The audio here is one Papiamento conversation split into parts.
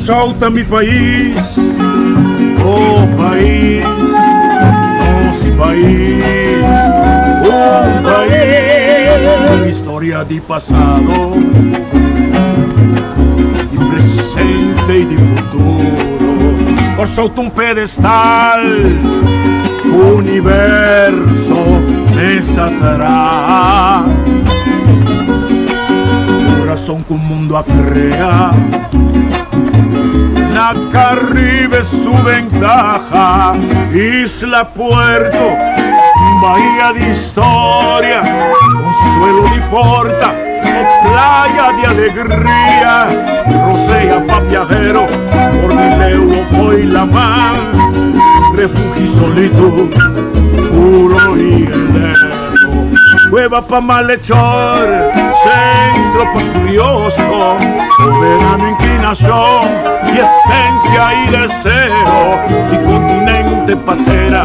Kòrsou ta mi pais, oh pais, nos pais, un pais. Historia di pasado, di presente i di futuro. Kòrsou ta un pedestal, universo mes a traha. Kurason ku mundu a krea. Na Caribe su ventaha, isla puerto, bahía di historia, consuelo di porta, o playa di alegria, rosea pa viajero, por di leu o fo'i laman, refugio solitud, puro y eterno. Cueva pa malhechor, centro pa curioso, soberano inclinación y esencia y deseo, y continente patera,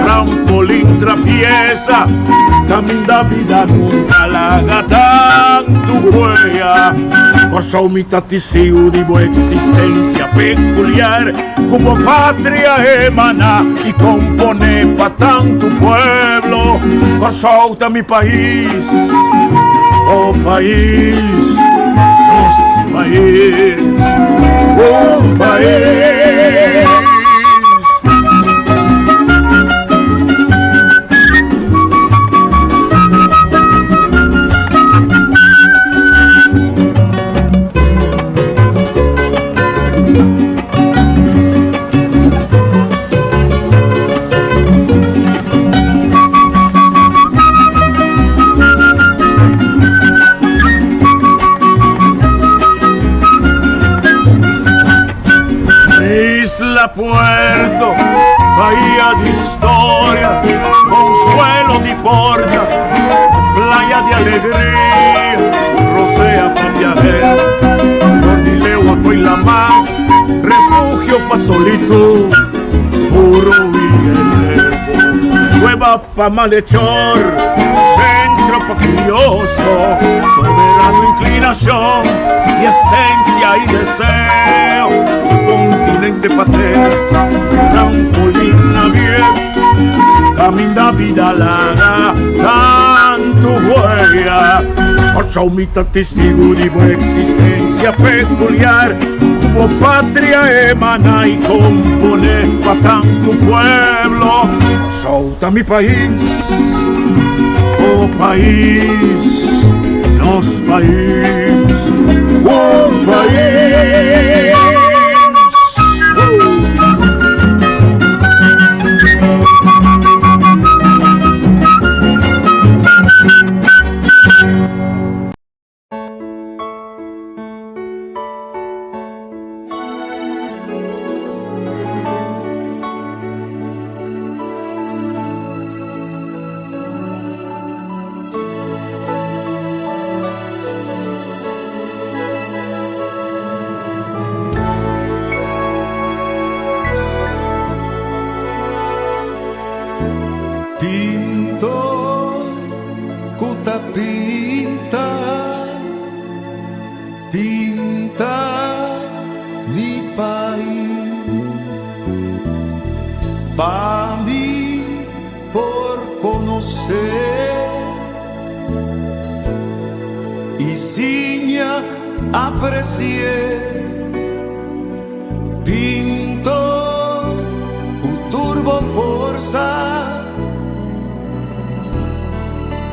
trampolín trapieza, caminda vida nunca laga tantu huella. Kòrsou mi ta tisiu di bo existencia peculiar, Ku bo patria emana i komponé pa tantu pueblo. Kòrsou ta mi pais, oh pais, nos pais, un pais. Isla Puerto, bahía di historia, consuelo di porta, playa di alegria, rosea pa viajero, for di lewa fo'i laman. Refugio pa solitud, puro y eterno. Cueva pa malhechor, centro pa curioso, soberano inclinación y esencia y deseo. Continente patera, trampolín abierto, caminda vida laga, tantu huella. Kòrsou mi ta testigu di bo existencia peculiar, ku bo patria emana i kompone pa tantu pueblo. Kòrsou ta mi pais, oh pais, nos pais, un pais. Pintor ku ta pinta, pinta mi pais. Pa mi por konosé i siña apresi'é. Pintor ku tur bo forsa,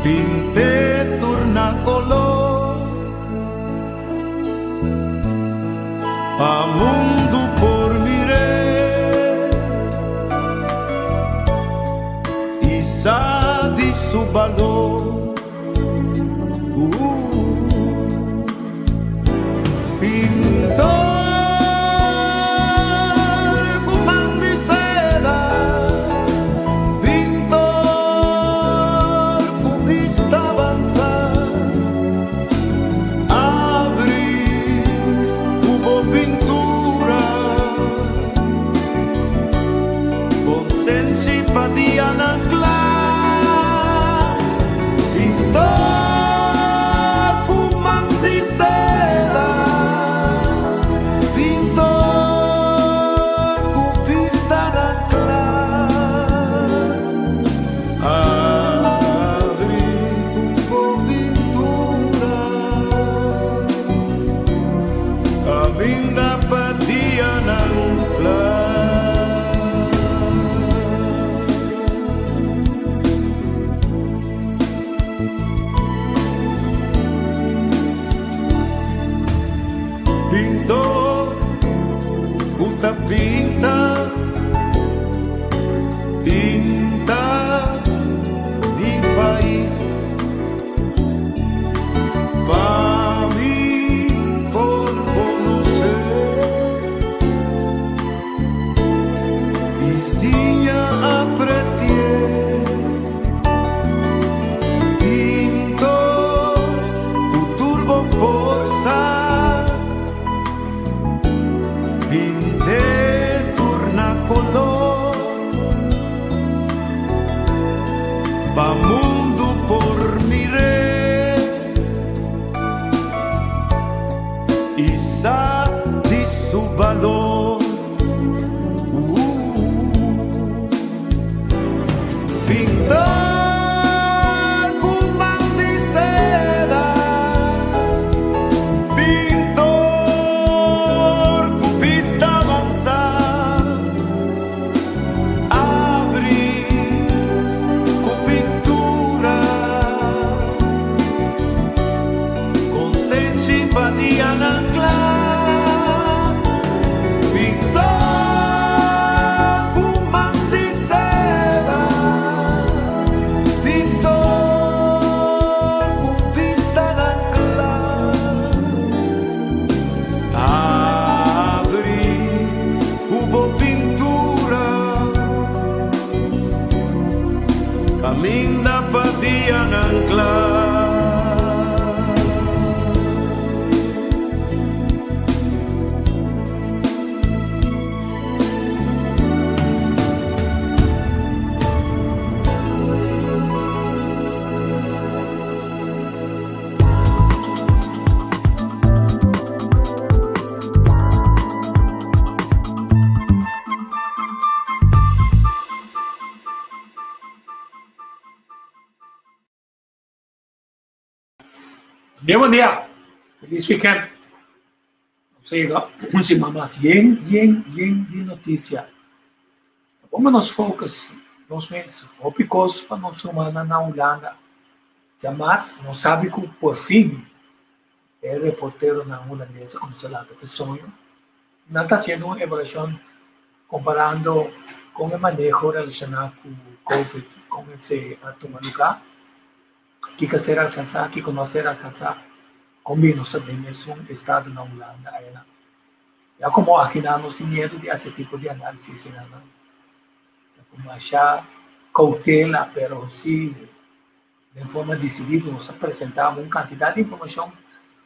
pint'é tur na kolor, pa mundu por mir'é i sa di su balor. Pintor ku man di seda, pintor ku bista avansa, abri ku bo pintura, konsenshi pa dianan kla. Pintor ku man di seda, pintor. Ta pinta, pinta mi pais pa mi por conoce y siña apreci'e. Pintor cu tur bo forsa. Pint'e tur na koló pa mundu por mir'é i sa di su balor. Pintor ku man di seda, pintor ku bista avansá, abri ku pintura, konsenshi pa dianan kla. Pintor ku man di seda, pintor ku bistanan kla, abri ku bo pintura kaminda pa dianan kla. Bien buen dia, feliz weekend. Nos a yega un siman mas yen, yen, yen di noticia. Ta bon pa nos focus nos mes hopi cos pa nos rumannan na Hulanda. Djamars nos sabi cu por fin e reporteronan hulandes a cuminsa lanta fu soño. Nan ta haciendo un evaluacion comparando con e maneho relaciona cu covid, con esey a tuma lugar. Kiko a ser alkansá, kiko no a ser alkansá, kon bin nos ta den mesun estado na Hulanda ayana. Ya komo akinan nos tin miedu di hasi e tipo di análisis enanan. Ta ku masha koutela pero si den forma disidido nos a presentá un kantidat di informashon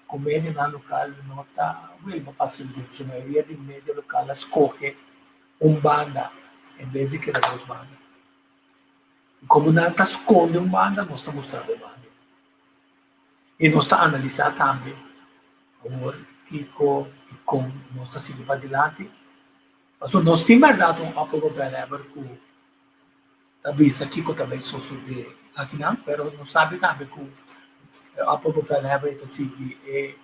ku medionan lokal no ta wilba pa hasi uso. Pasobra mayoria di medio lokal a skohe un banda en bes di keda dos banda. I komo nan ta skonde un banda, nos ta mustra bo banda. I nos ta analisá tambe awor kiko i kon nos ta sigui padilanti. Pasobra nos tin bèrdat un opperbevelhebber ku ta bisa kiko ta bai sosodé akinan, pero nos sabi tambe ku e opperbevelhebber e ta sigui e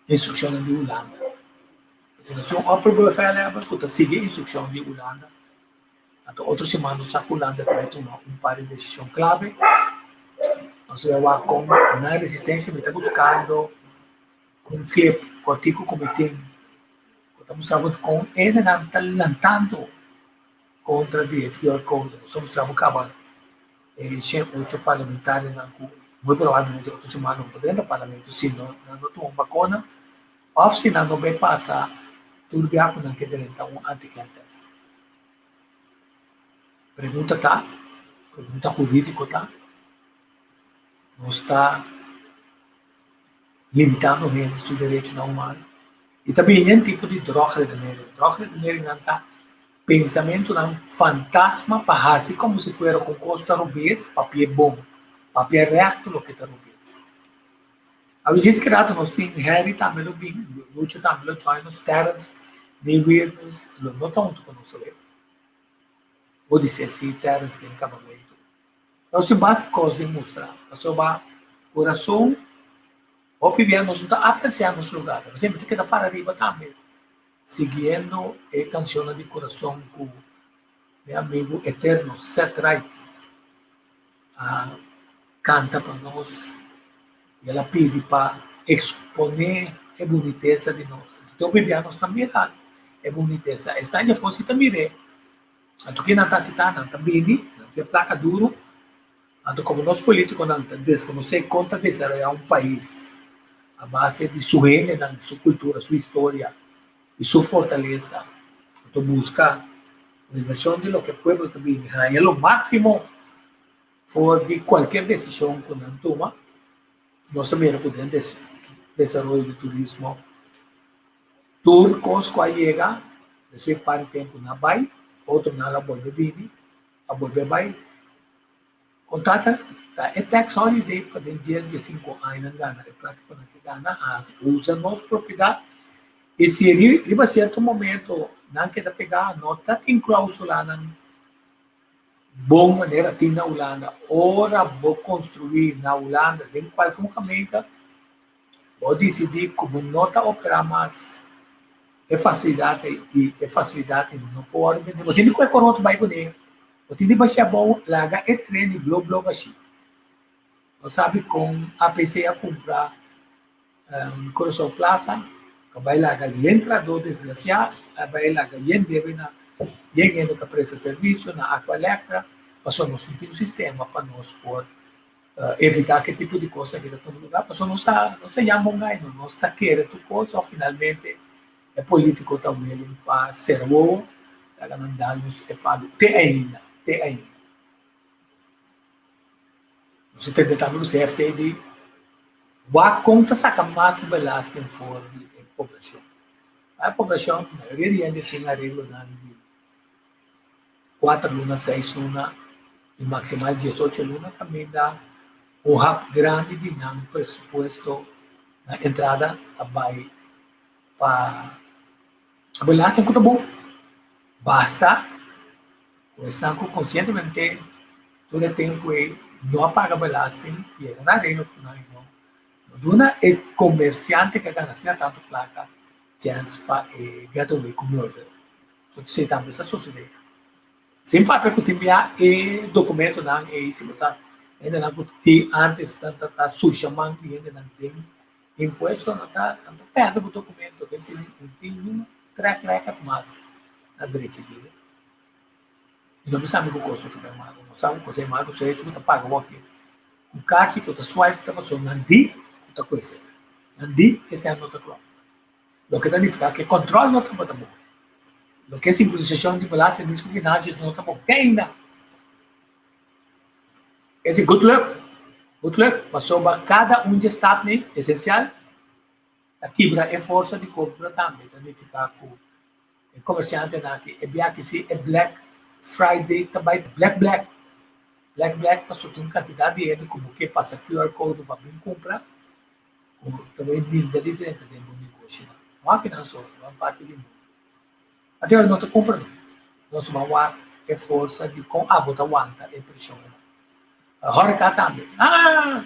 instrukshonnan di Hulanda. Pasobra nos tin un opperbevelhebber ku ta sigui e instrukshon di Hulanda. Anto otro siman nos sa ku Hulanda ta bai tuma un par di desishon klave. Nos ta bai wak kon nan resistensia. Mi ta buskando un clip kòrtiku ku mi tin ku ta mustra bo kon hendenan ta lantando kontra di e QR code. Nos ta mustra bo kaba e 108 parlamentarionan ku muy probablemente otro siman no por drenta parlamento si nan no tuma un bakuna. Òf si nan no bai pasa tur bia ku nan ke drenta un antigen test. Pregunta ta, pregunta hurídiko ta, nos ta limitando hende su derechonan humano? I ta bini un tipo di drogredenering. Drogredenering ta pensamentunan fantasma pa hasi komo si fuera ku kos ta robes, papia bon, papia rèkto loke ta robes. Awe djis ki rato nos tin Harry tambe lo bin, Lucho tambe lo join nos, Terrence ni Wirnes lo no ta hunto ku nos awe. Bo di ser si Terrence den kabamentu. Nos tin basta kos di mustra, pasobra kurason hopi bia nos no ta apresiá nos lugar, pero semper ta keda para riba tambe, siguiendo e kanshonnan di kurason ku mi amigu eterno Seth Wright a kanta pa nos i el a pidi pa eksponé e bunitesa di nos. Anto tin hopi bia nos ta mira E bunitesa. Esnan dje afó si ta mir'é. Anto ke nan ta hasi ta? Nan ta bini, nan tin e plaka duru. Anto komo nos polítikonan ta deskonosé kon ta desaroyá un pais a base di su hendenan, su kultura, su historia i su fortalesa, anto buska un invershon di loke pueblo ta bini haña lo máksimo for di kualkier desishon ku nan tuma. Nos ta mira ku den desaroyo di turismo tur kos ku a yega despues par di tempu nan a bai, otronan a bolbe bini, a bolbe bai. Kontrata ta e tax holiday pa den dies diesinku aña nan gana e plaka ku nan ke gana, a usa nos propiedat i si riba sierto momento nan keda pegá no ta tin klausulanan bon manera tin na Hulanda. Ora bo konstruí na Hulanda den kualke un gemeente, bo disidí ku bo no ta operá mas e fasilidat ei i e fasilidat ei no por wòrdu bendé. Bo tin di kue koroto bai kuné. Bo tin di bashí abou laga e tren di blo blo bashí. Bo sabi kon APC a kumpra Curaçao Plaza, a bai laga yen trahadó desgrasiá, a bai laga yen debe na yen hende ta presta servisio na Aqualectra, pasobra nos no tin un sistema pa nos por evitá ke tipo di kos aki ta tuma lugá, pasobra nos ta nos ta yama un gai, nos ta kere tur kos òf finalmente e polítiko ta willing pa sera wowo laga nan dal nos e palu te ainda, te ainda. Nos a tende tambe ku CFT di wak kon ta saka mas belasting for di e poblashon. E poblashon, mayoria di hende tin areglonan di kuater luna, seis luna i maksimal diesocho luna kaminda un hap grandi di nan presupuesto, nan entrada ta bai pa belasting ku ta bon. Basta ku esnan ku konsientemente tur e tempu ei no a paga belasting yega na areglo ku nan i no duna e komersiante ku a gana asina tantu plaka chèns pa e get away ku murder. So esei tambe sa sosodé. Sin papia ku tin bia e dokumentonan ei si bo ta hendenan ku tin antes ta ta susha man di hendenan den impuesto nan ta nan ta pèrdè bo dokumento esei no tin niun track record mas na drechi di. I no bisa mi ku kos no ta bai malu, no sa ku kos ei malu, so hecho ku ta paga wak ku karchi ku ta swipe ta pasobra nan di ku ta kuese, nan di ke sèn no ta klòp. Loke ta nifiká ku e kòntròl no tabata bon. Loke e sinkronisashon di belasting dienst ku financiën no ta bon te ainda. Esi good luck, good luck, pasobra kada un dje stapnan esensial ta kibra e forsa di kompra tambe, ta nifiká ku E komersiantenan aki e bia ki si e Black Friday ta bai black black. Black black pasobra tin un kantidat di hende ku bo ke pasa QR code pa bin kumpra ku ta bai bringa di drenta den bo negoshinan. No akinan so, na un parti di mundu. Anto ora no ta kumpra no. Nos ban wak e forsa di kon abo ta wanta e preshonnan. Horeca tambe. Ah!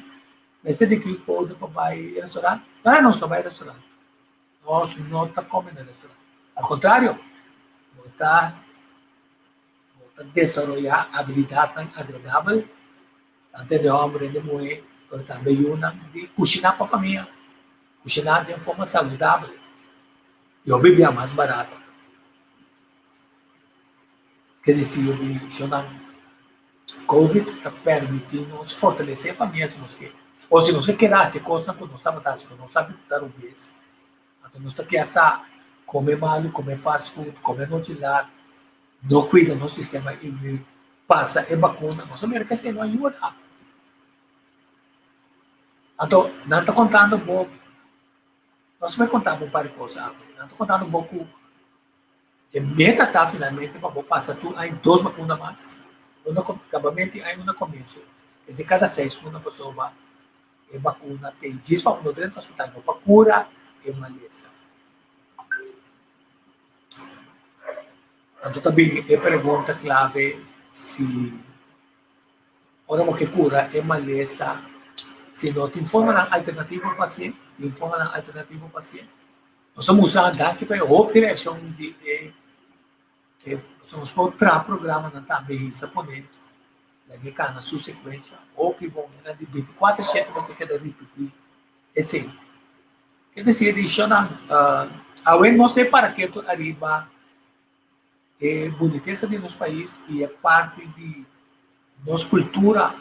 Mester di QR code pa bai restaurant? No, nos no bai restaurant. Nos no ta kome na restaurant. Al kontrario, bo ta bo ta desaroyá abilidatnan agradabel, tantu hende hòmber, hende muhé, pero tambe yunan, di kushiná pa famia, kushiná den forma saludabel i hopi bia mas barato. Ke desir di shonnan, Covid ta permití nos fortalesé famia si nos ke. O si nos ke keda hasi kosnan ku nos tabata hasi ku nos sabi ku ta rubes, anto nos ta ke sa kome malu, kome fast food, kome nochi lat, no kuida nos sistema inmun, pasa e bakuna, nos a mira ku esei no a yuda. Anto nan ta kontando bo, nos a bai konta bo un par di kos awe, nan ta kontando bo ku E meta ta finalmente pa bo pasa tur aña dos bakuna mas, un na kabamento di aña un na komienso. Esei kada seis luna pasobra e bakuna ta ei djis pa bo no drenta hospital, no pa kura e malesa. Anto ta bini e pregunta klave si ora bo ke kura e malesa si no tin formanan alternativo pa hasié, tin formanan alternativo pa hasié. Nos a mustra danki pa e hopi reakshon di e e nos por traha programanan tambe hisa pone laga e kana su sekuensha hopi bon. Nan di binti kuater shete mester keda ripití esei. E desir di shonnan, awe nos e para ketu ariba e bunitesa di nos pais i e parti di nos kultura.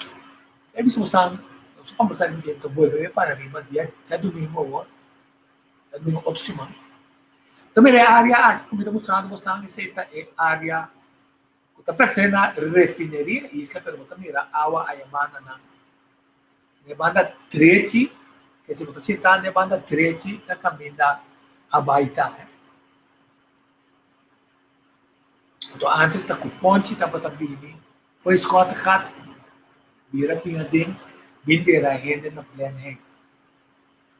E bisa nos ta, nos a kombersá riba dje, ta bolbe para riba dia djadumingu awor, djadumingu otro siman. Ta mira e área aki ku mi ta mustrando bosnan, esei ta e área ku ta pertense na Refineria Isla, pero bo ta mira awa aya banda nan. Na e banda drechi, ke si bo ta sintá na e banda drechi ta kaminda a bai ta. Anto antes ta ku ponchi tabata bini for e Schottegat bira bin aden bin dera hende na Blenheim.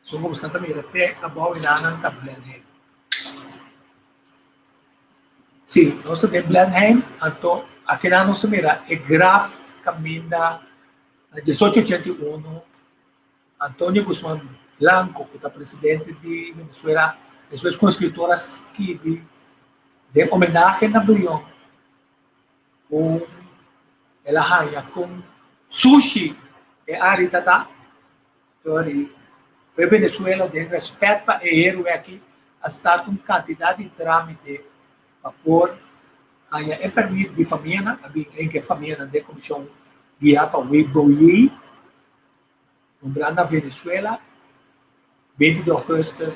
Esun ku boso ta mira te abou e nan ta Blenheim. Si, nos ta den Blenheim, anto akinan nos ta mira e graf kaminda Na diesocho ochenta i unu, Antonio Guzman Blanco, ku ta presidente di Venezuela, despues ku un eskritor a skibi den homenahe na Brion, ku el a haña kon sushi e área ta, tori e Venezuela den rèspèt pa e héroe aki a start un kantidat di trámite pa por haña e pèrmit di famianan, a bin en ke famianan den komishon guiá pa Wei Bouyei, nombrá na Venezuela, 20 di ougùstùs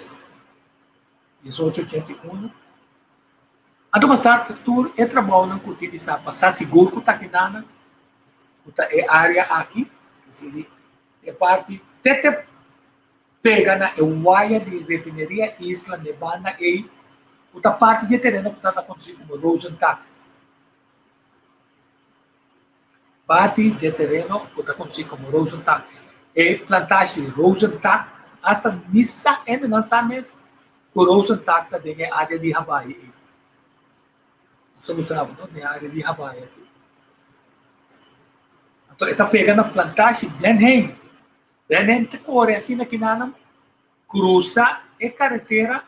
1881. Anto pa start tur e trabounan ku tin di sa pa sa sigur ku ta kinanan, ku ta e área aki, ke siri e parti te te pega na e waya di Refineria Isla n'e banda ei ku ta parti di e tereno ku tabata konosí komo Rozentak. Parti di e tereno ku ta konosí komo Rozentak. E plantashi Rozentak asta ni sa hende nan sa mes ku Rozentak ta den e área di Habaai ei. Nos ta mustra bo no den e área di Habaai aki. Anto e ta pega na plantashi Blenheim. Blenheim ta kore asina kinanan krusa e karetera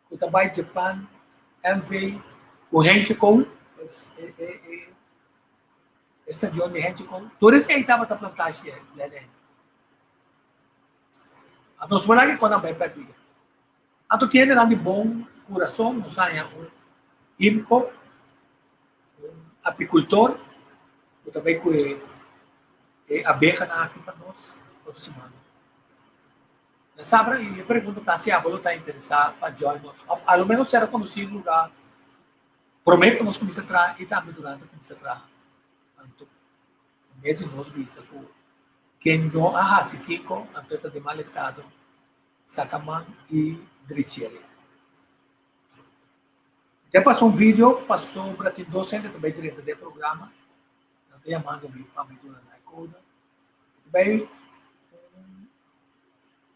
ku ta bai Japan MV ku hentje koul, e stadion di hentje koul, tur esei tabata plantashi Blenheim. Anto nos por aki kon nan bai pèrdí. Anto tin hendenan di bon kurason, nos haña un IMCO, un apikultor ku ta bai ku e abehanan aki pa nos otro siman. Na sabra i e pregunta ta si abo lo ta interesá pa join nos òf a lo ménos sera konosí un lugá promé ku nos kuminsá traha i tambe durante kuminsá traha. Anto en bes di nos bisa ku ken no a hasi kiko anto e ta den mal estado, saka man i drich'el. Te pasa un video pasobra tin dos hende ta bai drenta den e programa, nan ta yamando mi pa mi duna nan e kode. Ta bai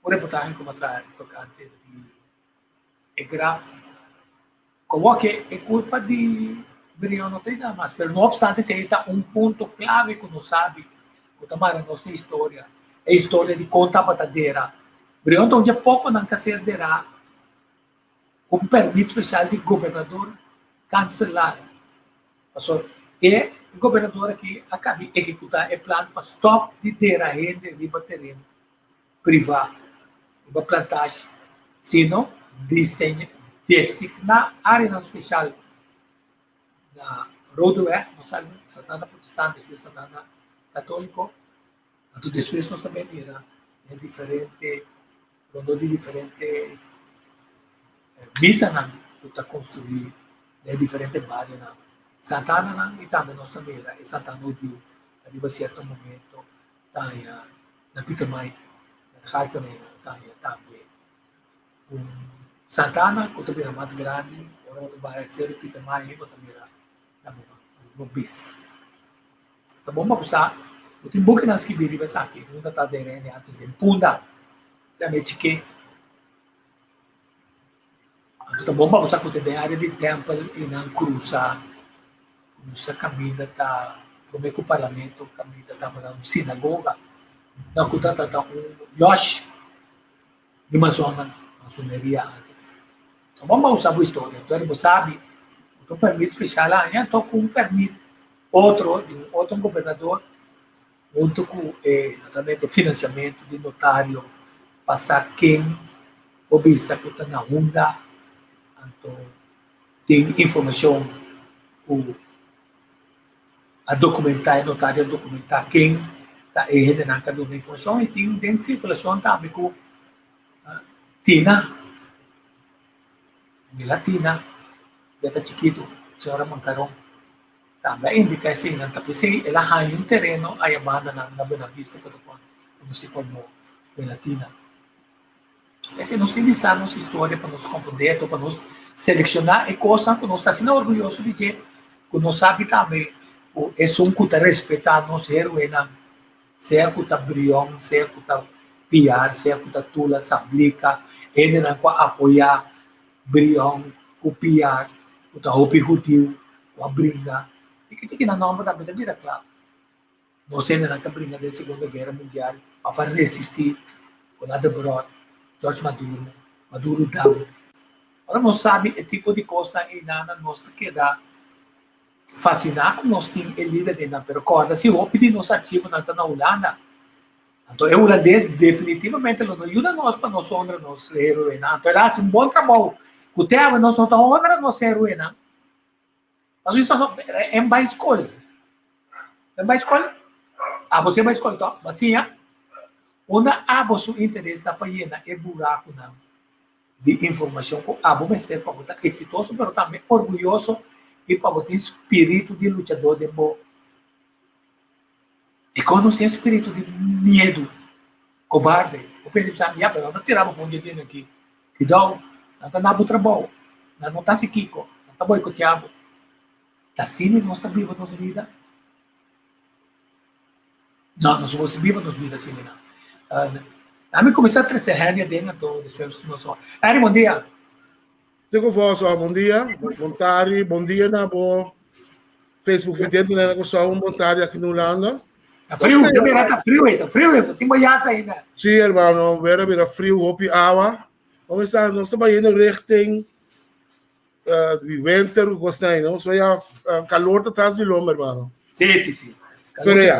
un reportahe ku mi a traha tokante di e graf. Komo ke e kulpa di Brion no ta yega mas, pero no opstante esei ta un punto klave ku nos sabi ku ta mara nos na historia, e historia di kon tabata dera. Brion ta un dje pokonan ka ser derá ku un pèrmit spesial di gobernador kanselar. Pasobra e gobernador aki a kabi ehekutá e plan pa stòp di dera hende riba tereno privá, riba plantashi, sino diseñá, designá áreanan spesial na Rodeweg, nos sa Santana Protestant, despues Santana Katóliko, anto despues nos ta bai mira den diferente, rondó di diferente misanan ku ta konstruí den diferente barionan. Santananan i tambe nos ta mira e Santana Hudiu riba sierto momento ta haña na Pietermaai, na Gaartenena ta haña tambe un Santana ku ta bira mas grandi, ora bo ta bai seru Pietermaai bo ta mira na bo bes. Ta bon pa bo sa ku tin bukinan skibí riba esaki, unda ta den rende antes den Punda, tambe chik'é. Anto ta bon pa bo sa ku ta den área di tèmpel i nan krusa, krusa kaminda ta promé ku parlamento kaminda tabata un sinagoga, na ku ta ta un lòsh di masonnan, masoneria antes. Ta bon pa bo sa bo historia, anto bo sabi ku ta un pèrmit spesial haña, anto ku un pèrmit otro di un otro gobernador huntu ku e naturalmente finansiamentu di notario pa sa ken. Por bisa ku ta na unda anto tin informashon ku a dokumentá, e notario a dokumentá ken ta e hendenan ku a duna informashon i tin den sirkulashon tambe ku Tina, Mila Tina ya ta chikitu, señora Mancaron tambe a indiká eseinan ta p'esei el a haña un tereno aya bandanan na Buenavista ku ta konosí komo Mila Tina. Esei nos tin di sa nos historia pa nos komprondé eto, pa nos selekshoná e kosnan ku nos ta asina orguyoso di dje, ku nos sabi tambe ku esun ku ta respetá nos héroenan, sea ku ta Brion, sea ku ta Piar, sea ku ta Tula, Sablika, hendenan ku a apoyá Brion ku Piar, ku ta hopi hudiu ku a bringa. Tiki tiki nan nòmber tambe ta bira kla. Nos hendenan ta bringa den Segundo Guera Mundial òf a resistí ku nan Debrot, George Maduro, Maduro Dam. Ora nos sabi e tipo di kosnan einan nos ta keda fasiná ku nos tin e lidernan, pero kòrda si hopi di nos archivonan ta na Hulanda. Anto e hulandes definitivamente lo no yuda nos pa nos honra nos heroenan. Anto el a hasi un bon trabou ku te awe nos no ta honra nos heroenan. Pasobra esaki no en bai skol. En bai skol? Abo si bai skol to? Bo a siña? Unda abo su interes ta pa yena e burakunan di informashon ku abo mester pa bo ta eksitoso pero tambe orguyoso i pa bo tin spiritu di luchadó den bo. Dikon nos tin e spiritu di miedu, kobarde? Bo pensa bisa, Ya, pero nan ta tira bo for di e den aki. Kidou, nan ta na bo trabou, nan no ta hasi kiko, nan ta boikoteá bo. Ta asina nos ta biba nos bida? No, nos no por biba nos bida asina nan. Ami kuminsá trese Henry aden anto despues nos. Henry, bon dia. Te ku vos, oh, bon dia, bon tardi, bon dia na bo Facebook vidente na Kòrsou, un bon tardi aki na Hulanda. Ta friu, ta mira ta friu, ta friu, eh, tin boyas ainda. Sí, hermano, wera bira friu, hopi awa. Vamos estar, nos ta bayendo richting uh, di winter, kos nai, no? So ja, calor ta tras di lomba, hermano. Sí, sí, sí. Pero ja,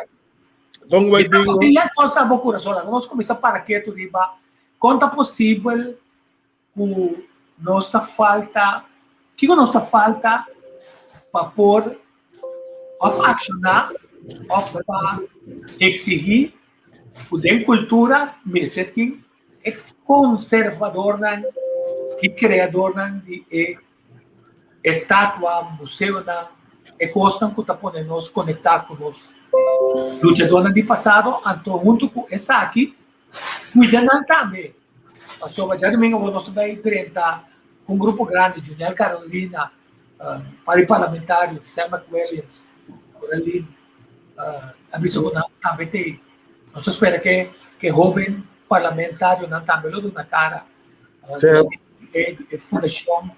con wij bingo. Tin cosa bo corazón, nos comienza para ketu riba, kon ta posibel ku nos ta falta, kiko nos ta falta pa por òf akshoná òf pa eksigí ku den kultura mester tin e konservadornan i kreadornan di e estatua, museonan, e kosnan ku ta pone nos konektá ku nos luchadornan di pasado, anto huntu ku esaki Cuida nan tambe, pasobra djadumingo bo nos ta bay drenta cu un grupo grandi, Juniel Carolina, par di parlamentario, Giselle McWilliams, Coralyn, a bisa cu nan tambe ta ey. Nos ta spera ke ke hoben parlamentarionan tambe lo duna cara. E fundacion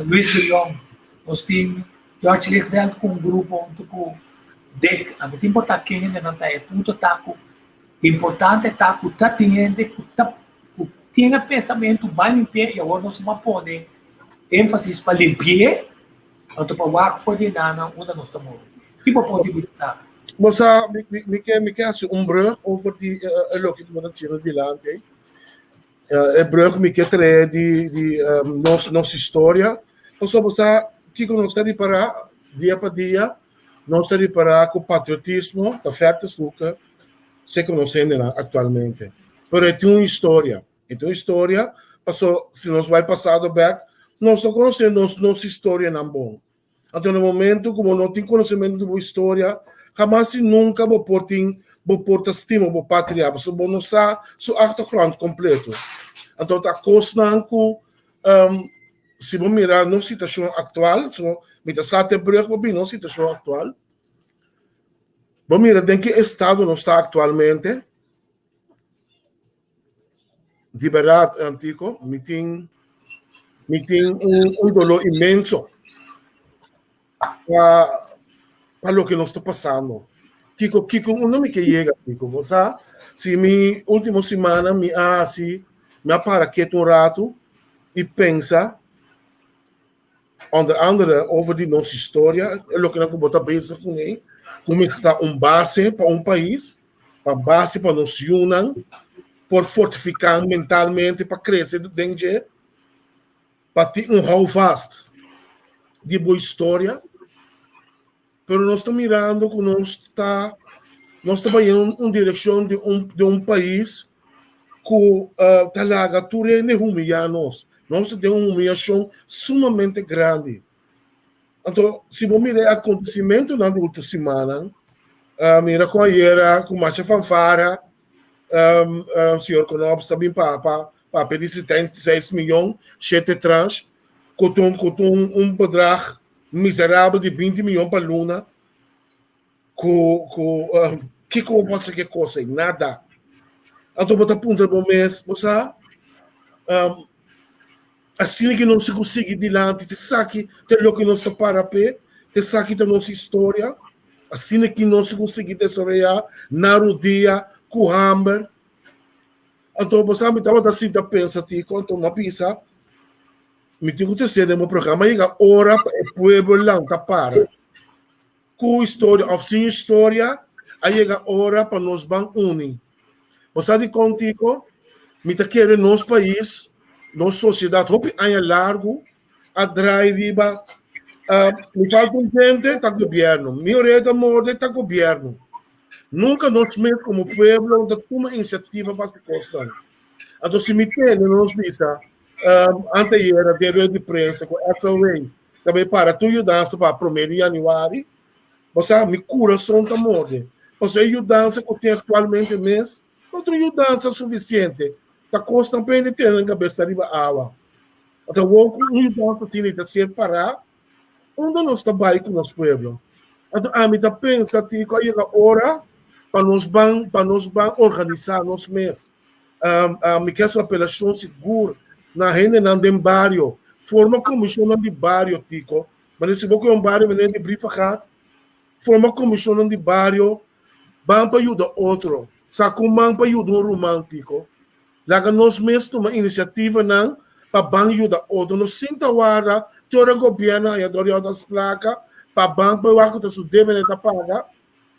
Luis Brion, nos tin George Lichtveld cu un grupo hunto cu Dick, a mi ta importa ken hendenan ta, e punto ta cu Importante ta ku ta tin hende ku ta ku tin e pensamentu ban limpi'é i awor nos a pone énfasis pa limpi'é anto pa wak for di enanan unda nos ta move. Ki bo punto di bista ta? Bo sa, mi, mi, mi ke, mi ke hasi un brug over di e loke ku bo ta diciendo dilanti. E brug mi ke trae di, di nos, nos historia. Pasobra bo sa kiko nos ta ripará dia pa dia? Nos ta ripará ku patriotismo ta ver te zoeken se ku nos hendenan aktualmente. Pero e tin un historia. E tin un historia paso si nos bai pasado bek, nos no konosé nos nos historianan bon. Anto na momento ku bo no tin konosementu di bo historia, hamas i nunka bo por tin bo por ta stima bo patria pasobra bo no sa su achtergrond kompleto. Anto ta kosnan ku si bo mira nos situashon aktual, so mi ta sla te brug pa bin nos situashon aktual, bo mira den ki estado nos ta aktualmente, di bèrdat Antico, mi tin mi tin un un doló inmenso pa pa loke nos ta pasando. Kiko kiko unda mi ke yega Kiko? Bo sa si mi ultimo simana mi a hasi mi a para ketu un ratu i pensa onder andere over di nos historia, e lokenan ku bo ta bezig kuné, ku mester ta un base pa un pais, pa base pa nos yunan. por fortifiká mentalmente pa krese den dje, pa tin un houvast di bo historia. Pero nos ta mirando ku nos ta nos ta bai en un direkshon di un di un pais ku ta laga tur hende humiyá nos. Nos ta den un humiyashon sumamente grandi. Anto si bo mira e akontesimentunan di ultimo simannan, mira kon ayera ku masha fanfara señor Knops ta bin pa pa papia di 76 miyon shete transh ku ta un ku ta un bedrag miserabel di 20 miyon pa luna ku ku kiko bo por hasi ku e kos ei? Nada. Anto bo ta puntra bo mes, bo sa asina ki nos ku sigui dilanti ta esaki ta loke nos ta para p'e, ta esaki ta nos historia, asina ki nos ku sigui desaroyá na rudia ku hamber. Anto bo sa mi tabata sinta pensa tiko, anto mi a bisa Mi tin ku trese den bo programa yega ora pa e pueblo lanta para. Ku historia òf sin historia, a yega ora pa nos ban uni. Bo sa dikon Tico? Mi ta kere nos pais, nos sosiedat hopi aña largu a drai riba mi falta un djente ta gobièrnu, mi orea ta morde ta gobièrnu. Nunka nos mes komo pueblo no ta tuma inisiativa pa hasi kosnan. Anto si mi tende nos bisa Anteayera den rueda di prensa ku FOA ta bai para tur yudansa pa promé di yanüari. Bo sa, mi kurason ta morde. Pasobra e yudansa ku tin aktualmente mes no ta un yudansa sufisiente. Ta kosnan pa hende tene nan kabes riba awa. Anto awor ku un yudansa asina ta ser pará, unda nos ta bai ku nos pueblo? Anto ami ta pensa tin ku a yega ora pa nos ban pa nos ban organisá nos mes. Mi ke hasi un apelashon sigur na hendenan den bario. Forma komishonnan di bario, Tico. Manera si bo kohe un bario manera di Brievengat, forma komishonnan di bario, ban pa yuda otro. Saka un man pa yuda un ruman, Tico. Laga nos mes tuma inisiativanan pa ban yuda otro. No sinta warda te ora gobièrnu haña dor di òdas plaka pa ban pa wak ku ta su debe nan ta paga,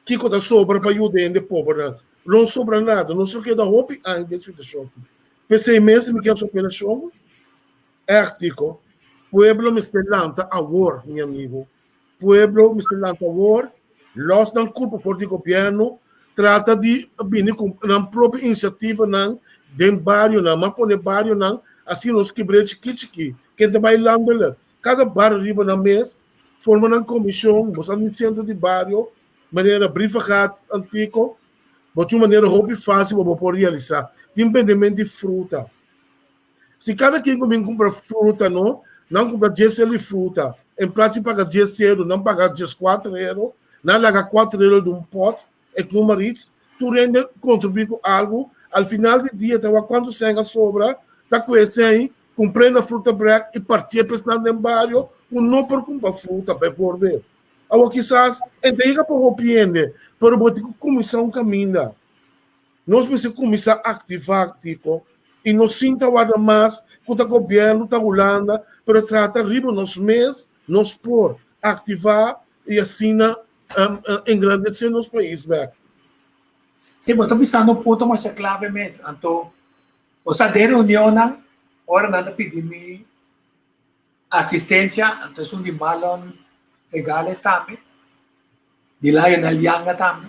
kiko ta sobra pa yuda hende pobernan. No sobra nada, nos lo keda hopi aña den situashon aki. P'esei mes mi ke hasi operashon. Ègt Tico, pueblo mester lanta awor, mi amigu. Pueblo mester lanta awor, lòs nan kulpa for di gobièrnu, trata di bini ku nan propio inisiativanan den barionan. Mas pone barionan asina nos kibr'é chikí chikí. Ken ta bai landelijk? Kada bario riba nan mes forma nan komishon, bo sa mi sentro di bario, manera Brievengat Antico, bo tin un manera hopi fácil pa bo por realisá. Tin bendemento di fruta. Si kada ken ku bin kumpra fruta no, nan kumpra dies sero di fruta, en plas di paga dies sero, nan paga dieskuater ero, nan laga kuater ero di un pòt, ek noem maar iets, tur hende kontribuí ku algu, al final di dia ta wak kuantu sèn a sobra, ta ku e sèn kumpr'é na fruta brèk i partié pa esnan den bario ku no por kumpra fruta, bijvoorbeeld. Awor kisas e ta yega pa hopi hende, pero bo tin ku kuminsá un kaminda. Nos mester kuminsá aktivá, Tico, i no sinta warda mas ku ta gobièrnu, ta Hulanda, pero trata riba nos mes, nos por aktivá i asina engrandesé nos pais bèk. Sí, bo ta bisando un punto masha klave mes. Anto, bo sa den reunionnan, ora nan ta pidi mi asistencia, anto esun di Marlon Regales tambe, di Lionel Yanga tambe.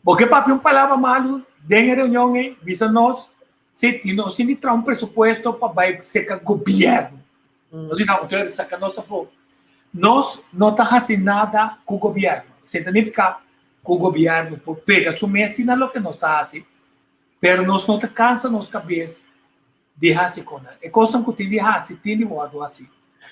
Bo ke papia un palabra malu den e reunion ei, bisa nos, si tin nos tin di traha un presupuesto pa bai seka gobierno. Nos bisa, anto saka nos afó. Nos no ta hasi nada ku gobierno. Esei ta nifiká ku gobierno por pega su mes na loke nos ta hasi, pero nos no ta kansa nos kabes di hasi kon nan. E kosnan ku tin di hasi, tin di wòrdu hasi.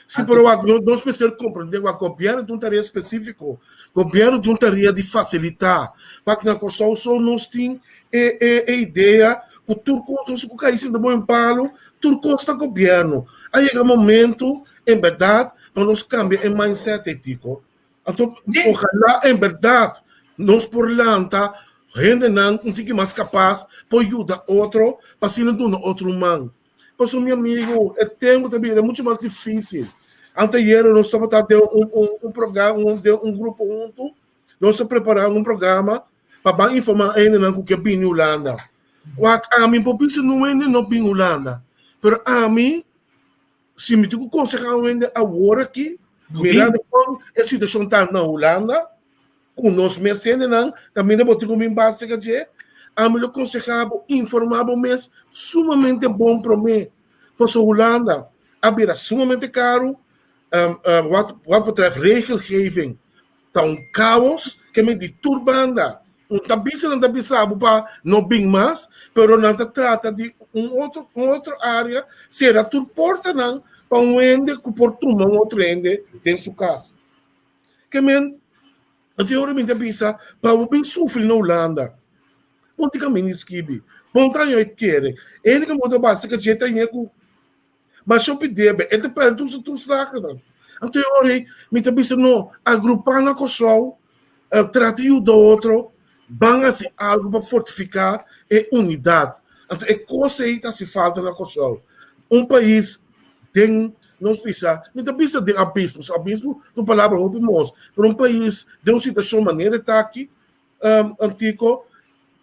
Sí, pero wak, no, nos mester komprendé wak, gobièrnu tin un tarea spesífiko. Gobièrnu tin un tarea di fasilitá. Wak, na Kòrsou so nos tin e, e, e idea ku tur kos, nos ku kai sinta bo en palo, tur kos ta gobièrnu. A yega momento, en bèrdat, pa nos kambia e mindset ei, Tico. Anto, ojalá en bèrdat nos por lanta hendenan un tiki mas kapas por yuda otro pa asina duna otro un man. Pasobra mi amigu, e tempu ta bira muchu mas difísil. Anteayer nos tabata den un un un programa un den un grupo huntu, nos ta preparando un programa pa ban informá hendenan ku ke bini Hulanda. Wak ami por bisa no hende no bin Hulanda, pero ami si mi tin ku konsehá un hende awor aki, mirando kon e situashon ta na Hulanda, ku nos mes hendenan kaminda bo tin ku bin base ka dje, ami lo konsehá bo informá bo mes sumamente bon promé, pasobra Hulanda a bira sumamente karu, wat wat betreft regelgeving ta un kaos ke men di tur banda. Un ta bisa nan ta bisa bo pa no bin mas, pero nan ta trata di un otro un otro area sera tur portanan pa un hende ku por tuma un otro hende den su kas. Ke men anto ora mi ta bisa pa bo bin sufri na Hulanda bon tin kaminda di skibi, bon ta aña kere e hende ku bo ta basa kaché ta aña ku Masha hopi debe, e ta perde tur su tur slakernan. Anto e ora ei mi ta bisa no, agrupá na Kòrsou, trata yuda otro, ban hasi algu pa fortifiká e unidat. Anto e kos ei ta hasi falta na Kòrsou. Un pais den, nos bisa, mi ta bisa den abismo, so abismo ta un palabra hopi mos, pero un pais den un situashon manera e ta aki, Antico,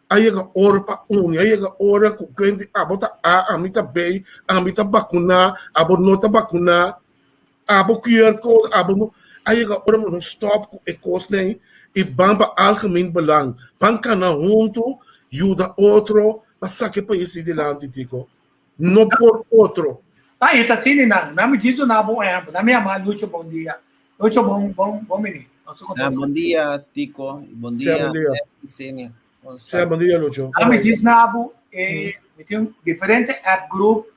a yega ora pa uni, a yega ora ku kende abo ta A, ami ta B, ami ta bakuná, abo no ta bakuná, abo QR code, abo no. A yega ora pa nos stòp ku e kosnan i ban pa algemeen belang, ban kana huntu, yuda otro pa saka e pais ei dilanti, Tico. No por otro. Ah, e ta asina nan. Nan mi djis duna bo un ehempel. Nan mi yama Lucho bon dia. Lucho bon bon bon bini. Nos ta Ah, konta. bon dia, Tico. Bon Sea dia, bon dia. Yesenia. Bon Sea sta. bon dia, Lucho. Nan mi djis na bo e mi tin diferente app group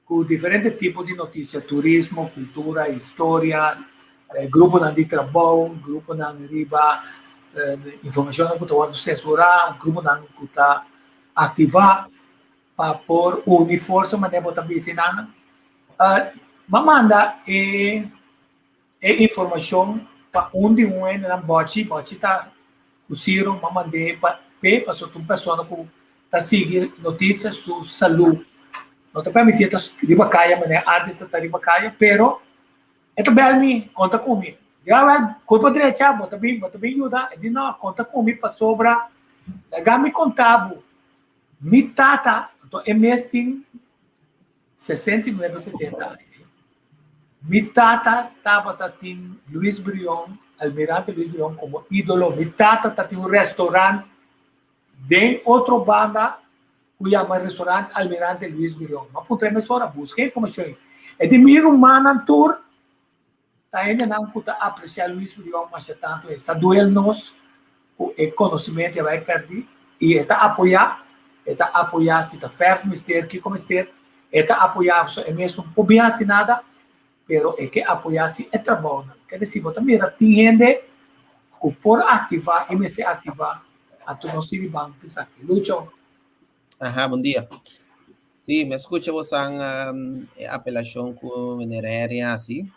ku diferente tipo di notisia, turismo, kultura, historia, eh, gruponan di trabou, gruponan riba eh, informashonnan ku ta wòrdu sensurá, gruponan ku ta aktivá pa por uni forsa manera bo ta bisa nan. Uh, m'a manda e e informashon pa un di un hendenan Bochi, Bochi ta ku Ciro, m'a mand'é pa p'e pasobra ta un persona ku ta sigui notisia su salú no ta permití e ta riba kaya manera antes ta ta riba kaya, pero e ta bèl mi, konta ku mi. Di awèl, kulpa drecha, bo ta bin, bo ta bin yuda? E di no, konta ku mi pasobra laga mi konta bo. Mi tata, anto e mes tin 69, 70 aña. Mi tata tabata tin Luis Brion, Almirante Luis Brion como ídolo. Mi tata ta tin un restaurant den otro banda ku yama Restaurant Almirante Luis Brion. M'a puntra e mesora, buska informashon ei. E di mi rumannan tur Ta hendenan ku ta apresiá Luis Brion masha tantu. E sta duel nos ku e konosementu a bai pèrdí i e ta apoyá, e ta apoyá si ta fèrf mester, kiko mester, e ta apoyá pasobra e mes no por bin hasi nada, pero e ke apoyá si e trabounan. Ke desi bo ta mira tin hende ku por aktivá i mester aktivá, anto nos tin di ban bisa aki. Lucho. Aha, bon dia. Sí, mi a skucha bosan um, e apelashon ku meneer Henry hasi,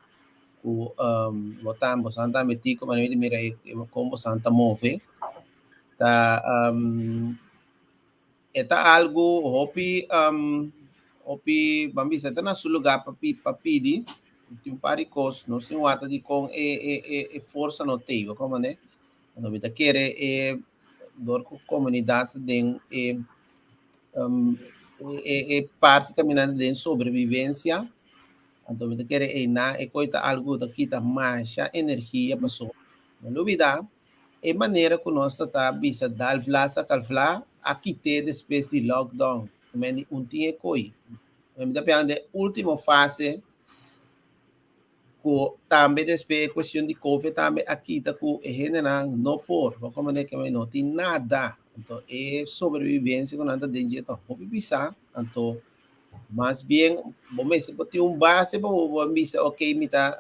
ku um, botan, bosan ta metí ku manera di mira e, e, kon bosan ta move. Ta um, e ta algu hopi um, hopi, ban bisa, ta na su lugá pa, pi, pa pidi. Tin un par di kos, no sin wata di kon e, e, e, e forsa no tei, bo komprende? Anto mi ta kere e dor ku komunidat den e um, e, e parti kaminando den sobrevivencia, anto mi ta kere einan e koi ta algu ta kita masha energia paso no lubida e manera ku nos ta ta bisa dal vla saka vla a kite despues di lockdown men di un tin e koi mi ta pensando den ultimo fase ku tambe despues e kuestion di covid tambe a kita ku e hendenan no por, bo komprende ke no tin nada, anto e sobrevivencia ku nan ta den dje ta hopi pisá, anto mas bien bo mester por tin un base pa bo por bisa ok mi ta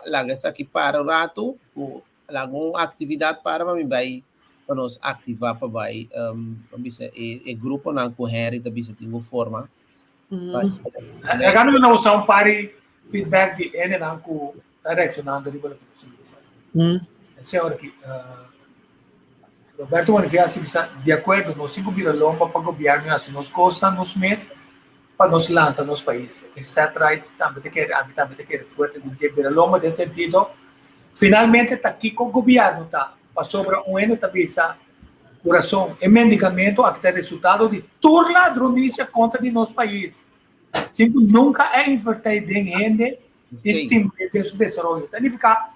laga esaki para un ratu ku laga un aktividat para pa mi bai pa nos aktivá pa bai pa bisa e gruponan ku Henry ta bisa tin ku forma. Laga mi usa un par di feedback di hendenan ku ta reakshonando riba loke nos a bisa. Esei ora ki Roberto Bonifacio bisa, di akuerdo, nos tin ku bira lomba pa gobièrnu i hasi nos kosnan nos mes pa nos lanta nos pais. Loke Seth Wright tambe ta kere, ami tambe ta kere fuerte den dje, bira lomba den sentido, finalmente ta kiko gobièrnu ta, pasobra un hende ta bisa. Kurason, e mendigamentu aki ta resultado di tur ladronisia kontra di nos pais, sin ku nunka a invertí den hende i stimul'é den su desaroyo. Ta nifiká,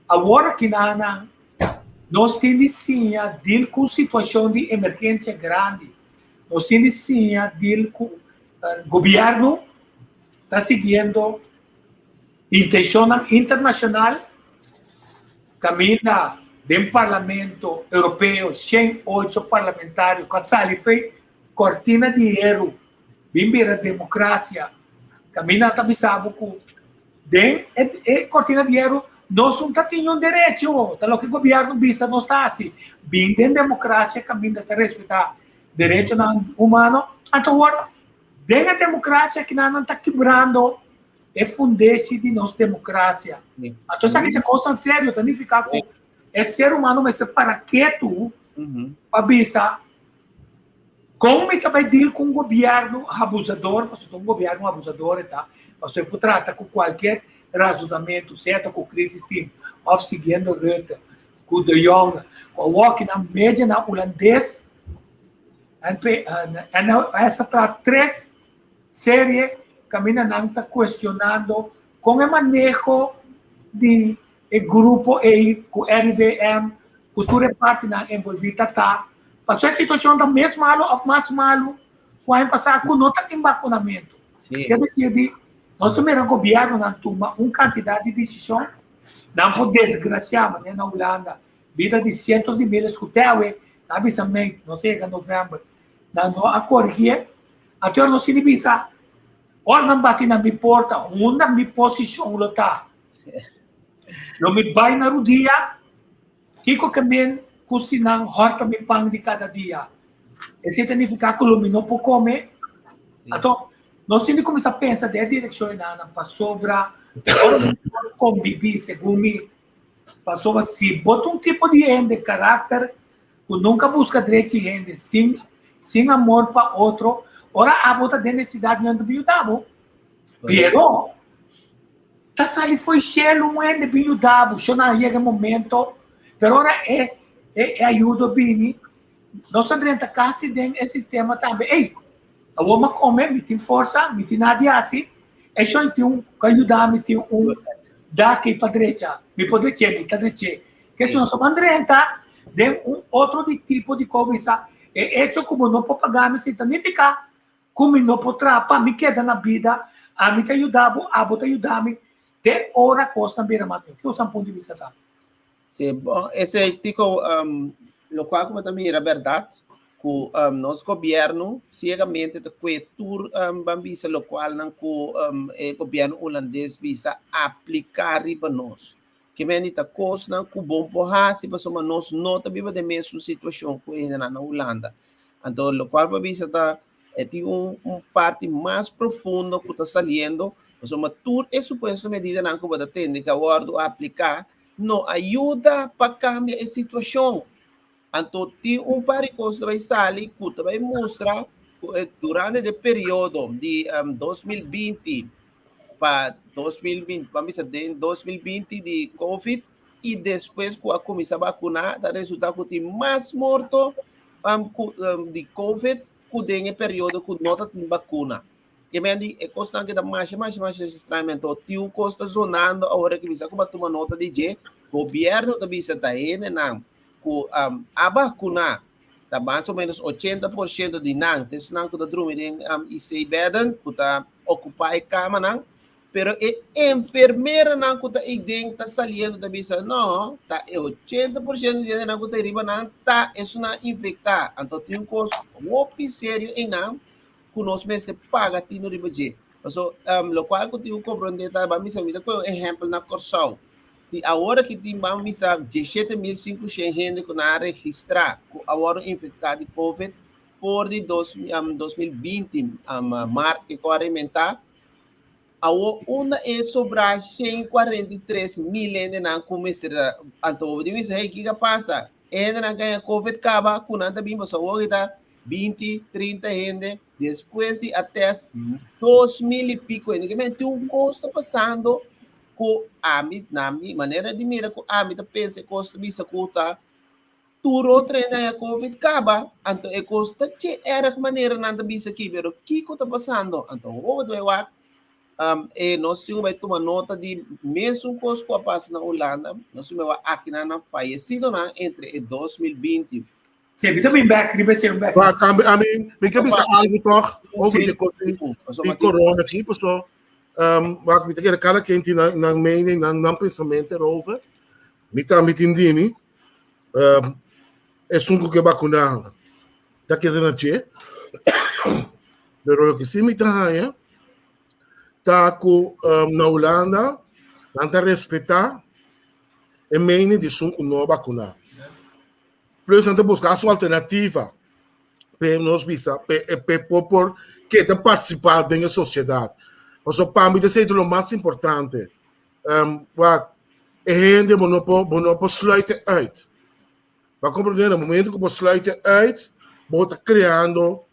awor aki nan nos tin di siña dil ku situashon di emergensia grandi. Nos tin di siña dil ku gobièrnu ta siguiendo Intenshonnan internashonal kaminda den Parlamento Europeo 108 parlamentario ku a sali fei kortina di heru bin bira demokrasia. Kaminda nan ta bisa bo ku den e kortina di heru nos no ta tin un derecho, ta loke gobièrnu bisa nos ta hasi. Bin den demokrasia kaminda ta respetá derechonan humano. Anto awor den e demokrasia kinan nan ta kibrando e fundeshi di nos demokrasia. Anto esaki ta kosnan serio, ta nifiká ku e ser humano mester para ketu pa bisa kon mi ta bai deal ku un gobièrnu abusador, pasobra ta un gobièrnu abusador e ta, pasobra e por trata ku kualkier razonamentu, sea ta ku krisis tin òf siguiendo Rutte, ku De Jonge, ku awor kinan medianan hulandes, NP, NOS a traha tres serie kaminda nan ta kuestionando kon e maneho di e grupo ei ku RIVM ku tur e partinan envolví ta ta. Pasobra e situashon ta mes malu òf mas malu ku aña pasá ku no ta tin bakunamentu. Ke desir di nos ta mira gobièrnunan tuma un kantidat di desishon, nan por desgrasiá manera na Hulanda bida di sientos di miles ku te awe nan a bisa mei nos a yega novèmber nan no a korigié. Anto nos tin di bisa, ora nan bati na mi porta, unda mi posishon lo ta? Lo mi bai na rudia? Kiko ke men ku si nan hòrta mi pan di kada dia? Esei ta nifiká ku lo mi no por kome? Anto, nos tin di kuminsá pensa den e direkshon einan pasobra ora nos por kombibí segun mi, pasobra si bo ta un tipo di hende karakter ku nunka buska drechi hende sin sin amor pa otro, ora abo ta den necesidad nan ta bin yuda bo. Pero ta sali fo'i shelu un hende bin yuda bo, shona a yega e momento, pero ora e e ayudo bini, nos ta drenta kasi den e sistema tambe, ey, awor mi a kome, mi tin forsa, mi tin nada di hasi, e shon tin un ku a yuda mi tin un daki pa drecha, mi por drech'é, mi ta drech'é. Ke si nos a ban drenta den un otro di tipo di kobisa, e echo ku bo no por paga mi si ta nifiká ku mi no por traha pa mi keda na bida, ami ta yuda bo, abo ta yuda mi, te ora kosnan bira mas mihó. Ke boso punto di bista ta? Sí, bon, esei tiko lokual ku bo ta mira bèrdat ku nos gobièrnu siegamente ta kue tur ban bisa lokualnan ku e gobièrnu hulandes bisa apliká riba nos. Ke mende ta kosnan ku bon por hasi pasobra nos no ta biba den mesun situashon ku e hendenan na Hulanda. Anto lokual por bisa ta e tin un un parti mas profundo ku ta saliendo pasobra tur e supuesto medidanan ku bo ta tende ku a wòrdu apliká no a yuda pa kambia e situashon. Anto tin un par di kos ta bai sali ku ta bai mustra ku durante de periodo di 2020 pa 2020, pa bisa den 2020 di COVID y despues ku a kuminsá vakuná ta resulta ku tin mas morto um, ku, um, di COVID ku den e periodo ku no ta tin vakuna. Ke men di e kosnan ke ta masha masha masha extraño anto tin un kos ta zonando awor ke bisa ku ba tuma nota di dje gobierno ta bisa ta hendenan ku um, a vakuná ta mas o menos 80% di nan ta esnan ku ta drumi den um, IC bedden ku ta okupá e kamanan pero e enfermeranan ku ta eiden ta saliendo ta bisa no ta e 80% di hendenan ku ta riba nan ta esunnan infektá anto tin un kos hopi serio einan ku nos mester paga tino riba dje paso um, lokual ku tin ku komprondé ta ban bisa mi ta kohe un ehèmpel na Kòrsou Si awor aki tin ban bisa 17.500 hende ku nan a registrá ku a wòrdu infektá di covid for di dos, um, 2020, um, maart ke ku a rementá, awor unda e sobrá 143 mil hendenan ku mester ta, anto bo di bisa, hey, kiko a pasa? E hendenan gaña covid kaba ku nan ta bin pasobra awor aki ta 20, 30 hende despues di a test 2.000 i piko hende. Ke men tin un kos ta pasando ku ami, na mi manera di mira ku ami ta pensa e kos ta bisa ku ta. Tur otro hende haña covid kaba, anto e kos ta che erg manera nan ta bisa aki, pero kiko ta pasando? Anto hopi ta bai wak, um, e nos tin ku bai tuma nota di mesun kos ku a pasa na Hulanda, nos tin bai wak akinan nan fayesidonan entre e 2020. Sí, mi ta bin bek, riba esei un bek. Maar tambe, I mean, mi ke bisa algo toch over de di corona aki, paso um, wak mi ta kere kada ken tin nan, nan mening, nan, nan pensamiento erover. Mi tambe tin di mi. Um, esun ku ke vakuná ta keda na dje. Pero loke sí mi ta haña ta ku um, na Hulanda nan ta respetá e mening di esun ku no a vakuná. Plus nan ta buska su alternativa pe nos bisa pe pe por por keda partisipá den e sosiedat. Pasobra pa mi ta esei ta lo mas importante. Um, wak, e hende bo no por bo no por sluit e uit. Bo a komprendé? Na momento ku bo sluit e uit, bo ta kreando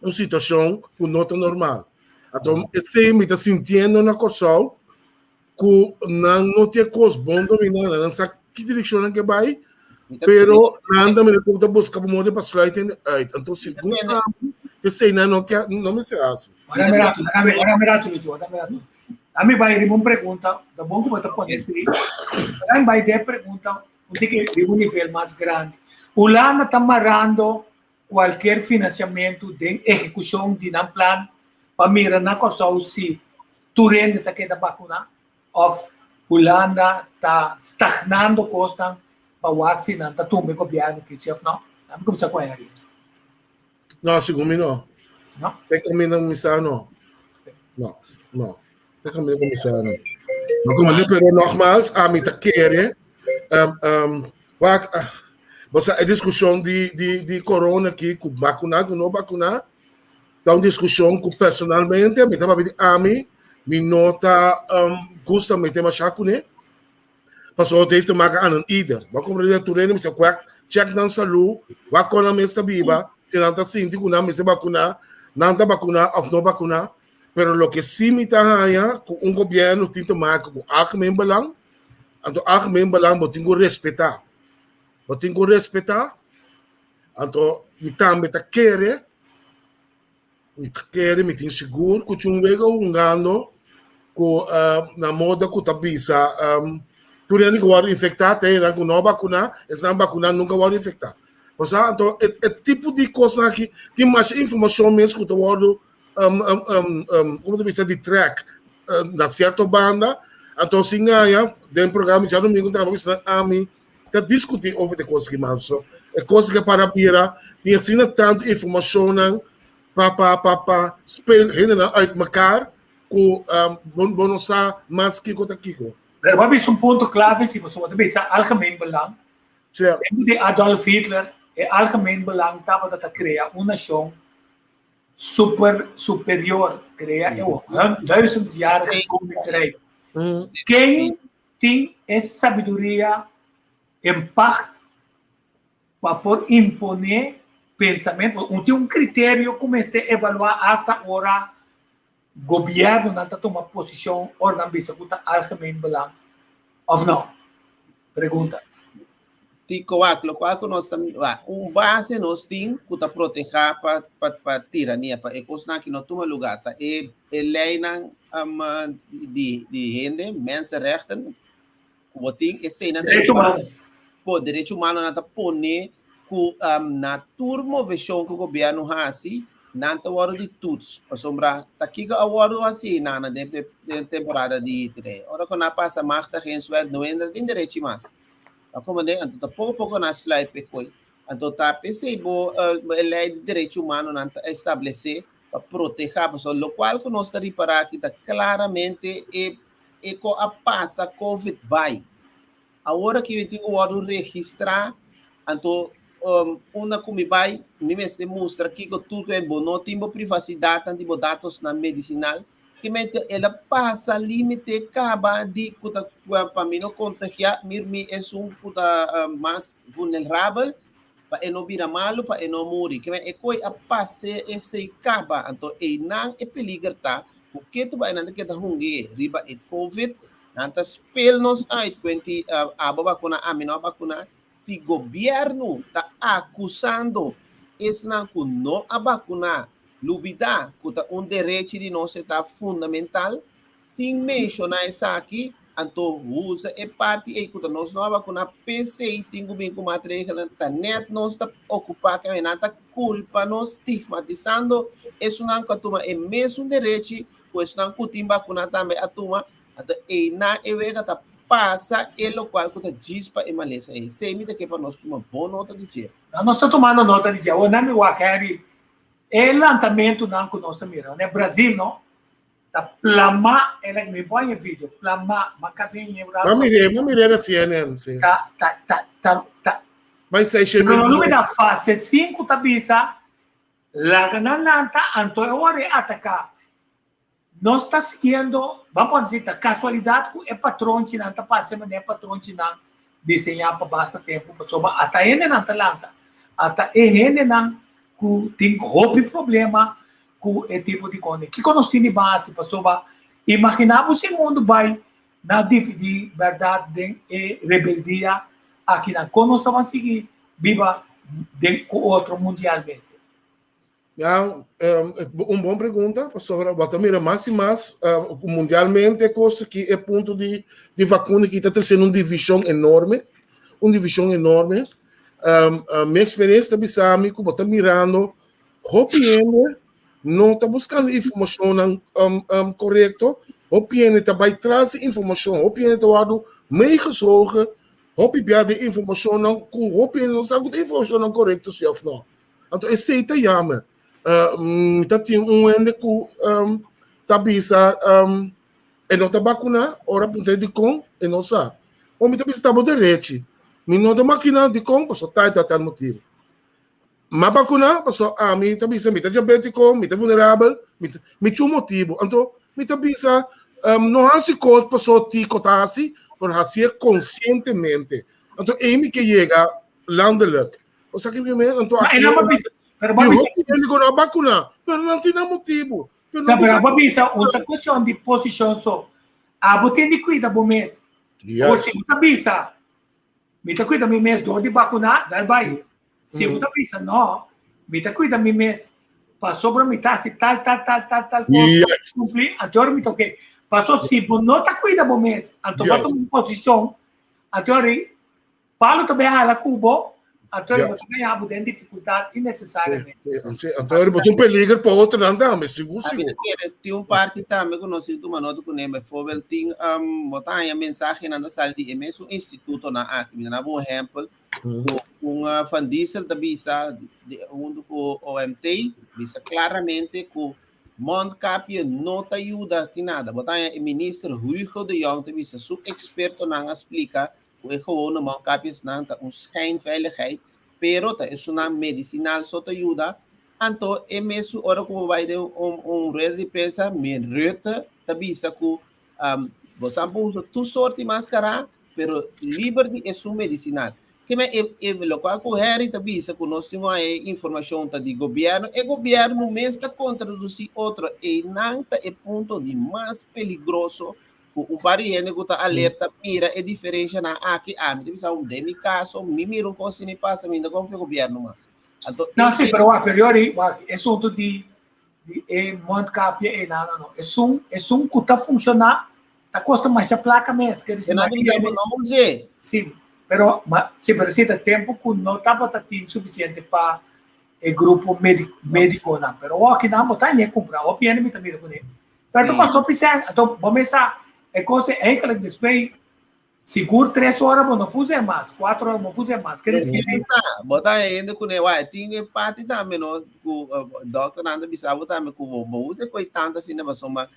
un situashon ku no ta normal. Anto esei mi ta sintiendo na Kòrsou ku nan no tin e kos bon dominá, nan sa ki direkshon nan ke bai, pero nan ta mira ku ta buska pa modo pa sluit hende uit. Anto segun ami, esei nan no ke no mester hasi. Ora mi rato, ora mi rato, Lucho, ora mi rato. Ami bai riba un pregunta, ta bon ku bo ta pone esei. Ora mi bai den pregunta, un tiki riba un nivel mas grandi. Hulanda ta marando kualkier finansiamentu den ehekushon di nan plan pa mira na Kòrsou si tur hende ta keda bakuná òf Hulanda ta stagnando kosnan pa wak si nan ta tumba e gobièrnu ki si òf nò? Nan mi kuminsá ku Henry. No, segun mi no. No? Te kaminda kuminsá no. No, no. Te kaminda kuminsá no. No komo pero nogmaals, ami ta kere um, um, wak, ah, bo sa e diskushon di, di, di corona aki, ku bakuná, ku no bakuná, ta un diskushon ku personalmente mi ta papia di ami, mi no ta um, gusta mete mashá kuné. Pasobra het heeft te maken aan een ieder. Bo a komprendé? Tur hende mester kwek check nan salú, wak kon nan mes ta biba, si nan ta sinti ku nan mester bakuná, nan ta bakuná òf no bakuná. Pero loke sí mi ta haña ku un gobièrnu tin te maken ku algemeen belang, anto algemeen belang bo tin ku respetá. Bo tin ku respetá, anto mi tambe ta kere Mi ta kere, mi tin sigur ku tin un wega hungando ku na moda ku ta bisa tur hende ku wòrdu infektá ta hendenan ku no bakuná, esnan bakuná nunka wòrdu infektá. Osea anto e tipo di kosnan aki tin masha informashon mes ku ta wòrdu komo ta bisa di trèk na sierto banda, anto sin haña den programa djadumingu tambe bisa ami ta diskutí over di e kos aki mas. So, e kos aki a para bira tin asina tantu informashonnan pa pa pa pa speel hendenan uit mekaar ku bo bo no sa mas kiko ta kiko. Pero bo a bisa un punto klave si, pasobra bo ta bisa algemeen belang. Sí. Tempu di Adolf Hitler e algemeen belang tabata ta krea un nashon super superior, krea e duizendjarige koninkrijk. Ken Tin e sabiduria en pacht pa por imponé pensamentu. Un tin un kriterio ku mester evaluá asta ora gobièrnunan ta tuma posishon ora nan bisa ku ta algemeen belang òf nò? Pregunta. Tiko wak, lokual ku nos ta wak, un base nos tin ku ta protehá pa pa pa tirania, pa e kosnan aki no tuma lugá, ta e e leinan di di hende, mensenrechten, ku bo tin eseinan ta Derecho humano. Po derecho humano nan ta pone ku na tur moveshon ku gobièrnu hasi, nan ta wòrdu di toets, pasobra ta kiko a wòrdu hasi nan den den temporada di tre. Ora ku nan a pasa machtigingswet no hende tin derechi mas. A komand'é, anto ta poko poko nan sluip e koi. Anto ta p'esei bo e lei di derecho humanonan ta establesé pa protehá, pasobra lokual ku nos ta ripará aki ta klaramente e e ko a pasa covid bai. Awor aki mi tin ku wòrdu registrá, anto unda ku mi bai mi mester mustra kiko tur ku bo no tin bo privasidatnan di bo datosnan medisinal. Kimente el a pasa limite kaba di ku ta pa mi no kontagiá mir mi esun ku ta mas vulnerabel pa e no bira malu pa e no muri. Kimen e koi a pase esei kaba anto einan e peliger ta ku ketu bai nan ta keda hungi riba e covid nan ta spel nos uit kuenti abo bakuna ami no a bakuna. Si gobièrnu ta akusando esnan ku no a bakuná, lubidá ku ta un derechi di nos e ta fundamental, sin menshoná esaki, anto usa e parti ei ku ta nos no a bakuná, p'esei tin ku bin ku matregelnan, ta nèt nos ta okupá ku nan ta kulpa nos stigmatisando esunnan ku a tuma e mesun derechi ku esunnan ku tin bakuná tambe a tuma. Anto einan e wega ta pasa e lokual ku ta djis pa e malesa ei. Esei mi ta ke pa nos tuma bon nota di dje. No, nos ta tumando nota di dje. Awor nan mi wak Henry, e lantamentunan ku nos ta mira na Brazil no, ta plama, el a mi bo haña e video, plama, ma kabi haña un rato. Ma mir'é, ma mir'é na CNN, si. Ta, ta, ta, ta, ta. Bai seishen Pero mil no mi da fase sinku ta bisa, laga nan lanta, anto e ora e ataka. Nos ta siguiendo, ban por disi ta casualidad cu e patronchinan ta parce manera patronchinan diseña pa basta tempo, pasobra ata hendenan ta lanta, ata e hendenan cu tin hopi problema cu e tipo di cosnan. Kico nos tin di ban haci? Pasobra imagina bo si mundo bay na dividi berdad den e rebeldia akinan, con nos ta ban sigui biba den cu otro mundialmente? Ja, un bon pregunta, pasobra bo ta mira mas i mas mundialmente kos ki e punto di di vakuna ki ta tresiendo un divishon enorme, un divishon enorme. Mi eksperensia ta bisa mi ku bo ta mirando hopi hende no ta buskando informashonnan korekto, hopi hende ta bai tras di informashon, hopi hende ta wòrdu meegezogen, hopi bia den informashonnan ku hopi hende no sa ku ta informashonnan korekto si òf no. Anto esei ta jammer. Mi ta tin un hende ku ta bisa e no ta bakuná, ora puntra e dikon, e no sa. O mi ta bisa ta bo derechi. Mi no ta makiná dikon pasobra tal i tal tal motibu. M'a bakuná pasobra ami ta bisa mi ta diabétiko, mi ta vulnerabel, mi tin un motibu. Anto mi ta bisa no hasi kos pasobra tiko ta hasi, pero hasié konsientemente. Anto ei mi ke yega landelijk. O sa ki mi men, anto Maar aki en dan bisa, pero di bisa, hopi hende ku no a bakuná, pero nan tin nan motibu. Pero no pero bisa bo bisa un ta cuestión di posición so. Abo tin di cuida bo mes. O Yes. si bo ta bisa, mi ta cuida mi mes door di bakuná, dal bai. Si bo ta bisa, no, mi ta cuida mi mes pasobra mi ta hasi tal, tal, tal, tal, tal cosa, cumpli, anto mi ta oké. Paso si bo no ta cuida bo mes, anto bo tuma un posicion, anto Pablo ta bay hala cu bo, anto bo ta bay habu den dificultad innecesariamente. Anto bo ta un peliger pa otronan tambe, sigur Ami sigur. ta kere tin un parti tambe cu nos tin tuma nota cu ne, bijvoorbeeld tin bo ta haña mensahenan ta sali di e mesun institutonan aki. Mi ta daba un ehempel, cu un Van Diesel ta bisa hunto cu OMT, bisa claramente cu mondkapje no ta yuda ki nada. Bo ta haña e minister Hugo de Jonge ta bisa su expertonan a splica Ku e gewone mondkapjesnan ta un schijnveiligheid, pero ta esunnan medisinal so ta yuda. Anto e mesun ora ku bo bai den un un rueda di prensa, meneer Rutte ta bisa ku bo sa por usa tur sort di maskara, pero liber di esun medisinal. Ke men e e lokual ku Harry ta bisa ku nos tin e informashon ta di gobièrnu, e gobièrnu mes ta kontradusí otro. Einan ta e punto di mas peligroso Ku un par di hende ku ta alerta mira e diferenshanan aki, ami ta bisa den mi kaso mi mira un kos asina pasa mi no ta konfia gobièrnu mas. Anto No, si, pero wak, pero yori, wak, e asuntu di di e mondkapje ei nada no. Esun, esun ku ta funshoná ta kosta masha plaka mes. Ker disi, Pero nan ta bisa bo no us'é. Si, pero ma, si, pero si ta tempu ku no tabata tin sufisiente pa e grupo médiko, médikonan. Pero wak, kinan bo ta ñe kumpra, hopi hende mi ta mira kuné. Pero ta kosto hopi sèn, anto bo mes sa e kos ei eigenlijk despues sigur tres ora bo no puse mas, kuater ora bo no puse mas. Ker disi Pensa, bo ta hende ku ne wak, tin e parti tambe no ku dokternan ta bisa bo tambe ku bo bo usa e koi tantu asina pasobra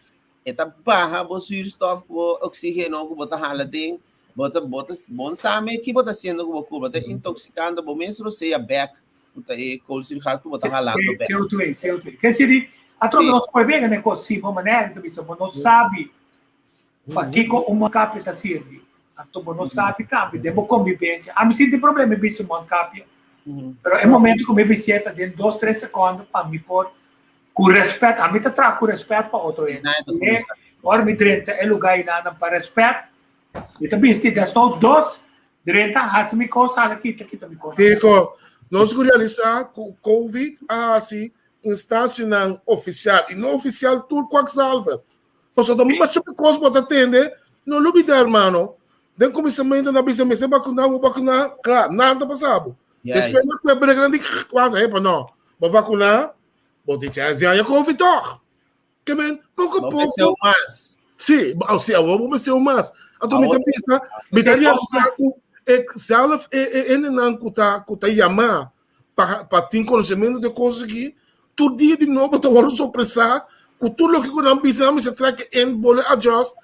e ta baha bo zuurstof ku bo oxigeno ku bo ta hala den, bo ta bo ta bo no sa me ki bo ta hasiendo ku bo kurpa, bo ta intoksikando bo mes rosea bek ku ta e koolzuurgas ku bo ta halando bek. CO2, CO2. Ke siri, atrobe nos por bega ne kos si bo manera ta bisa bo no sabi pakiko un mondkapje ta sirbi. Anto bo no sabi tambe den bo kombibensia. Ami sinti problema mi bisti un mondkapje, pero e momento ku mi bistié ta den dos tres sekondo pa mi por ku rèspèt, ami ta traha ku rèspèt pa otro hende. Ora mi drenta e lugá einan pa rèspèt, mi ta bisti desnoods dos. Drenta, hasi mi kos, hala kita, kita mi kos. Tiko, nos ku realisá ku Covid a hasi instansianan ofisial i no ofisial tur kwakzalver. Pasobra ta masha kos bo ta tende, no lubidá hermano, den kuminsamentu nan bisa mester bakuná, bo bakuná, kla, nada ta pasa bo. Despues nan kue brek nan di wanta, epa no, bo vakuná, bo tin chèns di haña Covid tòg. Ke men, poko Bo poko. mester un mas. Sí, o sea, awor bo mester un mas. Anto mi ta Awor- bisa, mi ta Mester dos realisá mas. ku e zelf e e hendenan ku ta ku ta yamá pa pa tin konosementu di e kos aki, tur dia di nobo ta wòrdu sorpresá ku tur loke ku nan bisa nan mester trek in, bole adjust.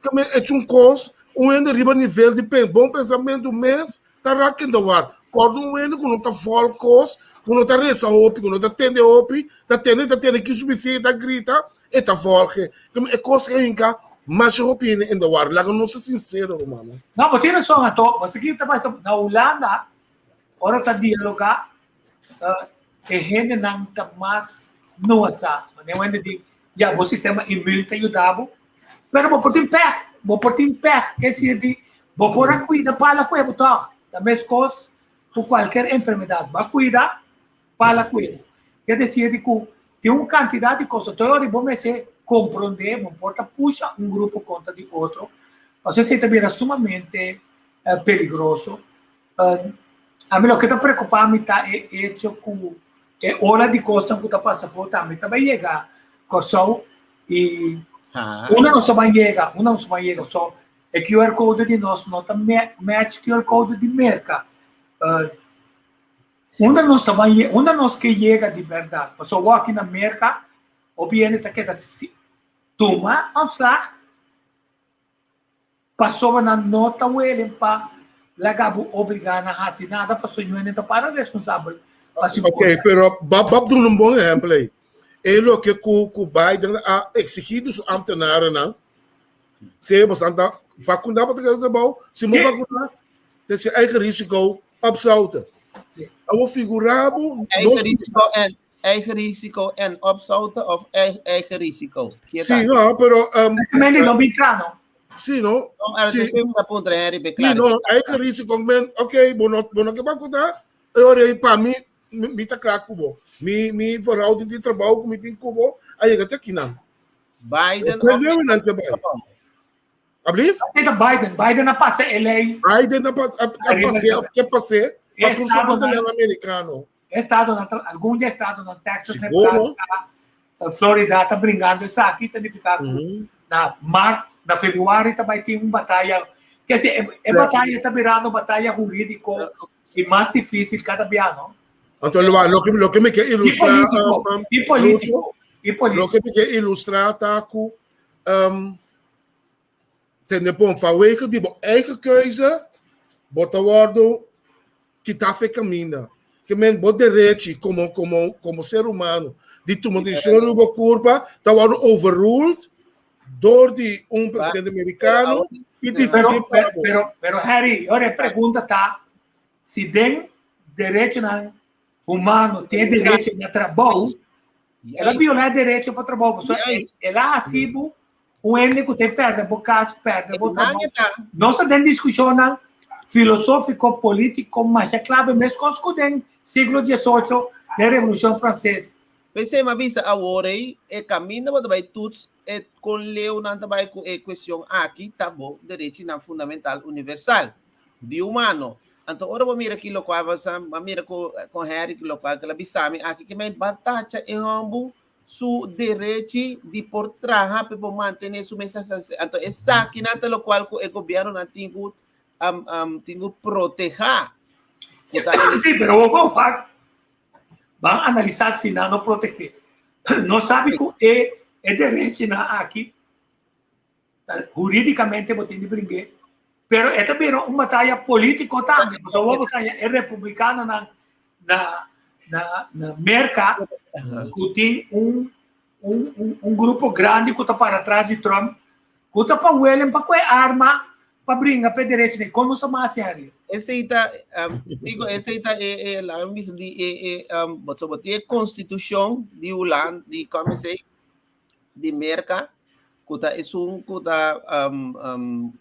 Ke men echa un kos, un hende riba nivel di pen bon pensamentu mes ta rak in de war. Kòrda un hende ku no ta vòlg kos, ku no ta resa hopi, ku no ta tende hopi, ta tende, ta tende kisu bisí, e ta grita, e ta vòlg e. E kos a hinka masha hopi hende in de war. Laga nos ta sinsero, rumannan. No, bo tin rason, anto, bo sa kiko ta pasa? Na Hulanda, ora ta dialogá, e hendenan ta mas nuansá. Manera un hende di, ya, bo sistema imün ta yuda bo, Pero bo por tin pèg, bo por tin pèg, ke sir di bo por a kuida pala ku ebo tòg. Ta meskos ku kualker enfermedat, bo a kuida pala ku ebo. Ke desir di ku tin un kantidat di kos, anto ora bo mester komprondé, bo por ta pusha un grupo kontra di otro, pasobra esei ta bira sumamente peligroso. Ami loke ta preocupa mi ta e hecho cu e ola di cosnan cu ta pasa afo tambe ta bay yega Corsou y una nos ta bay yega, una nos ta bay yega. So e QR code di nos no ta match QR code di Merca. Unda nos ta bay, unda nos ke yega di berdad? Pasobra awor aki na Merca hopi hende ta keda tuma ontslag. Pasobra nan no ta welen pa laga bo obligá nan hasi nada, pasobra ñu hende ta para responsabel pa su Ok, kosnan. pero Bob, Bob duna un bon ehempel ei. E loke ku ku Biden a eksigí di su ambtenarennan, sea bosan ta vakuná pa ta keda trabou, si no Sí. vakuná, ta si eigen risiko opzouten. Sí. Awor figurá bo, Eigen nos risico en eigen risico en opzouten of eigen risico? Ke Sí, tal? no, pero Mendi no bin tra, no? Sí, no. No, ahora Sí. te sigo una punta, Henry, be Sí, claro. no, eigen risico, men, ok, bo no ke vakuná, e ora ei pa mi, mi ta kla ku bo. Mi verhouding di trabou ku mi tin ku bo a yega te akinan. Biden Kwe of leu nan te bai? Ablief? Esei ta Biden. Biden a pasa e lei. Biden a pasa, a pas'é of ke pas'é pa tur su ambtenanan amerikano. Estadonan ta, algun di estadonan, Texas, Sigur, no? Nebraska, Florida ta bringando esaki, ta nifiká ku na mart, na februari ta bai tin un bataya. Ke si e bataya ta birando bataya hurídiko i mas difísil kada bia, no? Anto loke loke mi ke I ilustrá, polítiko, i polítiko, Lucho, i polítiko. loke mi ke ilustrá ta ku tende bon, vanwege di bo eigen keuze, bo ta wòrdu kitá fe kaminda. Ke men bo derechi komo komo komo ser humano di tuma desishon riba bo kurpa ta wòrdu overruled dor di un presidente merikano i disidí pa bo. Pero, pero Harry, ora e pregunta ta si den derechonan humano tin e derecho na trabou, el a violá e derecho pa trabou, pasobra el a hasi bo Un hende ku te pèrdè bo kas, pèrdè bo trabou. Nos ta den diskushonnan filosófiko, polítiko masha klave meskos ku den siglo diesocho den Revolushon Franses. P'esei mi a bisa awor ei, e kaminda bo ta bai tuts e kon leu nan ta bai ku e kuestion aki ta bo derechinan fundamental universal di humano. Anto ora bo mira ki lokual bo sa, bo a mira ku kon Harry ki lokual ku el a bisa mi aki ke mi a tacha e hòmbu su derechi di por traha pa e por mantene su mes. Anto esakinan ta lokual ku e gobiernonan tin ku tin ku proteha. Sí, pero bo por wak ban analisa si nan no protege. No sabi ku e e derechinan aki huridicamente bo tin di bring'é, pero e ta bira un bataya politico tambe, pasobra bo ta haña e republicanonan na na na Merca ku tin un un un un grupo grandi ku ta para tras di Trump ku ta pa welen pa kue arma pa bringa pa e derechonan. Kon nos ta mas hasi Harry? Esei ta, digo, esei ta e, e, laat me bisa di e, e, bo so bo tin e constitucion di Hulanda, di, como esei, di Merca, ku ta esun ku ta um, um,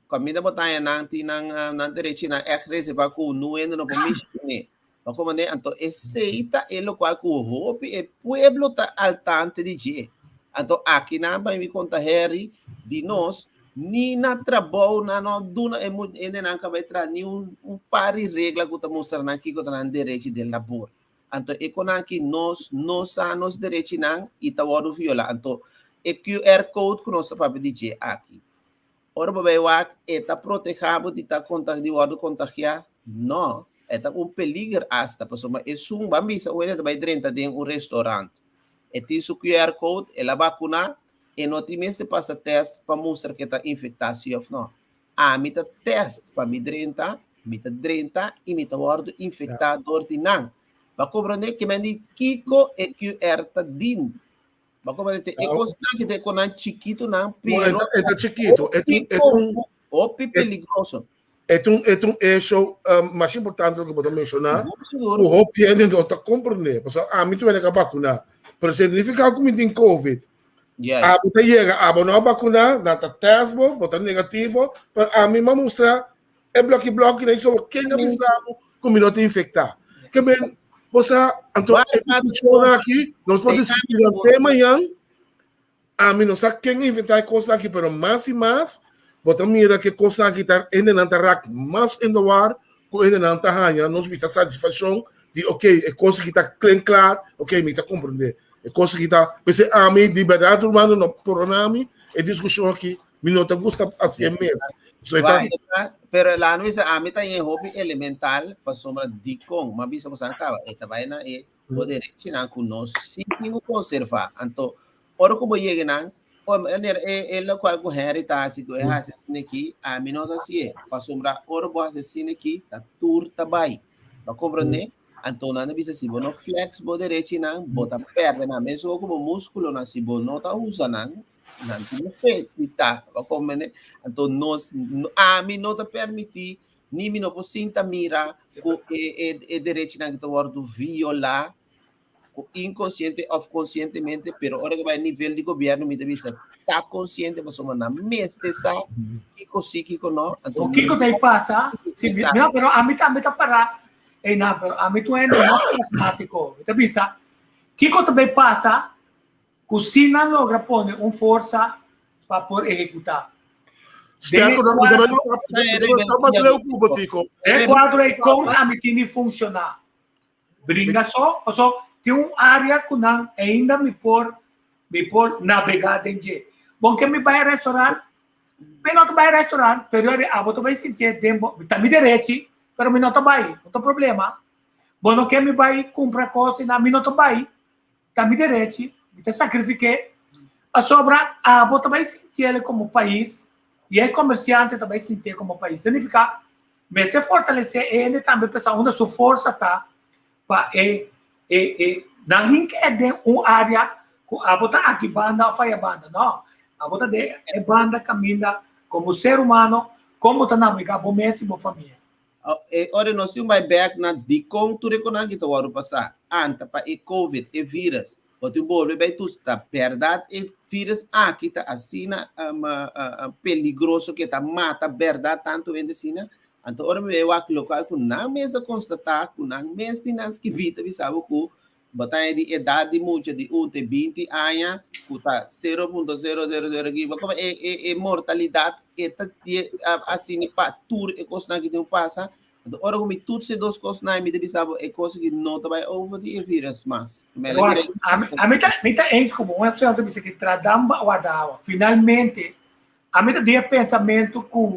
Kaminda bo ta haña nan tin nan nan derechinan ègt reservá ku nu hende no por mishi kuné. Bo komprendé? Anto esei ta e lokual ku hopi e pueblo ta altante di dje. Anto akinan pa mi konta Harry di nos ni na trabou nan no duna e hendenan ka bai traha ni un un par di regla ku ta mustra nan kiko ta nan derechi den labor. Anto e konan aki nos no sa nos derechinan i ta wòrdu violá. Anto e QR code ku nos ta papia di dje aki. Ora bo bai wak, e ta protehá bo di ta konta di wòrdu kontagiá? No, e ta un peliger asta, pasobra esun ban bisa un hende ta bai drenta den un restaurant, e tin su QR code, el a bakuná, e no tin mester pasa tèst pa mustra ku e ta infektá si òf no. Ami ta tèst pa mi drenta, mi ta drenta i mi ta wòrdu infektá dor di nan. Bo a komprondé ke men di kiko e QR ta din? Bo a komprondé? E kosnan ki ta e konan chikitunan, pero E ta chikitu. Hopi peligroso. E ta un, e ta un hecho mas importante loke bo ta menshoná, ku hopi hende no ta komprondé. Pasobra ami tur hende ka bakuná, pero signifiká ku mi tin covid. Abo ta yega, abo no a bakuná, nan ta tèst bo, bo ta negativo, pero ami m'a mustra e bloki bloki nan sobre ken a bisa bo ku mi no ta infektá. Ke men, bo sa, anto e diskushon aki, nos por diskutí te mañan. Ami no sa ken a inventá e kos aki, pero mas i mas bo ta mira ku e kos aki ta hendenan ta rak mas in de war ku hendenan ta haña nos bisa satisfakshon di ok e kos aki ta klen klar, ok mi ta komprendé e kos aki ta p'esei ami di bèrdat ruman no pordona mi e diskushon aki mi no ta gusta hasié mes. So e ta. Pero laat mi bisa ami ta yen hopi elemental pasobra dikon mi a bisa boso a kaba e ta bai na e bo derechinan ku nos sí tin ku konservá. Anto, ora ku bo yega nan, o meneer, e, e lokual ku Henry ta hasi, ku e hasi asina aki, ami no ta hasié. Pasobra ora bo hasi asina aki, ta tur ta bai. Bo a komprondé? Anto nan ta bisa, si bo no flex bo derechinan, bo ta pèrdè nan. Mesun ku bo múskulonan, si bo no ta usa nan, nan tin mester di ta. Bo a komprendé? Anto nos, ami no ta permití Ni mi no por sinta mira ku e e e derechinan ki ta wòrdu violá ku inkonsiente òf konsientemente, pero ora ku bai nivel di gobièrnu mi ta bisa ta konsiente pasobra nan mester sa kiko si kiko no. Anto O kiko ta e pasa? Si, mi, no, pero ami tambe ta para einan, pero ami tu hende mas pragmátiko. Mi ta bisa, kiko ta bai pasa ku si nan logra pone un forsa pa por ehekutá. Sterko no, mi ta stap mas leu ku bo, Tico. Den kuadro ei kon ami tin di funshoná? Bringa so, paso tin un área ku nan ainda mi por mi por nabegá den dje. Bon ke mi bai restaurant, mi no ta bai restaurant, pero abo ta bai sintié den bo, ta mi derechi, pero mi no ta bai, no ta problema. Bo no ke mi bai kumpra kos i nan, mi no ta bai. Ta mi derechi, mi ta sakrifik'é, pasobra abo ta bai sintiel komo pais i e komersiante ta bai sintié komo pais. Signifiká, mester fortalesé e hende tambe p'esei unda su forsa ta pa e e e nan hink'é den un área ku abo ta aki banda òf aya banda. No, abo ta den e banda kaminda komo ser humano kon bo ta nabegá bo mes i bo famia. E ora nos tin bai bek na dikon tur e konan ki ta wòrdu pasá anta pa e covid, e virus. Bo tin bolbe bai tus. Ta bèrdat e virus aki ta asina peligroso ke ta mata bèrdat tantu hende asina? Anto ora mi bai wak lokal ku nan mes a konstatá ku nan mes tin nan skibí ta bisa bo ku Bo ta di edat di mucha di un te 20 aña ku ta 0.000 ki bo komo e e e mortalidat e ta die asina pa tur e kosnan ki tin ku pasa. Anto ora ku mi toets e dos kosnan mi ta bisa bo e kos aki no ta bai over di e virus mas. Ami ami ta mi ta eens ku bo. Un opcion ta bisa ki tradamba warda awa. Finalmente ami ta di e pensamentu ku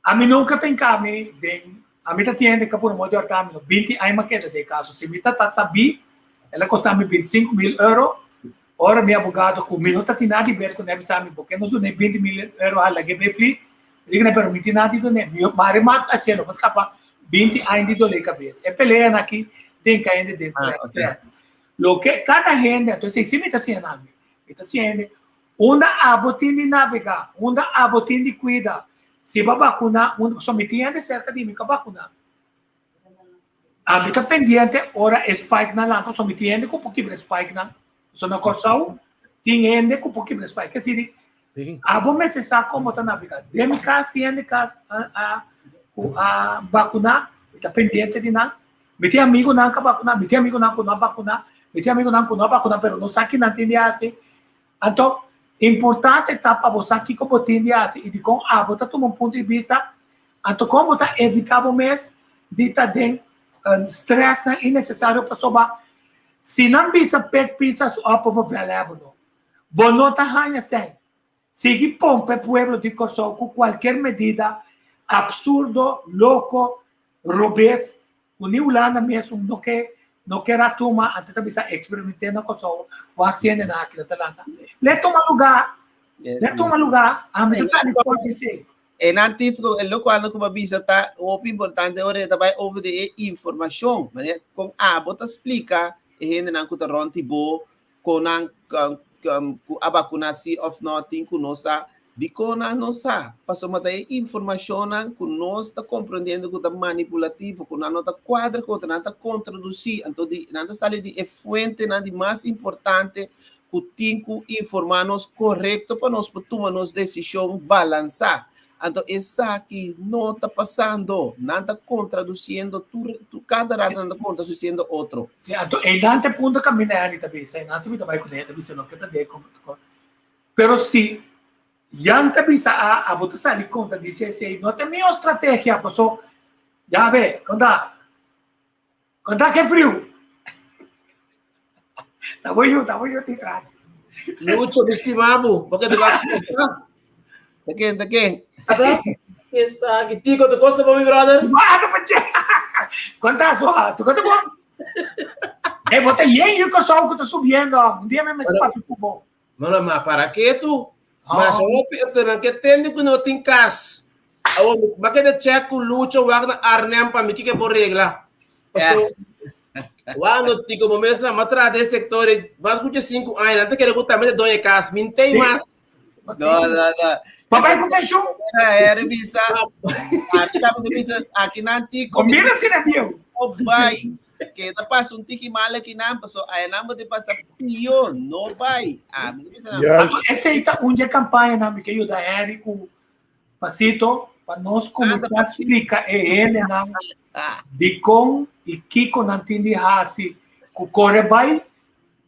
Ami nunca ta hinca mi den, ami ta tiende ca puru modo horta mi no 20 aña mi a keda den e caso, si mi ta ta sabi el a costa mi 25 mil euro, ora mi abogado cu mi no ta tin nada di ber cune a bisa mi bo ke nos dune 20 mil euro a lage bay fli, mi di cune pero mi tin nada di dune, mi mari mat a cielo mi scapa 20 aña di dole cabes, e peleanan aki ta hinca hende den stress, loke cada hende, entonces si mi ta siña nan mi, mi ta siña hende Unda abo tin di navegá? Unda abo tin di kuida? Si bo a bakuná, unda? Pasobra mi tin hende serka di mi ku a bakuná. Ami ta pendiente ora e spikenan lanta, pasobra mi tin hende ku por kibra e spikenan. Pasobra na Kòrsou tin hende ku por kibra e spike. Ke sidi? Abo mester sa kon bo ta nabegá. Den mi kas tin hende ku a ku a bakuná, mi ta pendiente di nan. Mi tin amigunan ku a bakuná, mi tin amigunan ku no a bakuná, mi tin amigunan ku no a bakuná pero no sa ki nan tin di hasi. Anto, importante ta pa bo sa kiko bo tin di hasi i dikon abo ta tuma un punto di bista. Anto kon bo ta evitá bo mes di ta den strèsnan innesesario pasobra si nan bisa pek pisas òp of vèl èbo no. Bo no ta haña sèn. Sigui pompa e pueblo di Kòrsou ku kualker medida absurdo, loko, robes, ku ni Hulanda mesun no ke no ker a tuma, anto ta bisa eksperimenté na Kòrsou, wak si hende nan aki ta lanta. Lei tuma lugá, lei tuma lugá, ami ta sali for di esei. E nan título, e lokual nan ku bo a bisa ta hopi importante ora e ta bai over di e informashon, manera kon abo ta splika e hendenan ku ta rònt di bo kon nan ku a bakuna si òf no tin ku nos sa. Dikon nan no sa? Pasobra ta e informashonnan ku nos ta komprendiendo ku ta manipulativo, ku nan no ta kuadra ku otro, nan ta kontradusí. Anto di nan ta sali di e fuentenan di mas importante ku tin ku informá nos korekto pa nos por tuma nos desishon balansá. Anto esaki no ta pasando. Nan ta kontradusiendo tur, tur kada rato nan ta kontradusiendo otro. Sí, anto einan ta e punto kaminda Henry ta bisa, einan si mi ta bai kuné, ta bisa loke ta de kon, pero si Jan ta bisa a abo ta sali kontradisi esei, no ta e mihó strategia, paso ya ve, kon ta? Kon ta ke friu? Ta bo yu, ta bo yu ti tras. Lucho, mi stima bo. Bo ke te wak spanta. Ta ken, ta ken? Ata, esaki Tico, te kosta bo mi brother? Ata pa che. Kon ta so? Tu konta bo? Eh, bo ta yen yu Kòrsou ku ta subiendo. Un dia mi mester papia ku bo. Mano, ma para ketu. Masha hopi e ke tende ku no tin kas. Awor, mi a keda check ku Lucho wak na Arnhem pa mi kiko e por regla. Paso, wak no Tico, bo mes sa, mi a traha den e sektor ei mas ku diesinku aña, nan ta kere ku tambe ta doño e kas. Mi n'tei mas. No, no, no. Papá ku penshun. Era bisa. Aki tabata bisa, aki nan Tico. Mira si na bieu. No bai. Keda pasa un tiki mal akinan, paso ayanan bo te pasa pio, no bai. Ah, mi ta bisa nan. Yes. Esei ta un dje kampañanan mi ke yuda Henry ku Pasito pa nos kuminsá splika e hendenan dikon i kiko nan tin di hasi ku kore bai.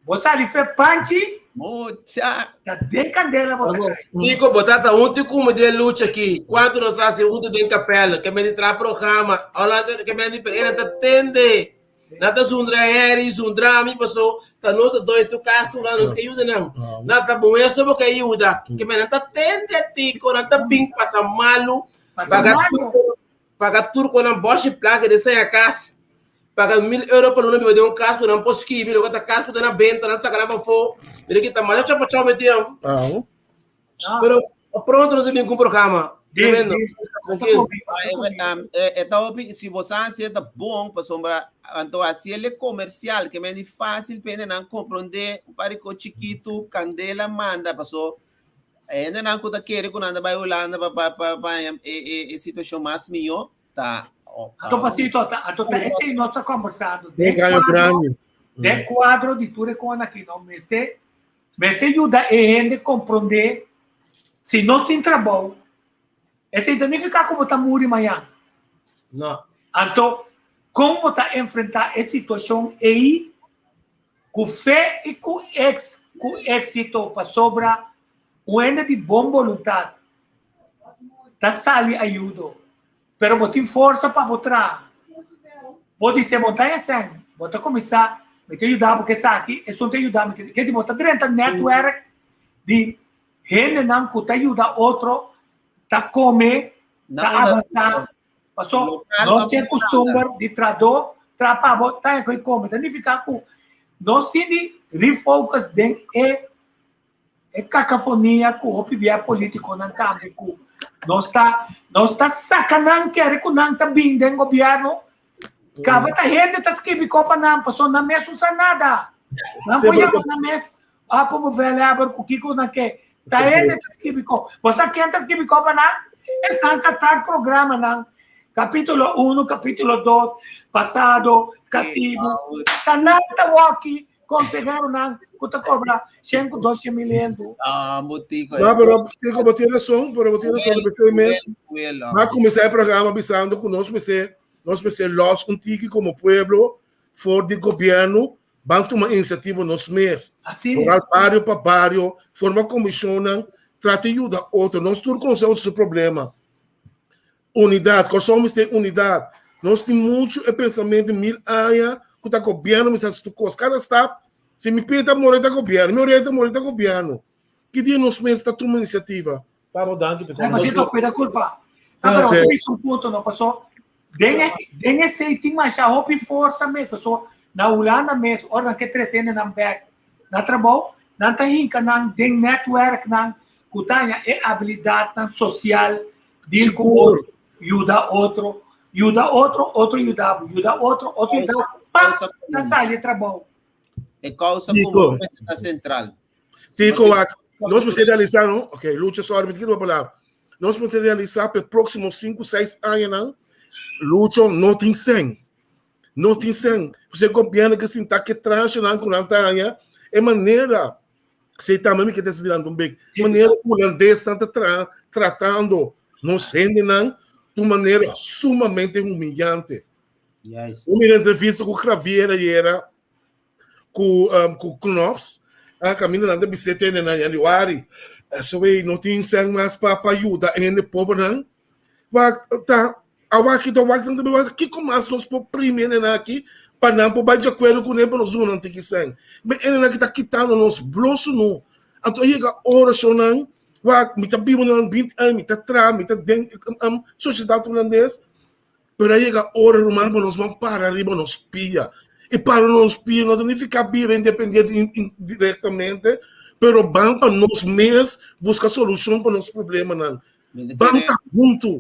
Bo sali fe panchi. Mucha. Ta den kandela bo ta kai. Kiko bo tata huntu ku mi den lucha aki. Kuantu nos hasi huntu den kapèl. Ke men di traha programa. Ora ke men di pero e nan ta tende. Nan ta zundra Harry, zundra mi paso ta nos ta doño tur kas nan nos ke yuda nan. Nan ta bon eso bo ke yuda. Ke men nan ta tende Tiko, nan ta bin pasa malu. Pasa malu. Paga tur ku nan bòshi plaka den seña kas. Paga mil euro pa luna biba den un kas ku nan por skibi, loke ta kas ku ta na benta, nan saka nan pafó. Mira ki ta masha chapa chau mi tiam. Pero pronto nos a bin ku un programa. Tremendo. Tranquilo. E ta hopi, si bo sa hasi e ta bon, pasobra anto hasi el e komersial, ke men di fásil pa hendenan komprondé, un par di kos chikitu, kandela manda, paso e hendenan ku ta kere ku nan ta bai Hulanda pa pa pa pa haña e e e situashon mas mihó, ta Anto pasito, anto ta esei nos ta kombersando. Den Den kuadro, den kuadro di tur e kos aki no mester Mester yuda e hende komprondé si no tin trabou, esei ta nifiká ku bo ta muri mañan. No. Anto, kon bo ta enfrentá e situashon ei ku fe i ku eks ku éksito? Pasobra un hende di bon boluntat ta sali ayudo, pero bo tin forsa pa bo traha. Bo di se montaña sèn, bo ta kuminsá, mi ta yuda bo ku esaki, esun ta yuda mi ku esaki. Bo ta drenta nètwèrk di hendenan ku ta yuda otro, ta kome, ta avansá. Paso nos tin e kustumber di trahadó traha pa bo, ta haña ku e kome. Ta nifiká ku nos tin di refocus den e E kakafonia ku hopi bia politikonan tambe ku nos ta nos ta saka nan kere ku nan ta bin den gobièrnu kaba ta hende ta skibi kopa nan pasobra nan mes no sa nada. Nan por yama nan mes a komo veleber ku kiko nan ke ta hende ta skibi ko. Bo sa ken ta skibi kopa nan? Esnan ka start programanan kapitulo uno kapitulo dos pasado katibu ta nan ta wòki. Konseheronan ku ta kobra shen ku doshe mil eldu. Ah, botico. No, pero Tico, bo tin rason, pero bo tin rason, p'esei mes. M'a kuminsá e programa bisando ku nos mester, nos mester lòs un tiki komo pueblo for di gobièrnu, ban tuma inisiativa nos mes. Asina. Foral bario pa bario, forma komishonnan, trata di yuda otro. Nos tur konosé otro su problema. Unidat, Kòrsou mester unidat. Nos tin muchu e pensamentu mil aña ku ta gobièrnu mester hasi tur kos. Kada stap, si mi pie ta more ta gobièrnu, mi orea ta more ta gobièrnu. Ki dia nos mes ta tuma inisiativa? Pablo, danki pa Ay, pasito, kuida kulpa. Ah, pero Sí. tin un punto, no pasó. Den e, den esei tin masha hopi forsa mes, pasó na Hulanda mes, ora nan ke trese hende nan bek na trabou, nan ta hinka nan den netwerknan ku ta haña e abilidatnan sosial Deal ku Sigur. otro, yuda otro, yuda otro, otro yuda bo, yuda otro, otro yuda bo. Pa, Causa ta común. sali e trabou. E causa Tico. común mester ta central. Tico, wak, nos mester realisá, no? Ok, Lucho, sorry, mi ta kere palabra. Nos mester realisá pa e próksimo sinku, seis añanan, Lucho no tin sèn. No tin sèn. Pasobra e gobièrnu ke sinta ke tranchenan ku nan ta haña, e manera Sei tambe mi ke ta dilanti un bek. Manera hulandesnan ta tra, tratando nos hendenan di un manera sumamente humillante. Juist. Un mira entrevista ku Javier ayera ku um, ku Knops, a kaminda nan ta bisete hende nan januari. Eso wey no tin sen mas pa pa yuda hende pobernan. Wak ta awaki ta wak nan ta wak kiko mas nos por primi hendenan aki pa nan por bai di akuerdo kuné pa nos duna nan tiki sèn. Me hendenan aki ta kitando nos bloso no. Anto a yega ora shownan wak mi ta biba nan binti aña mi ta traha mi ta den sosiedat hulandes pero a yega ora ruman pa nos ban para riba nos pia. I para nos pia no ta nifiká bira independiente direktamente pero ban pa nos mes buska solushon pa nos problemanan. Ban ta huntu.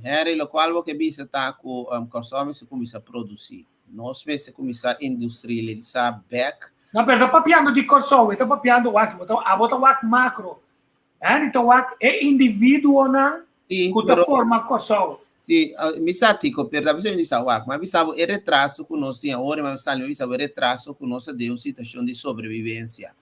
Harry, lokual bo ke bisa ta ku Kòrsou mester kuminsá produsí. Nos mester kuminsá industrialisá bèk. No, pero ta papiando di Kòrsou, e ta papiando wak, bo ta, abo ta wak makro. Henry ta wak e individuonan Sí, ku ta pero forma Kòrsou. Sí, mi sa Tico, pero ta bisa mi bisa wak, mi a bisa bo e retraso ku nos tin awor, mi a sali mi a bisa bo e retraso ku nos a den un situashon di sobrevivensia.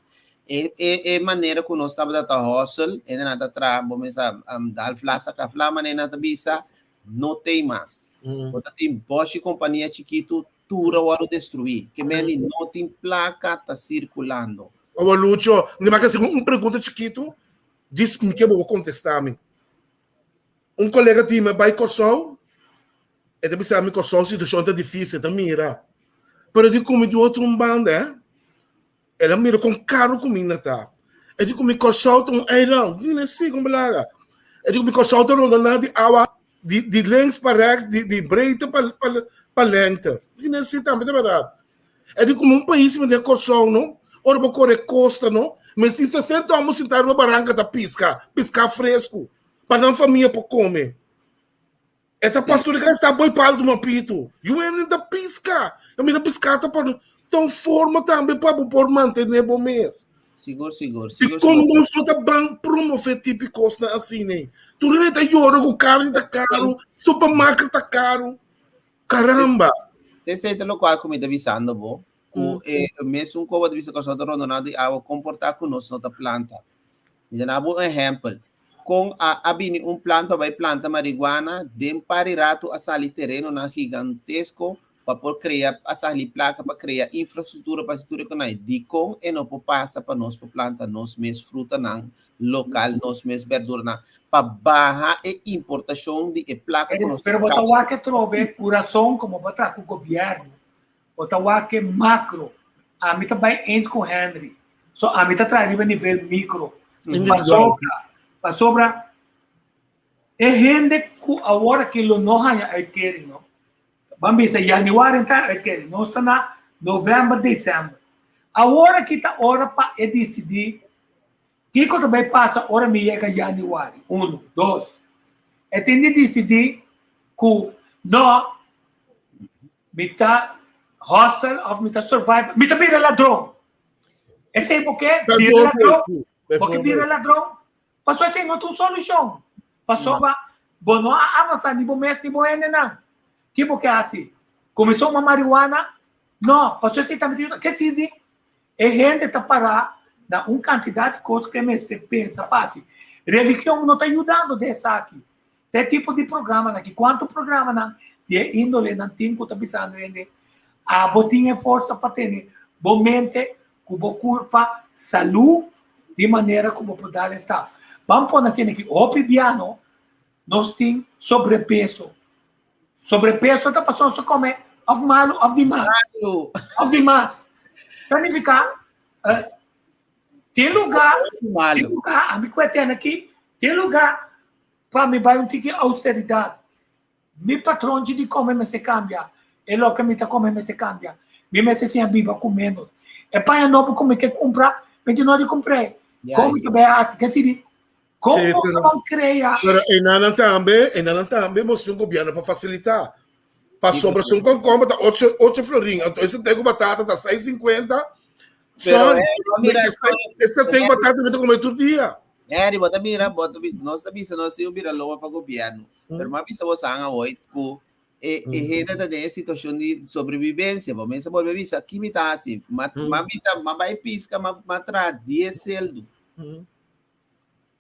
E, e, e manera ku nos tabata ta hustle, e nan ta traha, bo mesa um, dal fla saka fla, manera nan ta bisa, no tei mas. Bo ta tin boshi kompania chikitu, tur a wòrdu destruí. Ke men di no tin plaka ta sirkulando. Awa Lucho, mi ta hasi un pregunta chikitu, dis mi ke bo kontestá mi. Un kolega di mi a bai Kòrsou, e ta bisa mi Kòrsou situashon ta difísil, e ta mira. Pero di ku mi di otro un banda, eh, El a mira kon karu kuminda ta. E di ku mi Kòrsou ta un eiland. Mi ne si kon belaga. E di ku mi Kòrsou ta rondoná di awa di di links pa rèks, di di breedte pa pa pa lengte. Mi ne si tambe ta bèrdat. E di ku un pais manera Kòrsou no, ora bo kore kosta no, mester 60 hòmber sintá riba baranka ta piska, piská fresku pa nan famia por kome. E ta pastor que está boi palo do mapito. E o homem da pisca. Eu mira pisca tá por tão forma também para por manter bom mês. Sigur, sigur, E sigur, como sigur. nós não tá bem promover típicos na assim, né? Tu nem tá llora com carne tá caro, supermarket tá caro. Caramba. Esei ta lokual ku mi ta bisando bo, ku e mesun koba ta bisa ku ta rondoná di awa komportá ku nos no ta planta. Mi ta duna bo un ehèmpel. Kon a a bini un plan pa bai planta marihuana, den par di ratu a sali terenonan gigantesko pa por krea, a sali plaka pa krea infrastruktura pa hasi tur e konai. Dikon e no por pasa pa nos por planta nos mes frutanan lokal, nos mes berduranan, pa baha e importashon di e plaka ku nos ta Pero bo ta saka? wak e trobe kurason komo bo ta traha ku gobièrnu. Bo ta wak e macro. Ami ta bai eens ku Henry. So ami ta traha riba nivel micro. Individual. Pasobra, pasobra e hende ku awor aki lo no haña uitkering no. Ban bisa januari ta uitkering. Nos ta na november, december. Awor aki ta ora pa e disidí kiko ta bai pasa ora mi yega januari. Uno, dos. E tin di disidí ku no, Mi ta hustle of mi ta survive, mi ta bira ladron. Esei bo ke bira ladron, bo ke bira ladron. Paso esei no ta un solushon. Pasobra bo no a avansa ni bo mes ni bo hendenan. Ki bo ke hasi? Kuminsá uma marihuana? No, paso esei tambe ta yuda. Ke sirbi? E hende ta pará na un kantidat di kos ku e mester pensa pa hasi. Religion no ta yudando den esaki. Ta e tipo di programanan aki. Kuantu programanan di e índolenan tin ku ta bisando hende, Abo tin e forsa pa tene bo mente ku bo kurpa salú di manera ku bo por dal e stap. Ban pone asina ki hopi biano nos tin sobrepeso. Sobrepeso ta pasobra nos ta kome òf malu òf di mas. Òf di mas. Ta nifiká tin lugá, tin lugá, ami ku e tene aki, tin lugá pa mi bai un tiki austeridat. Mi patronchi di kome mester kambia, e loke mi ta kome mester kambia. Mi mester siña biba ku ménos. E paña nobo ku mi ke kumpra, mi tin no di kumpr'é. Kon mi ta bai hasi? Ke sidi? Kon Sí, nos pero, ban krea? pero enanan tambe, enanan tambe mos un gobierno pa facilita. Pa Sí, sobre pero, un komkomber ta 8, 8 florin, anto ese te ku batata ta 6,50. pero Sorry, eh, mira, ese, ese te ku batata mi ta come tur dia. Harry, bota mira, bota, nos ta bisa, nos tin bira loba pa gobierno. Pero ma bisa bo sanga hoy ku e e hende ta den e situacion di sobrevivencia. Bo mesa bolbe bisa, ki mi ta hasi? Ma, ma bisa, ma bai pisca, ma, ma tra 10 seldo.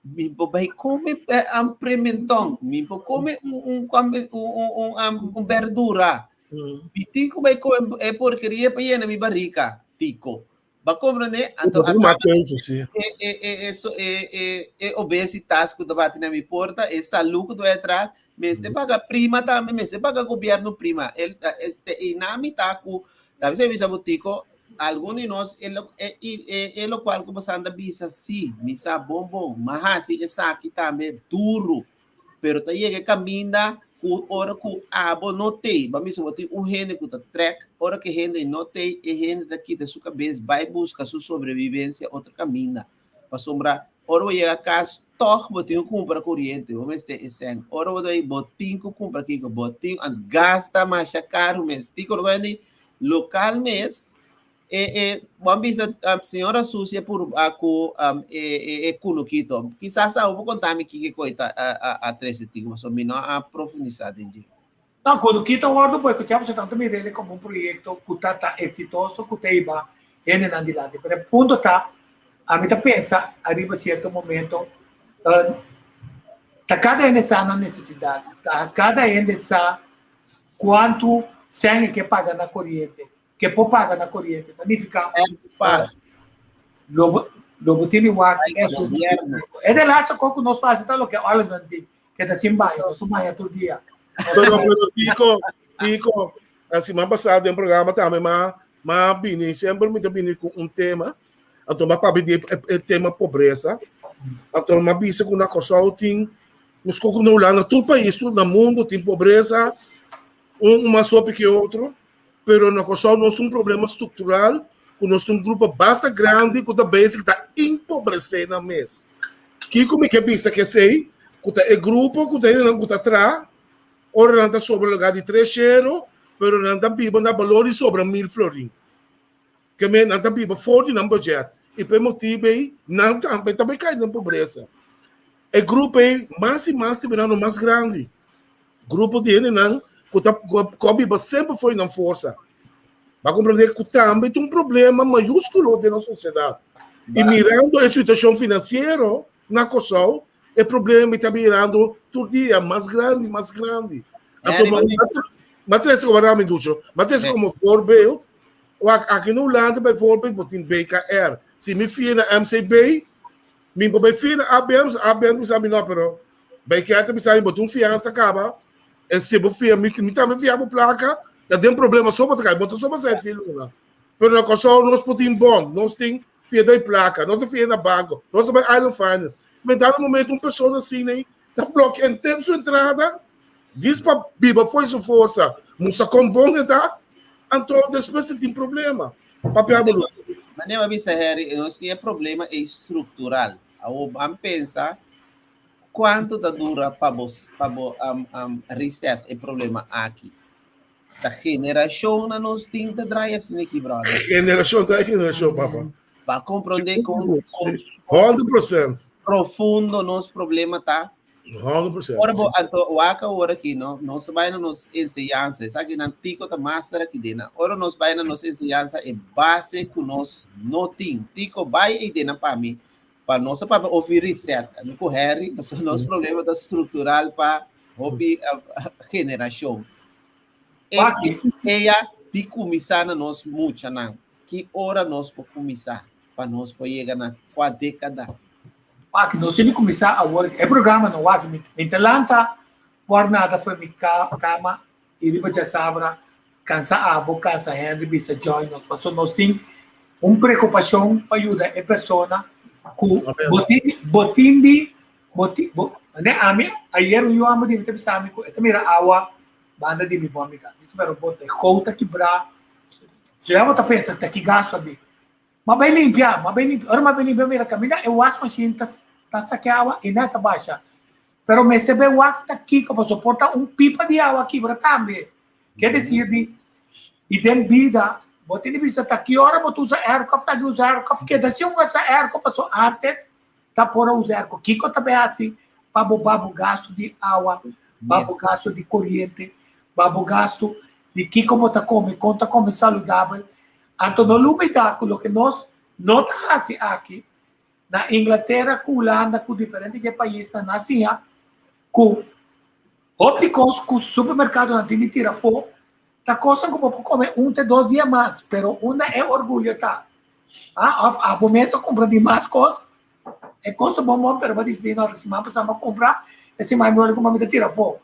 Mi por bai come eh, un pimentón, mi por come un, un, un, un, un, un, un verdura. Mi tin ku bai come e porqueria pa llena mi barrica, tico. Ba comprende? Anto Bo ma keuze, sí. e, e, e, e, so, e, e, e obesitas ku ta bati na mi porta, e salú ku ta bai atras, mester paga prima tambe, mester paga gobierno prima. El, este, e na mi ta ku, ta bisa bisa butico, algun di nos, e, lo, e, e, e, lo cual ku bosan ta bisa, sí, mi sa bon bon, ma hasi esaki tambe duro. Pero ta yega e kaminda ku ora ku abo no tei, ba misa bo tin un hende ku ta trek, ora ku e hende no tei, e hende ta kita su kabes bai buska su sobrevivensia otro kaminda. Pasobra ora bo yega kas tòg bo tin ku kumpra koriente, bo mester e sèn. Ora bo ta bai bo tin ku kumpra kiko, bo tin ant gasta masha karu mes. Tiko lo ku lokal mes E e bo bisa um, señora Susie purba ku um, e, e, e kunukito. Kisas abo por konta mi kiko koi ta a, a, a trese tigo, pasobra mi no a profundisá den dje. No, Kunukito wordo boicoteá pasobra tanto mir'el komo un proyekto ku ta ta eksitoso ku ta hiba hendenan dilanti. Pero e punto ta, ami ta pensa ariba sierto momento, uh, ta kada hende sa nan nesesidat, ta kada hende sa kuantu sèn e ke paga na koriente. Ke por paga na koriente ta nifiká lo bo lo bo tin di wak esun. E de laatste kos ku nos fasi ta loke Oliver di ke ta sin baña, nos ta baña tur dia. Pero pero Tico, Tico, a siman pasá den programa tambe m'a m'a bini, semper mi ta bini ku un tema, anto m'a papia di e tema pobresa, anto m'a bisa ku na Kòrsou tin, meskos ku na Hulanda, tur pais, tur na mundu tin pobresa, un mas hopi ke otro. Pero na Kòrsou nos tin un problema struktural ku nos tin un grupo basta grandi ku ta bezig ta empobresé nan mes. Kiko mi ke bisa ku esei? Ku ta e grupo ku ta hendenan ku ta traha, ora nan ta sobra lugá di tres shero, pero nan ta biba na balor di sobra mil florin. Ke men nan ta biba for di nan budget i pa e motibu ei nan tambe ta bai kai den pobresa. E grupo ei mas i mas ta birando mas grandi. Grupo di hendenan ku ta ku a biba semper for di nan forsa. Bo a komprendé ku tambe ta un problema mayúskulo den nos sosiedat. I mirando e situashon finansiero na Kòrsou, e problema ta birando tur dia mas grandi, mas grandi. Anto, m'a trese komo rami ducho, m'a trese komo voorbeeld, wak aki na Hulanda bijvoorbeeld bo tin BKR. Si mi fia na MCB, mi por bai fia na ABN, ABN bisa mi no, pero BKR ta bisa mi bo tin un fiansa kaba, en si bo fia mi, mi tambe fia bo plaka, ta den problema so bo ta kai, bo ta so bo sai fia luna. Pero na Kòrsou nos por tin bond, nos tin fia doi plaka, nos ta fia na banko, nos ta bai Island Finance. Men dado momento un persona asina ei ta blokia henter su entrada, djis pa biba fo'i su forsa, mustra kon bon e ta, anto despues e tin problema. Papia bo Lucho. Manera bo a bisa Harry, nos tin e problema ei struktural. Awor ban pensa kuantu ta dura pa bo pa bo reset e problema aki. Ta generashonnan nos tin ta draai asina aki, brother. Generashon ta generashon, papa. Pa komprondé kon 100%. profundo nos problema ta. 100%. Ora bo anto wak awor aki no, nos bai na nos enseñansa, esaki nan Tico ta master aki den nan. Ora nos bai na nos enseñansa e base ku nos no tin. Tico bai ei den nan pa mi, pa nos a papia ofi reset. Ami ku Harry, pasobra nos problema ta struktural pa hopi generashon. E idea di kuminsá na nos muchanan, ki ora nos por kuminsá pa nos por yega na kua dékada? Wak, nos tin di kuminsá awor. E programa no wak, mi mi ta lanta por nada for mi kama i riba djasabra kansa abo, kansa Henry bisa join nos. Pasobra nos tin un preokupashon pa yuda e persona ku bo tin bo tin di bo tin bo ne ami ayer un yu amo di mi ta bisa mi ku e ta mira awa banda di mi bon mi kas. Mi bisa pero bo ta e gou ta kibrá. So ya bo ta pensa ta ki gastu a bin. Ma bai limpia, ma bai limpia. Ora ma bai limpia, mira, caminda e wasmachine ta, ta saca awa y na ta basha. Pero mester bai wak ta kiko, pasobra por ta un pipa di awa kibra tambe. Ke decir di, y den bida, bo tin di bisa ta ki ora bo ta usa airco of ta di usa airco, of keda sin usa airco, pasobra antes ta por a usa airco. Kiko ta bai haci pa bo ba bo gasto di awa, ba bo gasto di coriente, ba bo gasto di kiko bo ta come, con ta come saludabel. Anto no lubida ku loke nos no ta hasi aki na Inglatera ku Hulanda ku diferente dje paisnan a siña ku hopi kos ku supermerkadonan tin di tira afó ta kosnan ku bo por kome un te dos dia mas pero unda e orguyo ta ah òf abo mes a kumpra di mas kos e kos ta bon bon pero bo a disidí no ta siman pasá mi a kumpra e siman mi ora ku mi ta tira afó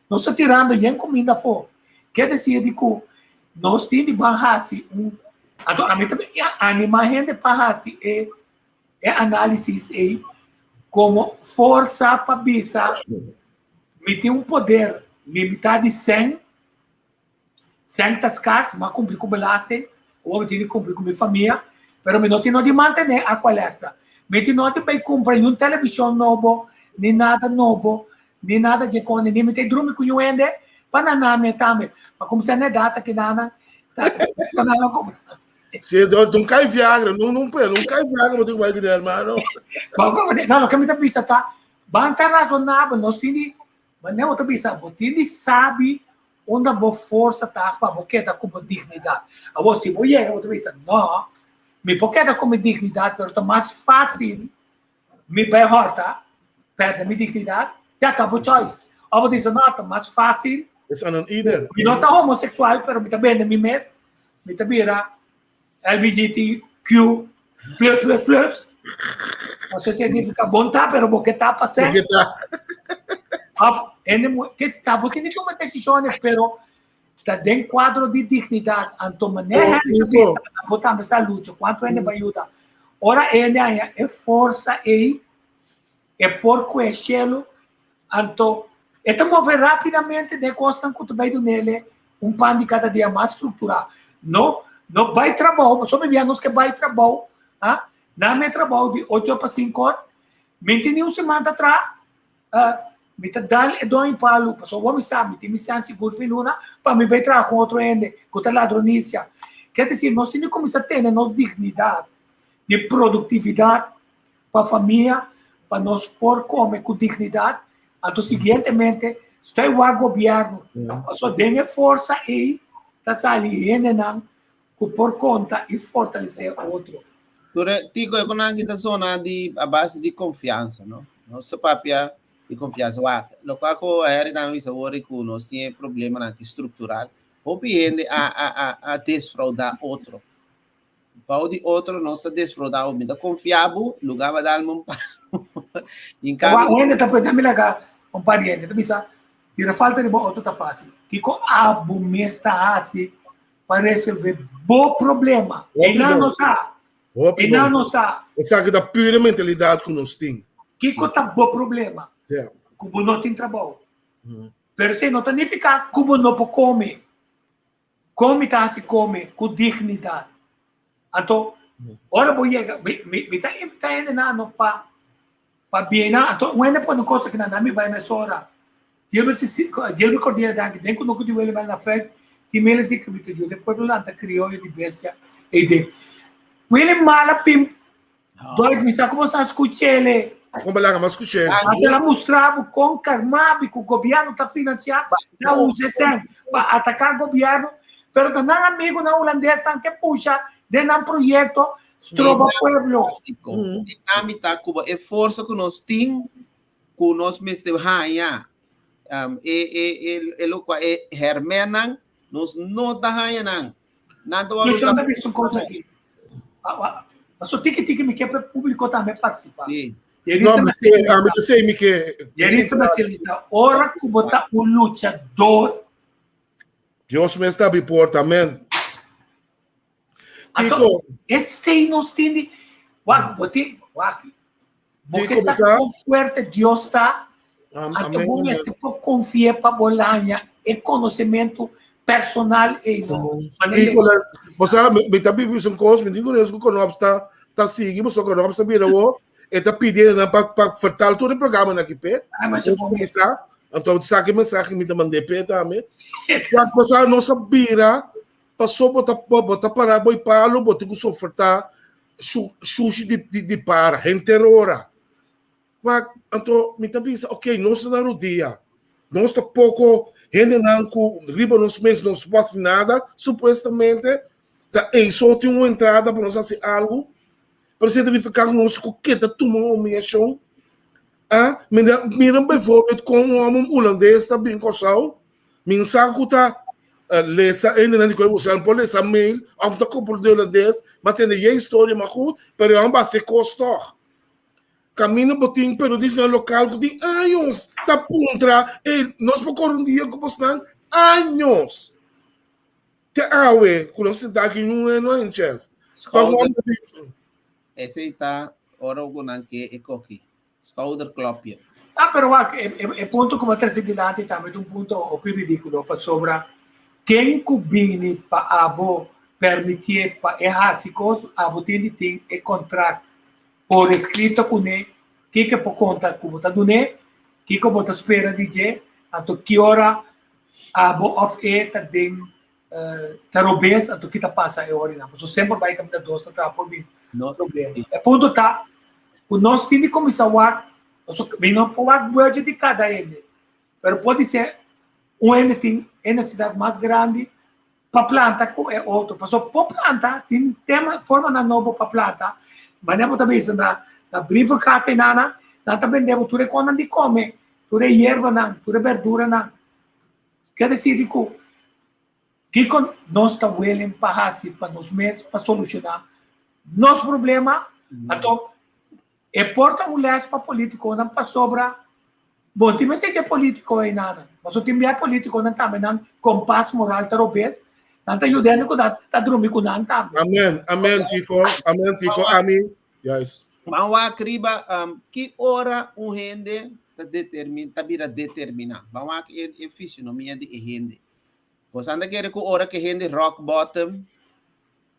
nos ta tirando yen kuminda afó ke desir di ku Nos tin di ban hasi un, anto ami ta anima hende pa hasi e e análisis ei komo forsa pa bisa mi tin un poder limitá di sèn, sèn ta skars, mi a kumpli ku belasting, awor mi tin di kumpli ku mi famia, pero mi no tin no di mantené Aqualectra, mi tin no di bai kumpra niun televishon nobo, ni nada nobo, Ni nada dje kone, ni mi ta e drumi ku yu hende, pa nan na mi tambe. Pa kumsa na e data ki nan ta pa nan no kumpra. Si, don kai Viagra, no, no, no kai Viagra, bo tin ku bai kuné, hermano. No, loke mi ta bisa ta, ban ta razonabel, nos tin di, manera bo ta bisa, bo tin di sabi unda bo forsa ta pa bo keda ku bo dignidat. Awor, si bo yega, bo ta bisa, no, mi por keda ku mi dignidat, pero ta mas fásil Mi bai hòrta, pèrdè mi dignidat, ya ta bo choice. Òf bo ta bisa, no, ta mas fásil. Esei nan ider. Mi no ta homoseksual, pero mi ta bende mi mes. Mi ta bira LBGTQ plus plus plus. Pasobra esei significa bon ta, pero bo ke ta pa ser. Bo ke ta. Òf hende muhé, ke ta bo tin di tuma desishonnan, pero ta den kuadro di dignidat. Anto manera hende ta bisa, bo tambe sa lucha, kuantu hende bai yuda. Ora hende haña e forsa ei, e por kue shelu, anto e ta move rápidamente den e kosnan ku ta bai dun'el un pan di kada dia mas strukturá. No, no bai trabou, pasobra mi bia nos ke bai trabou, ah, nan mi trabou di ocho pa sinku or, mi tin un siman ta traha, Mi ta dal e doño palu, pasobra bo mi sa, mi tin mi san sigur fin luna pa mi bai traha ku otro hende ku ta ladronisia. Ker desir, nos tin di kuminsá tene nos dignidat di produktividat pa famia, pa nos por kome ku dignidat. Anto siguientemente, stoi wak gobièrnu, pasobra den e forsa ei ta sali hendenan ku por konta i fortalesé otro. Tur e tiko e konan ki ta sona di a base di konfiansa, no? Nos ta papia di konfiansa. Wak, lokual ku Harry tambe bisa wori ku nos tin e problemanan aki struktural, hopi hende a a a a desfraudá otro. Bou di otro nos ta desfraudá otro. Mi ta konfia bo, lugá ba dalme un palo. In kambio. Wak, hende ta pone mi laga un par di hende ta bisa, tira falta riba otro ta fásil. Kiko abo mes ta hasi pa resolve bo problema. Hopi E nan bon. no sa. Hopi E nan bon. no sa. Esaki ta pure mentalidad ku nos tin. Kiko ta bo problema? Ja. Ku bo no tin trabou. Pero esei no ta nifiká ku bo no por kome. Kon mi ta hasi kome ku dignidat? Anto, ora bo yega, mi, mi, mi ta invitá hendenan no pa pa bina. Anto, un hende pone kos aki nan, mi bai mesora. Gilbert si, Gilbert Cordero danki. Den kunuku di William na Fred, tin miles di kripto yu den pueblo lanta krioyo di bestia ei den. William mala pim, Doit, mi sa ku bo sa skuch'ele. Kon balaga mas skuch'é. Anto el a mustra bo kon Carmabi ku gobièrnu ta finansiá ta usa e sèn pa ataká gobièrnu, pero ta nan amigunan hulandesnan ke pusha den nan proyekto stroba pueblo. E ami ta ku e forsa ku nos tin ku nos mester haña e e e lokua e hèrmènnan nos no ta haña nan. Nan ta wòrdu usá. Yo un kos aki. Paso tiki tiki mi ke pa e públiko tambe partisipá. Sí. No, mi ta sei mi ke. Yeritza Marcelita, ora ku bo ta un luchador. Dios mes ta abri porta, amen. Anto, Kiko. esei nos tin di, wak, bo tin, wak, bo Kiko, ke sa bo sa? kon fuerte Dios ta, Am- anto amen, bo amen. mester por konfi'é pa bo laña e konosementu personal ei no. Manera Kiko, la, bo sa, mi, mi ta bibi un kos, mi tin ku ku Konops ta, ta sigui, bo so Konops ta bira wo, e ta pidi nan pa, pa vertaal tur e programa na ki pe. Ah, maar Anto, kuminsá, anto sa ki mensahe mi ta mand'é p'e tambe. Wak, bo sa, nos a bira Paso bo ta bo ta para bo i palo bo tin ku soportá shushi di di di para henter ora. Wak anto mi ta bisa ok nos ta na rodia nos ta poko hendenan ku riba nos mes nos por hasi nada supuestamente ta ei so tin un entrada pa nos hasi algu pero esei ta nifiká ku nos ku keda tuma un humiyashon a mira mira bijvoorbeeld kon un hòmber hulandes ta bin Kòrsou Mi sa ku ta lesa hendenan di koe boso por lesa mail òf ta komprondé hulandes, ma tende e historia ma goed, pero e hòmber hasi e kos tòg. Kaminda bo tin periodistanan lokal ku tin años ta puntra, ey, nos por kore un dia ku bosnan? Años! Te awe ku nos sentá aki niun hende no a haña chèns. Pa un hòmber bisa. Esei ta ora ku nan ke e koki. Schouderklopje. Ah, pero wak, e, e, e punto ku bo a trese dilanti tambe ta un punto hopi ridíkulo, pasobra ken ku bini pa abo permitié pa e hasi kos, abo tin di tin e kontrakt por eskrito kuné, kiko e por konta ku bo ta dun'é, kiko bo ta spera di dje, anto ki ora abo òf e ta den ta robes, anto ki ta pasa e ora einan. Pasobra semper bai kaminda dos ta traha por bin problema. E punto ta ku nos tin di kuminsá wak, pasobra mi no por wak budget di kada hende, pero podisé un hende tin e nesesidat mas grandi pa planta ku e otro. Pasobra por planta, tin tema, formanan nobo pa planta, manera bo ta bisa na na brievenkaart einana, nan ta bende bo tur e konan di kome, tur e yerbanan, tur e berduranan. Ke desidi ku kiko nos ta willing pa hasi pa nos mes pa solushoná nos problema, anto e por ta un lès pa politikonan pasobra bon tin mester dje politiko einan, pasobra tin bia politikonan tambe nan kompas moral ta robes, nan ta yuda hende ku ta drumi ku nan tambe. Amen, amen Tiko, amen Tiko, ami, juist. Ban wak riba ki ora un hende ta determin ta bira determiná. Ban wak e e fisionomia di e hende. Bo sa ta kere ku ora ku e hende rock bottom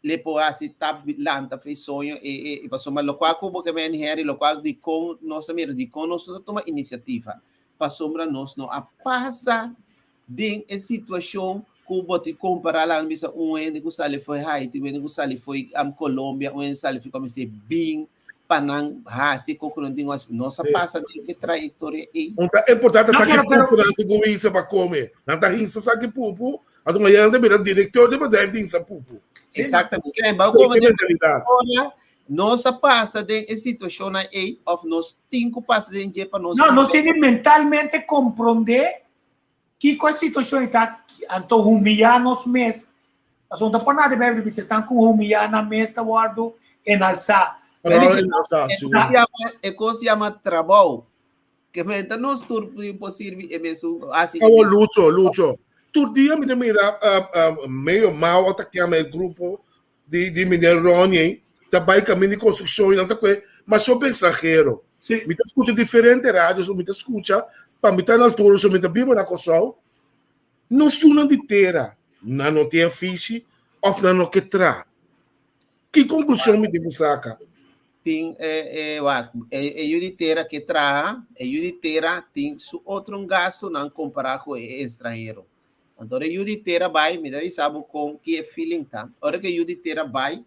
le por hasi tap lanta for e soño e e e pasobra lokual ku bo ke meni Henry lokual dikon nos a mira dikon nos no ta tuma inisiativa pasobra nos no a pasa den e situashon ku bo tin kompará laga bisa un hende ku sali for Haiti, un hende ku sali for Colombia, un hende ku sali for kòmensé bin pa nan hasi kos ku nan tin ku hasi. Nos a pasa den e trayektoria ei. Un ta importante sa ki pupu nan tin ku hisa pa kome. Nan ta hisa sa ki pupu, anto mañana nan ta bira direktor di bedrijf di hisa pupu. Exactamente. Kende ba Esei ta e mentalidat. Ora nos a pasa den e situashonnan ei òf nos tin ku pasa den dje pa nos No, nos tin di mentalmente komprondé Kiko e situashon ei ta anto humiyá nos mes? Pasobra no ta por nada e Bijbel bisa esnan ku humiyá nan mes ta wòrdu enalsá. E kos yama trabou. Ke menta nos tur por sirbi e mesun hasi e Awor mesun. Lucho, Lucho, tur dia mi ta mira medio mau a ta kema e grupo di di meneer Ronnie ta bai kaminda di konstrukshon i nan ta kue masha hopi ekstranhero. Sí. Mi ta skucha diferente radios, mi ta skucha pa mi ta na altura, so mi ta biba na Kòrsou. Nos yunan di tera, nan no tin afishi òf nan no ke traha. Ki konklushon mi tin ku saka? Tin e e wak e e yu di tera ke traha, e yu di tera tin su otro gastunan kompará ku e estranhero. Anto ora e yu di tera bai, mi ta bisa bo kon ki e feeling ta. Ora ku e yu di tera bai,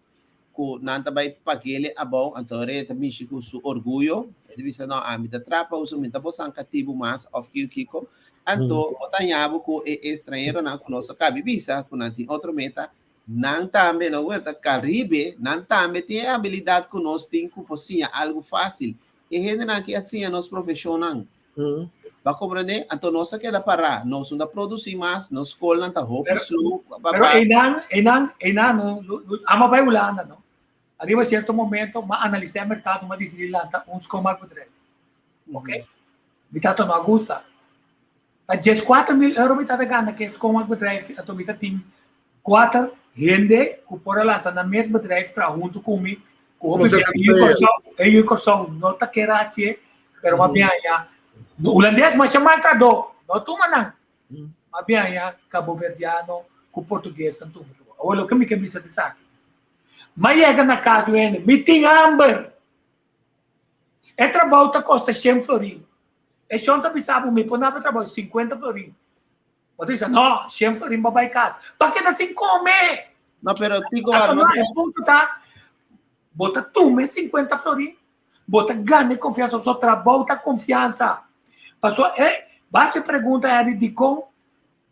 ku nan ta bai pag'ele abou, anto rei ta mishi ku su orguyo, e ta bisa, no, ami ta traha pa uso, mi ta bosan katibu mas òf kiko kiko. Anto bo ta haña bo ku e estranheronan ku nos a kabi bisa ku nan tin otro meta, nan tambe, no weta Karibe, nan tambe tin e abilidat ku nos tin ku por siña algu fásil. E hendenan aki a siña nos profeshonnan. Bo a komprendé? Anto nos a keda pará, nos no ta produsí mas, nos skolnan ta hopi slow pa Pero pasa. einan, einan, einan no, no, no, amo bai Hulanda, no. Ariba cierto momento, m'a analisá e mercado, m'a disidí lanta un schoonmaakbedrijf. Ok? Mi tata no a gusta. Pa dieskuater mil euro mi tata gana ku e schoonmaakbedrijf, anto mi ta tin kuater hende ku por a lanta nan mes bedrijf traha huntu ku mi, ku hopi bia e yu Kòrsou, e yu Kòrsou no ta kere hasié, pero m'a biaha ya. Hulandes masha maltradó, no tuma nan. M'a biaha ya kaboverdiano ku portuguesnan tuma. Awor loke mi ke bisa ta esaki, m'a yega na kas di un hende, mi tin hamber. E trabou ta kosta shen florin. E shon ta bisa bo, mi por na bo trabou sinkuenta florin. Bo ta bisa, no, shen florin bo bai kas. Pa keda sin kome! No, pero Tico, Anto, no no, e punto ta, bo ta tuma e sinkuenta florin, bo ta gana e konfiansa, pasobra trabou ta konfiansa. Pasobra e, basta e pregunta Eddie, dikon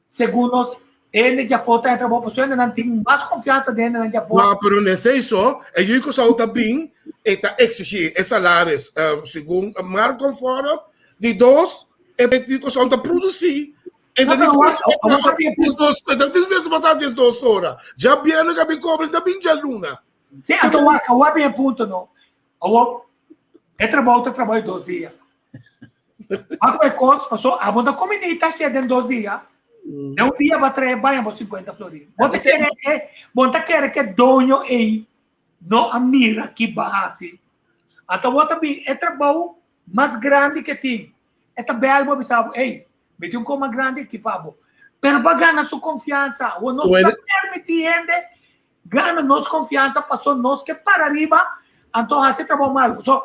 Segun nos, hende djafó ta entra bo pasobra hendenan tin mas konfiansa den hendenan djafó. No, pero nesei so, e yu ku sou ta bin, e ta exigí e salaris segun marktconform. Di dos, e yu ku sou ta produsí. E ta dispuesto pa traha diesdos, e ta dispuesto pa traha diesdos ora. Djabièrnè ka bin kobra, e ta bin djaluna. Sí, anto wak, awor bin e punto no. Awor, e trabou ta trabou dos dia. Ma ku e kos, paso abo ta kuminí ta hasié den dos dia. Den un dia bo a trae baña bo sinkuenta florin. Bo ta kere ke, bo ta kere ke doño ei no a mira ki bo a hasi. Anto bo ta bin e trabou mas grandi ke tin. E ta bèl bo a bisa bo, ey, mi tin un kos mas grandi aki pa bo. Pero bo a gana su konfiansa. Awor nos ta permití hende Gana nos konfiansa paso nos ke para riba anto hasi trabou malu. So,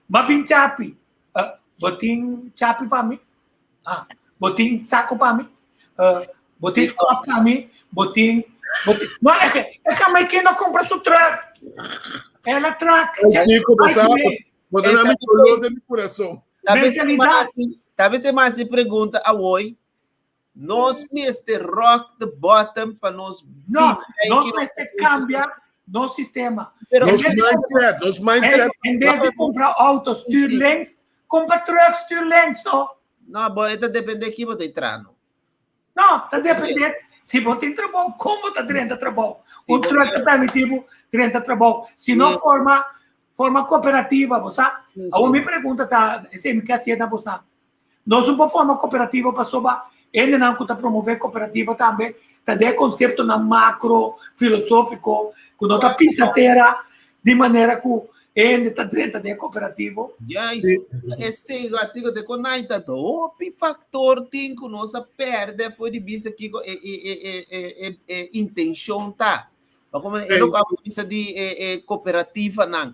m'a bin chapi. Uh, bo tin chapi pa mi? Ah, bo tin sako pa mi? Uh, bo tin skop pa mi? Bo tin, bo tin. No, e ke, e ka mai no compra su truck. Ela truck. Nico, bo sa, bo ta na mi dolor den mi corazon. Talvez e mas, talvez e mas pregunta awoi Nos mester rock the bottom pa nos No, nos mester cambia nos sistema. Pero nos mindset, nos mindset. En vez de compra auto stuur links, compra truck stuur links, no? No, bo eta depende ki bo ta trano. No, ta depende si bo tin trabou, como ta drenta trabou. Un truck ta permiti bo drenta trabou. Si no forma forma cooperativa, bo sa? Awor mi pregunta ta, esei mi ke hasié na bo sa. Nos no por forma kooperativa pasobra hendenan ku ta promové kooperativa tambe ta den e konseptonan makro, filosófiko, ku no ta pisa tera di manera ku e hende ta drenta den e kooperativo. Juist, esei artíkulo te konai ta hopi faktor tin ku nos a pèrdè for di bisa kiko e e e e e e e intenshon ta. Pasobra e loke abo bisa di e e kooperativanan.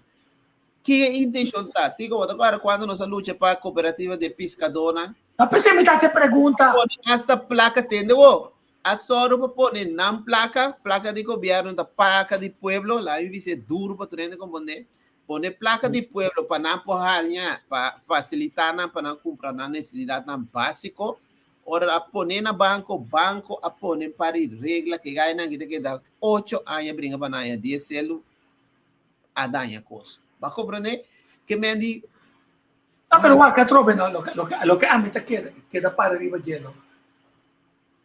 Ki e intencion ta? Tico, bo ta acorda cuando nos a lucha pa cooperativa de piscadornan? Ta p'esei mi ta haci e pregunta. Pone hasta placa, tende bo? A sòru pa pone nan placa, placa di gobierno ta placa di pueblo, laga mi bisa e duro pa tur hende comprende. Pone placa di pueblo pa nan por haña, pa facilita nan pa nan cumpra nan necesidadnan basico. Ora a pone na banco, banco a pone un par di regla ke gainan ki ta keda ocho aña bringa pa nan haña dies celu. a daña kos. Ba komprendé? Ke men di. No, pero wak atrobe no, loke, loke, loke ami ta keda, keda para riba dje no.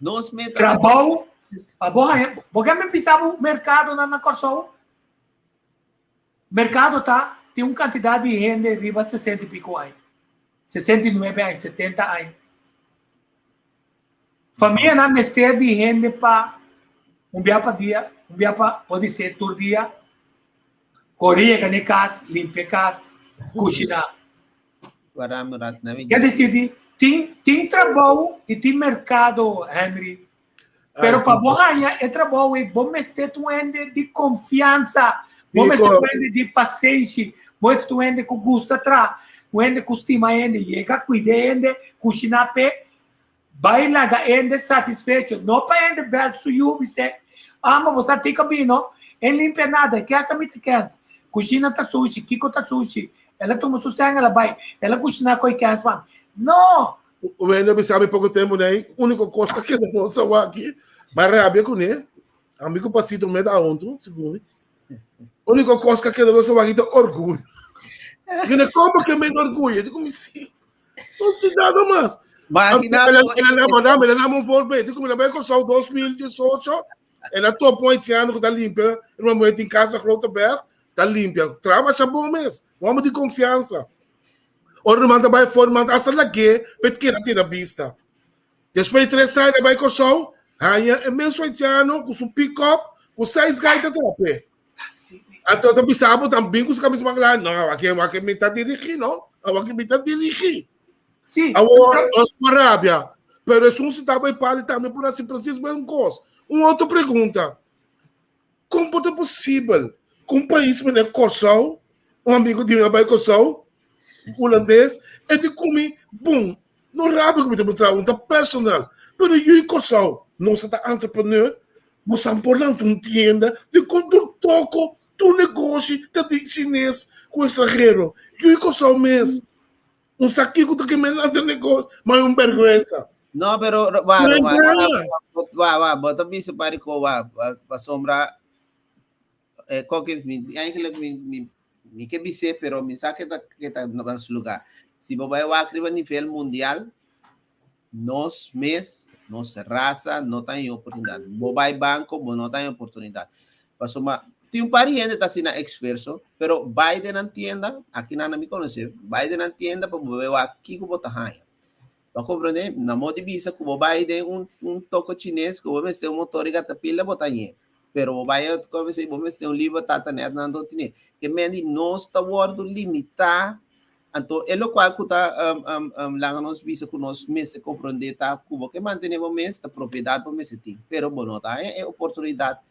Nos meta. Trabou, pa bo haña, bo ke mi bisa bo merkadonan na Kòrsou? Merkado ta, tin un kantidat di hende riba sesenta i piko aña, 69 aña, 70 aña. Famianan mester di hende pa un bia pa dia, un bia pa podi ser tur dia, kore yega na e kas, limpia e kas, kushiná. Ke disidi, tin tin trabou i tin merkado, Henry. Pero pa bo haña e trabou ei, bo mester ta un hende di konfiansa, bo mester ta un hende di pasenshi, bo mester ta un hende ku gusta traha, un hende ku stima hende, yega kuida hende, kushiná p'e, Bai laga hende satisfecho, no pa hende bel su yu bis'é, Amo, bo sa tika bino? E limpia nada, e kers a miti kens. Kushina ta sushi, kiko ta sushi. El a tuma su sèn, el a bai. El a kushiná ku e kens man. No! Wendo a bisa mi poko tempu nei, úniko kos ku a keda nos awaki, m'a rabia kuné, ami ku Pasito meta ahuntu, segun mi. Úniko kos ku a keda nos awaki ta orguyo. Mira, komo ke men orguyo? Digo mi sí. No tin nada mas. Imagina, El a el a mandá, el a dame un voorbeeld. Digo mi, la bai Kòrsou 2018, el a topa un haitiano ku ta limpia, el a mujer tin kas na Grote Berg, ta limpia. Traha masha bon mes. Un hòmber di konfiansa. Ora ruman ta bai for, ruman ta hasta lag'é pa e keda tira bista. Despues di tres aña bai Kòrsou, haña e mesun haitiano ku su pick-up ku seis gai ta traha p'e. Anto ta bisa bo tambien ku su kabes mangla, no, awaki awaki mi ta dirigí, no? Awaki mi ta dirigí. Sí. Awor, nos por rabia, pero esun si ta bai pali tambe por hasi presis un kos. Un otro pregunta. Kon por ta posibel ku un pais manera Kòrsou, un amigu di mi a bai Kòrsou, hulandes, e di ku mi, bon, no rabia ku mi ta puntra bo, ta personal, pero yu i Kòrsou, nos ta entrepreneur, bo sa por lanta un tienda dikon tur toko, tur negoshi ta di chines ku estranhero, yu i Kòrsou mes. Un sa kiko ta keme lanta negoshi, ma e un bèrgwensa. No, pero wa, wa, wa, wa, bo ta bisa pari ko wa, pasobra eh, koke mi eigenlijk mi mi mi ke bis'é, pero mi sa ke ta ke ta na su lugar. Si bo bai wak riba nivel mundial, nos mes, nos rasa no ta en oportunidad. Bo bai banco, bo no ta en oportunidad. Pasobra tin un par di hende ta asina esfuerzo, pero bai den nan tienda, aki nan mi conoce, bai den nan tienda pa bo bai wak kiko bo ta haña. Bo a comprende? Na modo di bisa cu bo bay den un, un toko chines cu bo mester un motor di gatapila bo ta hañ'é. Pero bo bay como si bo mester un libro tata net nan no tine. Ke men di nos ta wordo limita anto e locual cu ta um, um, um, laga nos bisa cu nos mester comprende ta cu bo ke mantene bo mes ta propiedad bo mester tin. Pero bo no ta haña e oportunidad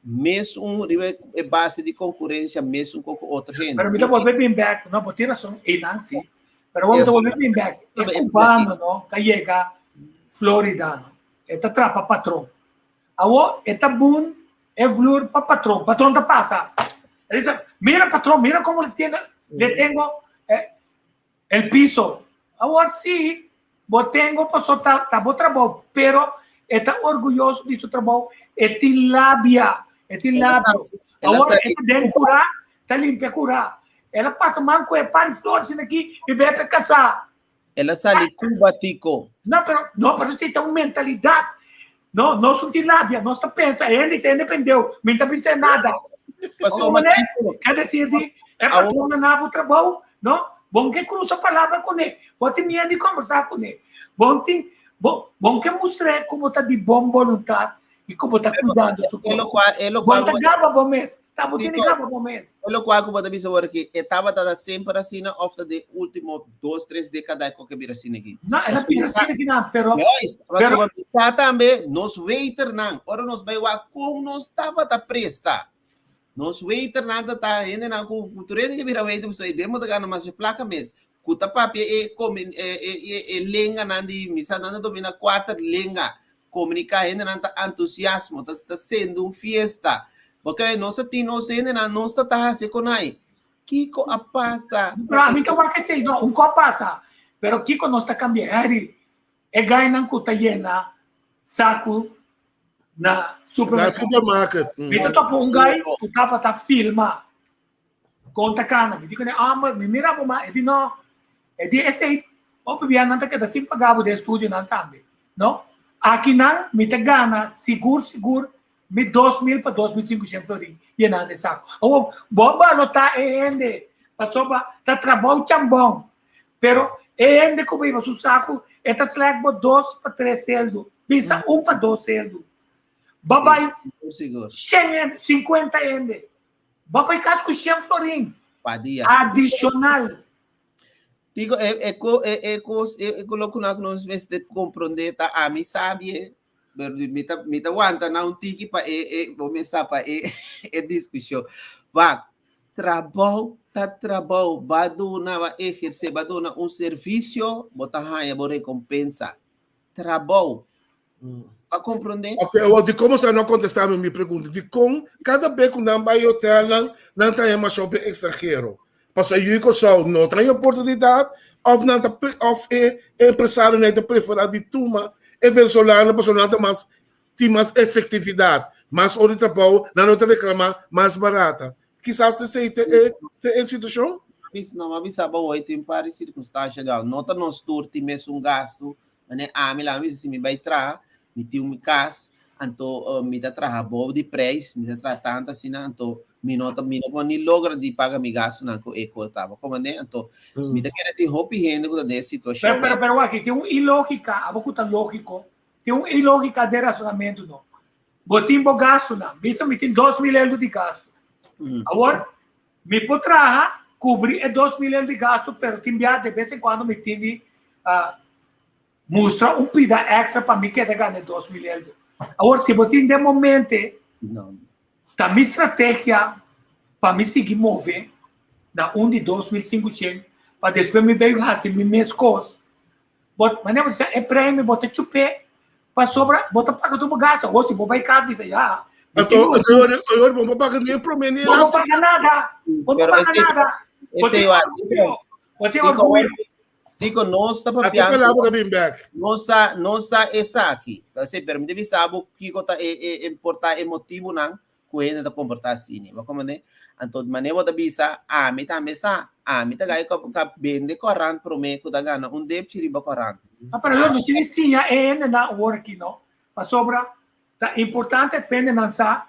mes un riba e base di konkurensia mes un ku otro hende. Pero mi ta bolbe bin bek, no, bo tin rason, einan si. Pero bo ta bolbe bin bek. E cubano, no, ta yega Florida, no. E ta trapa patron. Awo, e ta bun e vloer pa patron. Patron ta pasa. E dice, mira patron, mira como le tiene, le tengo eh, el piso. Awor sí, bo tengo paso ta, ta bo trabou, pero e ta orguyoso di su trabou, e tin labia, e tin labio. Awor e ta den curá, ta limpia curá. El a pasa man cu e par di flor asina aki y beta casá. El a sali Cuba, Tico. No, pero, no, pero si ta un mentalidad. No, nos no tin labia, nos ta pensa, hende ta hende pendeu, mi ta bisa nada. Pasobra, Como ne? Quer decir di, e patrón na nabo trabou, no? Bon ke cruza palabra con e, bo tin miedo di conversa con e. Bon tin, bo, bon ke mustr'é como ta di bon boluntad i ku bo ta kuidando su E lokual, e lokual Bo ta gaba bo mes. Ta bo tene gaba bo mes. E lokual ku bo ta bisa awor aki, e tabata ta semper asina òf ta den último dos, tres dékada e koke bira asina aki? No, el a bira asina aki nan, pero Juist, pasobra mi sa tambe nos waiternan, ora nos bai wak kon nos tabata presta. Nos waiternan ta ta hendenan ku tur hende ke bira waiter pasobra e den bo ta gana masha plaka mes. Ku ta papia e e e lenganan di mi sa nan ta domina kuater lenga. Komuniká hendenan ta antusiasmo, ta ta sendo un fiesta. Boke nos a tin nos hendenan, nos ta ta hasi kon ai. Kiko a pasa? Pero ami ta wak esei, no, un ko pasa. Pero kiko nos ta kambia? Harry, e gainan ku ta yena saku na supermerkado. Na supermarket. Mi ta topa un gai ku tabata filma kon ta kana. Mi di kuné, ah, mi mira bo ma. E di no. E di esei, hopi bia nan ta keda sin paga bo den studionan tambe. No? Aki nan mi ta gana sigur sigur mi 2000 pa 2500 florin yenando e saco. Awor, bo balotá e hende pasobra ta trabou chambon, pero e hende ku bo hiba su saco e ta slèk bo dos pa tres seldu, bisa un pa dos seldu. Bo bai shen hende, sinkuenta hende, bo bai kas ku shen florin adishonal. Digo, e, e, ko, e, e, kos, e, e lo ku nos mester komprondé ta ami sabi, pero mi ta, mi ta wanta na un tiki pa e, e, bo me sa pa e, e diskushon. Wak, trabou ta trabou, ba duna, ba ehersé, ba duna un servisio, bo ta haña bo rekompensa. Trabou. A komprondé? Ok, awor di kon boso no kontestá mi mi pregunta? Di kon kada be ku nan bai hotelnan nan ta haña masha hopi ekstranhero? Pasobra e yu di Kòrsou no ta haña oportunidat òf nan ta òf e empresarionan ta preferá di tuma e venezolano pasobra nan ta mas tin mas efektividat, mas ora di trabou, nan no ta reklamá mas barata. Kisas ta esei ta e ta e situashon? Bis no, m'a bisa bo hoy tin par di sirkunstansha djau. No ta nos tur tin mesun gastu. Mane ami la mi bisa si mi bai traha, mi tin mi kas, anto mi ta traha bou di preis, mi ta traha tantu asina, anto mi no ta mi no por ni logra di paga mi gastunan ku e kos ta. Bo komprende? Anto mi ta kere tin hopi hende ku ta den e situashon Pero, pero, pero wak, tin un ilógika, abo ku ta lógiko, tin un ilógika den rasonamentu no. Bo tin bo gastunan. Bisa mi tin 2000 euro di gastu. Awor, mi por traha, kubri e 2000 euro di gastu, pero tin bia de bes en kuando mi tin di mustra un pida extra pa mi keda gana e 2000 euro. Awor, si bo tin den momente, ta mi strategia pa mi sigui move na un di 2500 pa despues mi bay hasi mi mes kos. Bo, manera bo ta bisa, e premio bo ta chup'é pasobra bo ta paga tur bo gasto. Awor si bo bai kas bisa ya. Anto, anto awor bo no paga ni e promé ni e Bo no laatste. paga nada. Bo no Pero paga esei, nada. Bo esei tin wa, orguyo. Bo tin Tico, orguyo. Tico, nos ta Ate papiando, palabra ta bin bek. nos sa, nos sa esaki. Entonces, pero mi ta bisa bo kiko ta e, e, e por ta e motibunan ku hende ta komportá asina. Bo komprendé? Anto manera bo ta bisa, ami tambe sa, ami ta gai ka bende korant promé ku ta gana un depchi riba korant. Ah, pero yo no tin siña e hendenan awor aki no, pasobra ta importante pa hendenan sa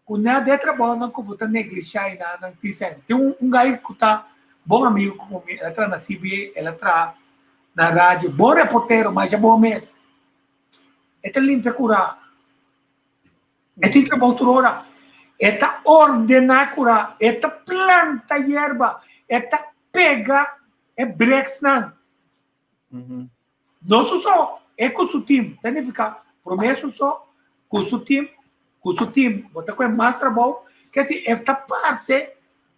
ku na de trabounan ku bo ta neglishá i nan nan tin sèn. Tin un un gai ku ta bon amigu ku mi, el a traha na CBA, el a traha na radio, bon reportero, masha bon mes. E ta limpia kurá. E tin trabou tur ora. E ta ordená kurá, e ta planta yerba, e ta pega e breksnan. No su so, e ku su tim. Ta nifiká, promé su so, ku su tim, ku su tim bo ta kohe mas trabou. Ke si e ta parse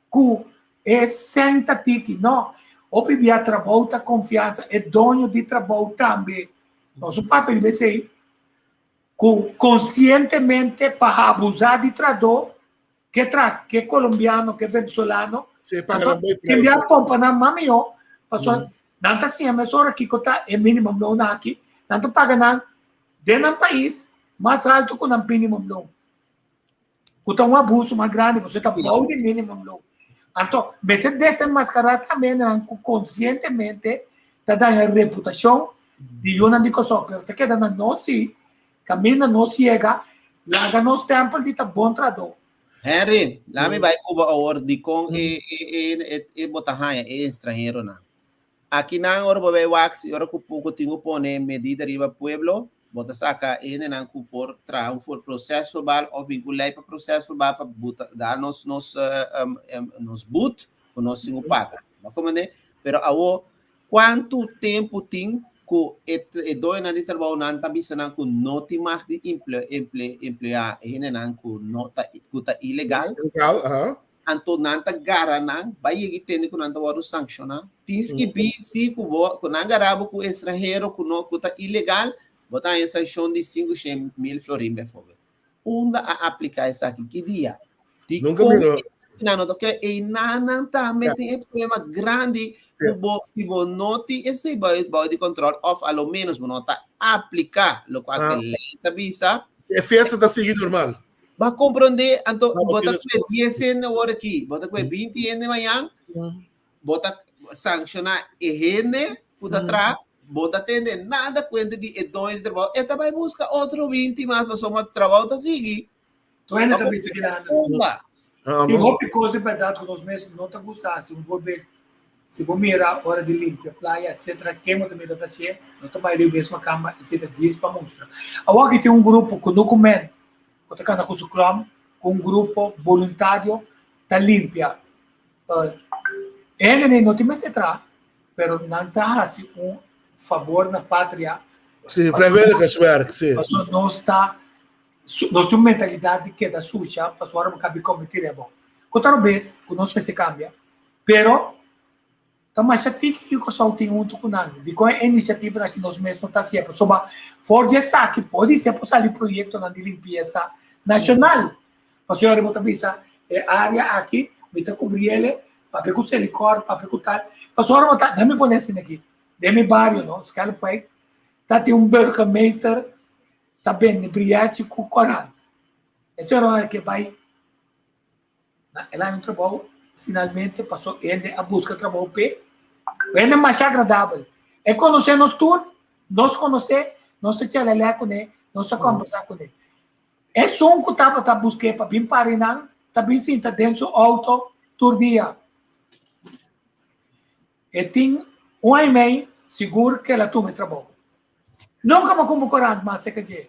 ku e sèn ta tiki. No, hopi bia trabou ta konfiansa, e doño di trabou tambe. Nos su papia riba esei. Ku konsientemente pa abusá di tradó ke tra ke kolombiano ke venezolano Sí, paga nan bai tin bia prijs. pompa nan mas mihó pasobra nan ta siña mesora kiko ta e minimum loon aki nan ta paga nan den nan pais mas alto ku nan minimum loon ku ta un abuso mas grandi pasobra ta bou di minimum loon anto mester desenmaskará tambe nan ku konsientemente ta daña reputashon di yunan di Kòrsou pero ta keda na nos si kaminda nos yega laga nos tèmpel di ta bon tradó. Henry, laat mi bai Cuba awor dikon e e e e bo ta haña e estranheronan. Aki nan ora bo bai wak si ora ku ku tin ku pone medida riba pueblo bo ta saka e hendenan ku por traha un for proces verbal of bin ku lei pa proces verbal pa buta da nos nos nos but ku nos tin ku paga. Bo a komprende? Pero awor Kuantu tempu tin ku e e doñonan di trabounan ta bisa nan ku no tin mag di emple emple empleá e hendenan ku no ta ku ta ilegal? Ilegal, aha. Anto nan ta gara nan, bai yega i tende ku nan ta wòrdu sankshoná. Tin skibí si ku bo ku nan gara bo ku estranhero ku no ku ta ilegal, bo ta haña sanshon di 500,000 florin bèvoorbeeld. Unda a apliká esaki? Ki dia? Nunka Dikon mira. nan no ta ke einan tambe tin e problema grandi ku bo si bo no tin esei bou di kontrol òf a lo menos bo no ta apliká lokual ku e lei ta bisa. E fiesta ta sigui normal. Bo a komprondé? Anto bo ta kue dies hende awor aki, bo ta kue binti hende mañan, bo ta sankshoná e hende ku ta traha, bo ta tende nada kuenta di e doño di trabou, e ta bai buska otro binti mas pasobra trabou ta sigui. Tur hende ta bisa keda Unda? Tin hopi kos di bèrdat ku nos mes no ta gusta hasi. Un voorbeeld, si bo mira ora di limpia playa etcetera, ken bo ta mira ta hasié? No ta bai riba mesma kamba, esei ta djis pa mustra. Awor aki tin un grupo ku no ku men ku ta kanda ku su klòm, ku un grupo boluntario ta limpia. E hendenan no tin mester traha, pero nan ta hasi un fabor na patria. Sí, vrijwilligerswerk, sí. Pasobra nos ta Nos tin un mentalidat di keda susha pasobra ora bo kabi kometer e abou. Ku ta robes ku nos mester kambia, pero Ta masha tiki di Kòrsou tin huntu ku nan. Dikon e inisiativanan aki nos mes no ta hasié? Pasobra for di esaki podisé por sali proyektonan di limpiesa nashonal. Pasobra bo ta bisa e área aki mi ta kubri ele, papia ku Selikor, papia ku tal. Pasobra bo ta, dame pone asina aki, den mi bario no, Schelpwijk, ta tin un burgemeester ta bende briachi ku korant. E señora ke bai Na el haña un trabou, finalmente pasó hende a buska trabou p'e. Hende masha agradabel. E konosé nos tur, nos konosé, nos ta chalelè kuné, nos ta kòmbersá kuné. Esun ku tabata busk'é pa bin pari nan, ta bin sinta den su outo tur dia. E tin un aña i mei sigur ku el a tuma e trabou. Nunka bo kumpra korant mas serka dje,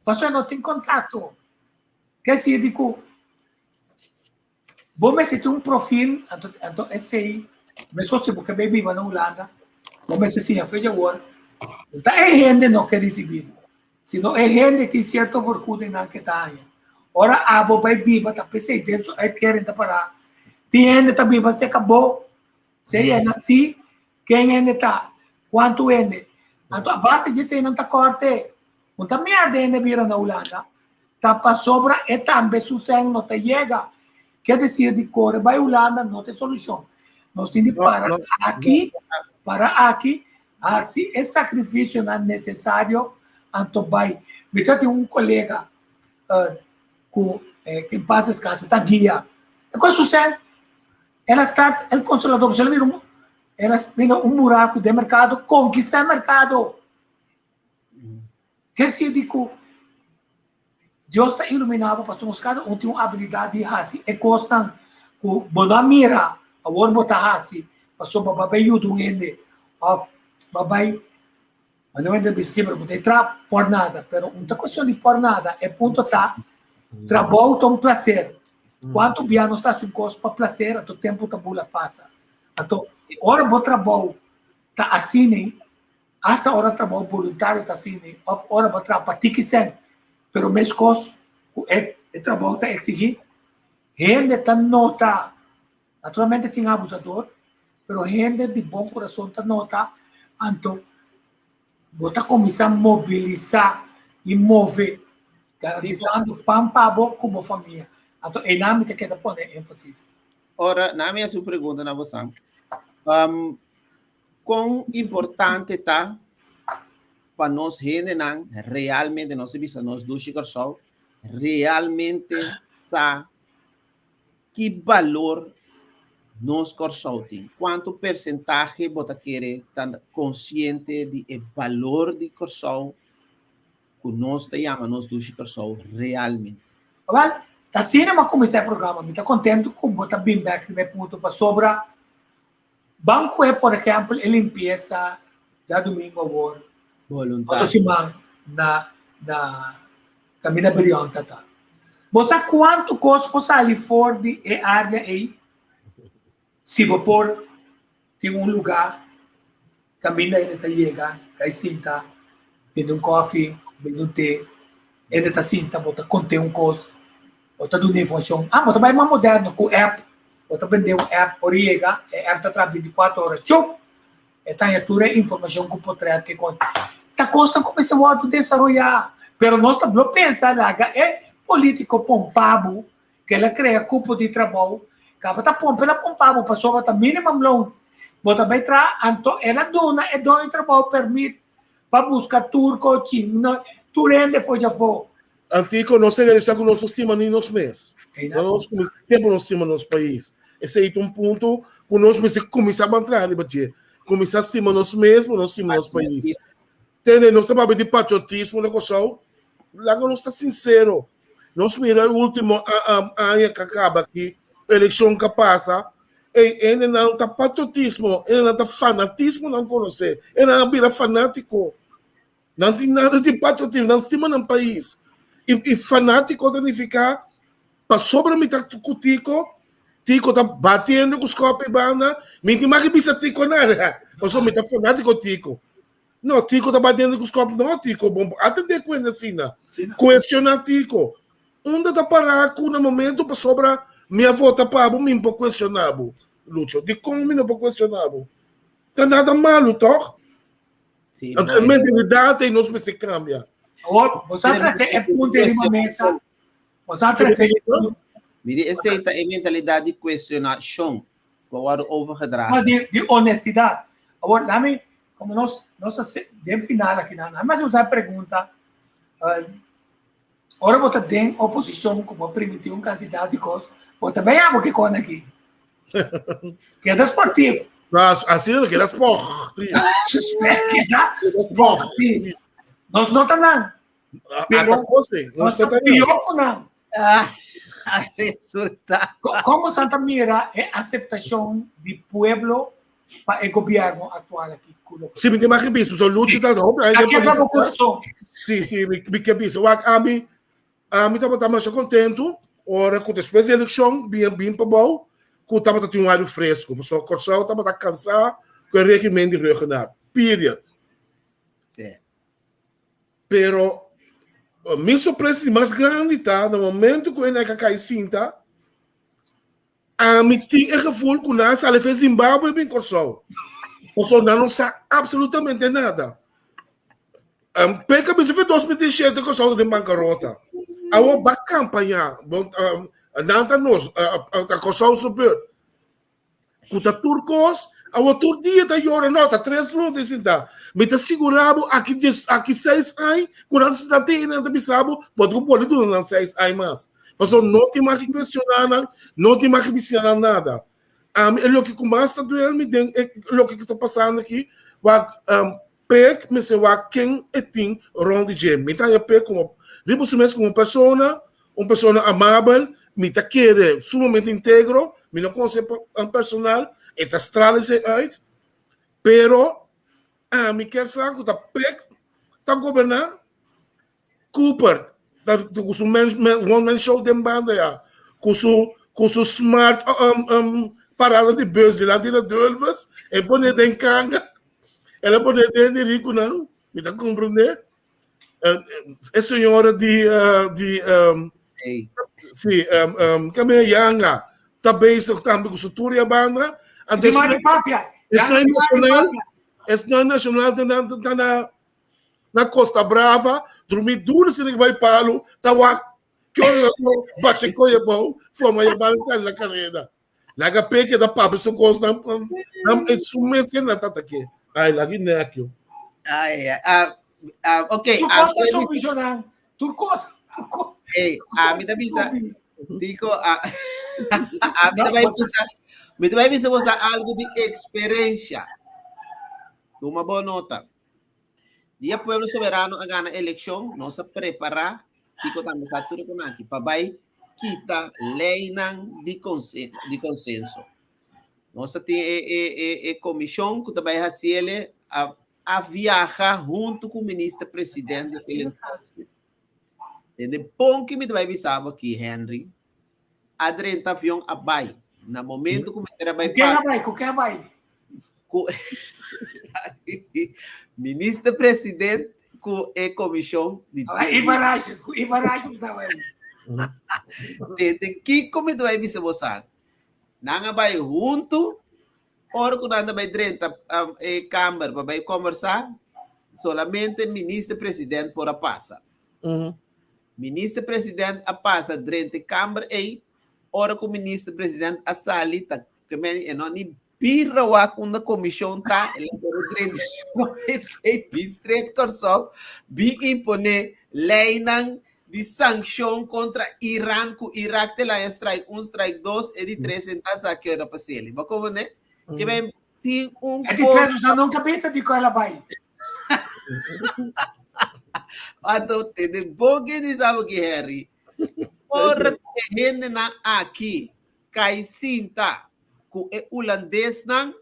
pasobra e no tin kontakto. Ke si di ku bo mester tin un profil, anto anto esei meskos si bo ke bai biba na Hulanda, bo mester siña fecha awor, no ta e hende no ke risibí bo, sino e hende tin sierto vergoedingnan ke ta haña. Ora abo bai biba ta p'esei den su uitkering ta pará, tin hende ta biba serka bo, si e na si, ken hende ta, kuantu hende. Anto a base di esei nan ta kòrte. Un ta mierda hende bira na Hulanda, ta pasobra e tambe su sèn no ta yega. Ke desir di kore bai Hulanda no ta e solushon. Nos tin di para aki, para aki, hasi e sakrifisionan nesesario anto bai. Mi ta tin un kolega ku ke en pas deskanse ta guia. E kos su sèn, el a start El Consolador, pasobra el a bira un, el a bira un buraku den merkado, konkista e merkado. Ke sinti ku Dios ta iluminá bo pasobra nos kada un tin un abilidat di hasi e kosnan ku bo no a mira, awor bo ta hasi pasobra bo a bai yuda un hende òf bo a bai, bo no hende bisa si pero bo ta entra por nada, pero un ta kuestion di por nada, e punto ta trabou ta un plaser. Kuantu bia nos ta hasi un kos pa plaser anto tempu ta bula pasa. Anto ora bo trabou ta asina Asta ora trabou boluntario ta asina òf ora bo traha pa tiki sèn, pero meskos ku e e trabou ta eksigí, hende ta nota, naturalmente tin abusador, pero hende di bon kurason ta nota, anto bo ta kuminsá mobilisá i move, garantisando pan pa bo ku bo famia. Anto einan mi ta keda pone énfasis. Ora, na mi hasi un pregunta na bosan. Kon importante ta pa nos hendenan realmente, nos ta bisa nos dushi Kòrsou, realmente sa ki balor nos Kòrsou tin? Kuantu persentahe bo ta kere ta konsiente di e balor di Kòrsou ku nos ta yama nos dushi Kòrsou realmente? Wèl, ta asina mi a kuminsá e programa. Mi ta kontentu ku bo ta bin bèk riba e punto pasobra Ban kue por ehempel e limpiesa djadumingo awor otro siman na na Caminda Brion ta ta. Bo sa kuantu kos por sali for di e area ei si bo por tin un luga caminda hende ta yega kai sinta bende un kofi bende un te hende ta sinta bo ta konte un kos. Bo ta duna informacion. Ah, bo ta bai mas moderno cu app. Bo ta bende un app. Ora yega, e app ta traha binticuatro ora. Chup! E ta haña tur e informacion cu potret ke con. Ta cosnan cu mester wordo desaroya. Pero nos ta blo pensa laga e politico pompa bo, ke el a crea cupo di trabou. Caba ta pompa, el a pompa bo pasobra ta minimum loon. Bo ta bai traha, anto el a duna e doño trabou permit pa busca turco, chino, tur hende for djafo. Antico nos a realisa cu nos no stima ni nos mes. Nos tempo nos stima nos pais. Esey ta un punto cu nos mester cuminsa ban traha riba dje. Cuminsa stima nos mes pa nos stima nos pais. Tende nos ta papia di patriotismo na Kòrsou. Laga nos ta sincero. Nos mira e ultimo aña cu a caba aki, eleccion cu a pasa, ey hendenan ta patriotismo, hendenan ta fanatismo nan conoce, hendenan a bira fanatico. Nan tin nada di patriotismo, nan stima nan pais. I, i fanátiko ta nifiká pasobra mi ta ku Tiko, Tiko ta batiendo ku skòp e banda, mi tin mag bisa Tiko nada, pasobra mi ta fanátiko Tiko. No, Tiko ta batiendo ku skòp, no Tiko, bon atendé ku hende asina. Kuestioná Tiko. Unda ta pará ku na momento pasobra mi a vota pa bo, mi no por kuestioná bo, Lucho. Dikon mi no por kuestioná bo? Ta nada malu, tòg? Sí, Anto e mentalidat ei nos mester kambia. Awor, bo sa trese e punto riba mesa. Bo sa trese e punto. Mire, esei ta e mentalidat di kuestionashon ku a wòrdu overgedragen. Di, di honestidat. Awor, lami, komo nos, nos ta den final aki nan, lami hasi un pregunta. Uh, ora bo ta den oposishon ku bo primintí un kantidat di kos, bo ta bai abo ki kon aki. Keda sportief. Así no keda sportief. Keda sportief. Nos no ta nan. Pero nos ta pior ku nan. Ah, resulta. Komo Santa mira e aceptacion di pueblo pa e gobierno actual aki? Si, mi ke bisa, so lucha ta hopi. Aki ta bo corazon. Si, si, mi ke bisa. Wak, ami, Ami tabata masha kontentu ora ku despues di elekshon bin bin pa bou ku tabata tin un airu fresku pasobra Kòrsou tabata kansá ku e regimen di Rhuggenaath. Period. Sí. Pero mi sorpresa di mas grandi ta na momento ku e nèk a kai sinta ami tin e gevoel ku nan a sali for Zimbabwe bin Kòrsou. Pasobra nan no sa absolutamente nada. Um, peka bisa fe 2017 Kòrsou ta den bankarota. Awor ba kampaña, bon, um, nan ta nos, uh, uh, ta Kòrsou su beurt. Ku ta tur kos, awor tur dia ta yora, no, ta tres luna ta sinta. Mi ta sigurá bo aki dies, aki seis aña, ku nan ta sinta te nan ta bisa bo, bo ta ku pone duna nan seis aña mas. Pasobra no tin mas ki kuestioná nan, no tin mas ki bisa nan nada. Ami, e loke ku mas ta duel mi den e loke ku ta pasando aki, wak, um, Pek mester wak ken e tin rond di dje. Mi ta haña Pek komo riba su mes komo persona, un persona amabel, mi ta kere sumamente integro, mi no konosé personal, e ta stral esei uit, pero ami kier sa ku ta Pek ta goberná. Cooper ta ku su man, man, one man show den banda ya, ku su ku su smart um, um, parada di bus dilanti na Dulves, e pone den kanga, el a pone den di rikunan, mi ta komprendé. E señora di uh, di um, Hey. si um, um, kame Yanga ta bezig tambe ku su tur ya banda. Anto Di Mari Papia. es no nacional, es no nacional ta na ta na na Costa Brava, drumi duro sin bai palo, ta wak que ora no bache koye bou, forma ya bal sali na carrera. Laga peke da papi su cos nan nan e su mes que na tata ke. Ai lagi nek yo. Ai, ai, ah, ah, ok. Tur ah, cos ta solucioná. Tur cos. Tur cos. Ey, a mi ta bisa, dico, a, a mi ta bai bisa, mi ta bai bisa bosa algo di experiencia. Tuma bo nota. Dia Pueblo Soberano a gana elekshon, nos a prepará, kiko tambe sa tur kon aki, pa bai kita leinan di konsen, di konsenso. Nos a tin e, e, e, e komishon ku ta bai hasiele a, a viaha huntu ku minister president di aquel entonces. Tende bon ki mi ta bai bisa bo aki, Henry, a drenta avion a bai. Na momento ku mester a bai Ku ken a bai? Ku ken a bai? Ku minister president ku e komishon di Ah, Ivan Rajs, ku Ivan Rajs ta bai. Tende kiko mi ta bai bisa bo sa. Nan a bai huntu, ora ku nan ta bai drenta um, e kamer pa bai kombersá, solamente minister president por a pasa. Minister president a pasa drenta e kamber ei, ora ku minister president a sali ta ke men e no ni bira wak unda komishon ta, el a kore drenta esei bi straight Kòrsou bi imponé leinan di sankshon kontra Iran ku Irak te laña strike un strike dos e di tres en ta sa ke ora pa seli. Bo komprendé? Ke men tin un E di tres usa nunka bisa di ku el a bai. Anto tende bon ke mi sa ki Harry. Ora ku e hendenan aki kai sinta ku e hulandesnan,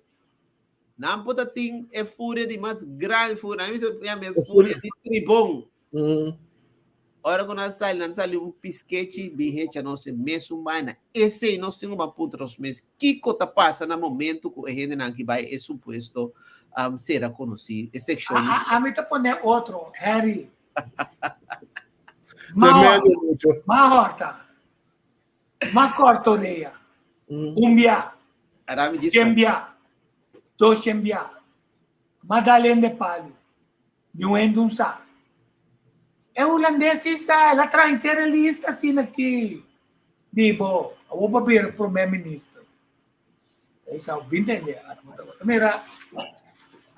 nan por ta tin e furia di mas grandi furia, nan bisa yama e furia di tribon. Ora ku nan sali, nan sali un piskechi bin hecha nos e mesun baina. Esei nos tin ku ban puntra nos mes, kiko ta pasa na momento ku e hendenan ki bai e supuesto um, sera konosí, e sekshon di Ami ta pone otro, Harry. Tremendo mucho. Ma horta. Ma korto orea. Un bia. Arami Cien bia. Dos cien bia. Ma dal hende palu. Niun hende un sa. E hulandes si sa, el a traha henter e lista asina aki di bo, awor bo a bira prome minister. E sa bin tende, ta mira.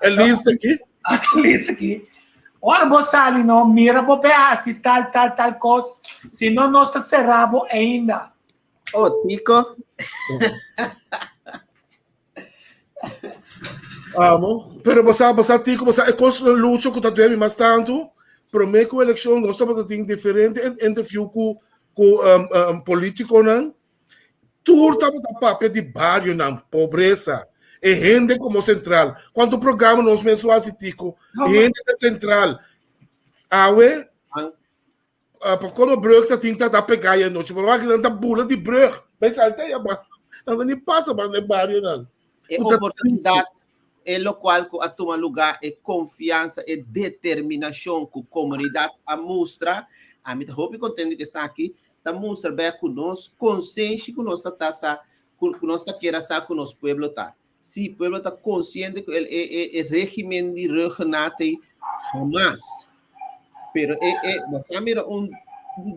E lista aki? E lista aki. Ora bo sali no, mira bo be hasi tal, tal, tal kos, si no nos ta sera bo ainda. Oh, Tico. Amo. Pero bo sa, bo sa Tico, bo sa e kos na lucha ku ta duemi mas tantu, promé ku elekshon nos tabata tin diferente interview ku ku um, um, politikonan. Tur tabata papia di barionan, pobresa, e hende komo sentral. Kuantu programa nos mes hasi Tico, e hende ta sentral. Awe, Uh, pa kono brug ta tin ta ta pega ya noche, pero aki nan ta bula di brug. Bai salta ya ba. Nan ta ni pasa ba den barrio nan. E oportunidad e locual cu a tuma lugar, e confiansa, e determinacion cu comunidad a mustra, ami ta hopi contento cu esaki, ta mustra bek cu nos consenshi cu nos ta ta sa, cu nos ta kier a sa cu nos pueblo ta. Si, pueblo ta consciente cu el e e e regimen di Rhuggenaath hamas. Pero e e nos a mira un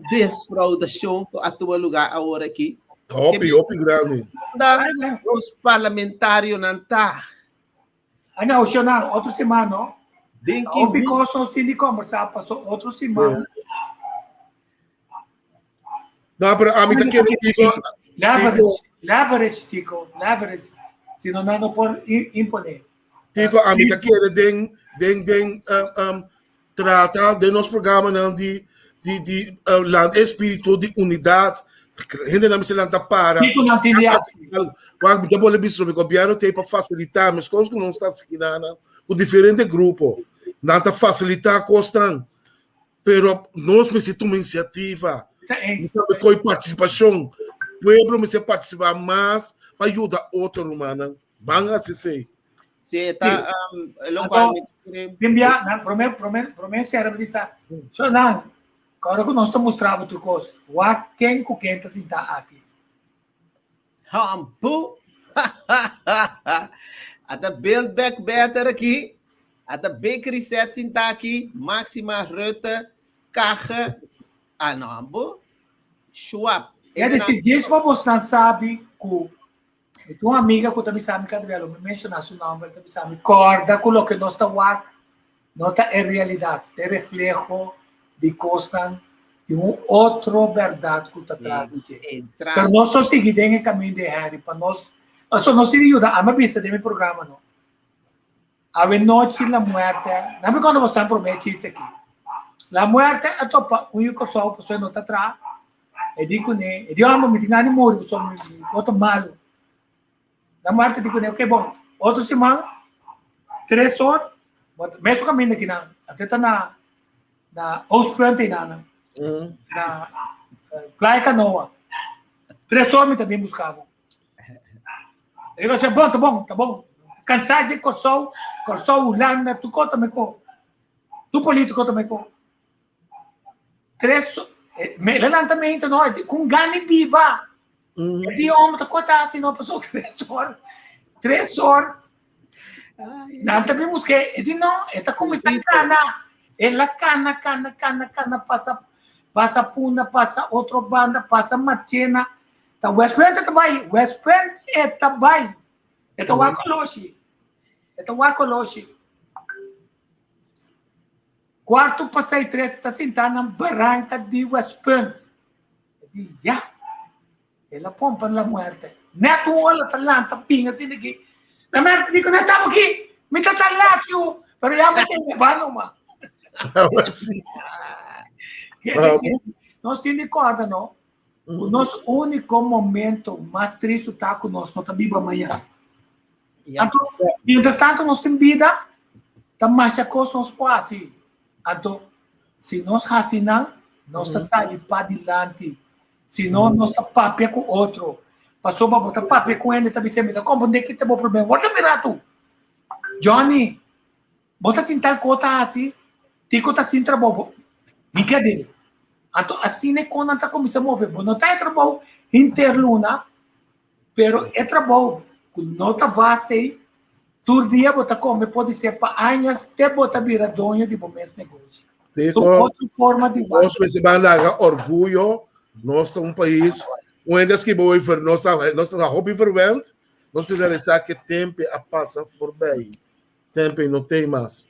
desfraudacion cu a tuma lugar awor aki. Hopi, hopi grandi. Unda nos parlamentarionan ta? Ay no, Shona, otro siman, no? Den ki Hopi cos nos tin di conversa, paso otro siman. No, pero ami ta kere Tico. Leverage, leverage, Tico, leverage. Si no, nan no por impone. Tico, ami ta kere den, den, den, um, um, trata den nos programanan di, di, di uh, land espíritu di unidad. Hende nan mester lanta para. Tico nan tin di hasi. Wak, mi ta bole bisa, mi gobierno te pa facilita, mis kos ku nos ta hasi ku diferente grupo. Nan ta facilita kosnan. Pero nos mester tuma iniciativa. Nos koi participacion. Pueblo mester participa mas pa yuda otro rumannan. Ban hasi esei. Si, ta um, lo cual mi cree. Bimbia, na prome prome prome sera bisa. So nan, kora ku nos ta mustra bo tur kos. Wak ken ku ken ta sinta aki. Hampu. Ata Build Back Better aki. Ata Big Reset sinta aki. Maxima Rutte, Kache. Ah, no, hampu. Schwab. Ja, dus si djis pa bosnan sabi ku mi tin un amiga ku ta bisa mi kada bia, lo mi menshoná su nòmber, ta bisa mi kòrda ku loke nos ta wak No ta e realidat, ta e refleho di kosnan di un otro bèrdat ku ta tras di dje. Pero nos lo sigui den e kaminda di Henry pa nos, pasobra nos tin di yuda. Ami a bisa den mi programa no, awe nochi la muerte, nan mi konta bo stan promé chiste aki. La muerte a topa un yu Kòrsou pasobra e no ta traha, e di kuné, e di hòmber mi tin gana di muri pasobra mi kos ta malu. La muerte di kuné, ok bon, otro siman, tres or, mesun kaminda aki nan, ate ta na na Oostpunt einan, na Playa Canoa. Tres or mi ta bin buska bo. E lo sê, bon, ta bon, ta bon. Kansá dje Kòrsou, Kòrsou, Hulanda, tur kos ta mekó. Tur polítiko ta mekó. Tres, me levantamento no, con gana di biba. Mm. Di homem ta kota assim no passou 3 or. 3 or. Nan também busquei. E di no, e ta começa cana. Ela cana, cana, cana, cana, passa, passa Punda, passa outro banda, passa Machena. Ta West Point ta bai, West Point e ta bai. E ta wakoloshi. E ta wakoloshi. Kuartu pasá i tres ta sintá na baranka di Westpunt. E di, Ya! El a pompa na la muerte. Nèt un ola ta lanta bin asina aki. La muerte di ku no estaba aki. Mi ta ta latio, pero ya mi ta leba numa. Nos tin di kòrda no, ku nos úniko momento mas tristu ta ku nos no ta biba mañana. Anto, mientras tanto nos tin bida, ta masha kos nos por hasi. Anto, si nos hasi nan, nos ta sali padilanti. Si no, nos ta papia ku otro. Pasobra bo ta papia ku hende ta bisa, mi ta komprendé ki ta bo problema. Bo ta mira tu. Johnny, bo ta tin tal kos ta hasi, tiko ta sin trabou, bo mi ke den. Anto, asina e konan ta kuminsá move. Bo no ta e trabou henter luna, Pero e trabou ku no ta vast ei, Tur dia bo ta kome podisé pa añas te bo ta bira doño di bo mes negoshi. Tico, Un otro forma di wak. Nos mester ban laga orguyo, nos ta un pais, un hende a skibi hoy ver, nos ta, nos ta hopi verwend, nos mester realisa ke tempe a pasa voorbij. Tempe no tei mas.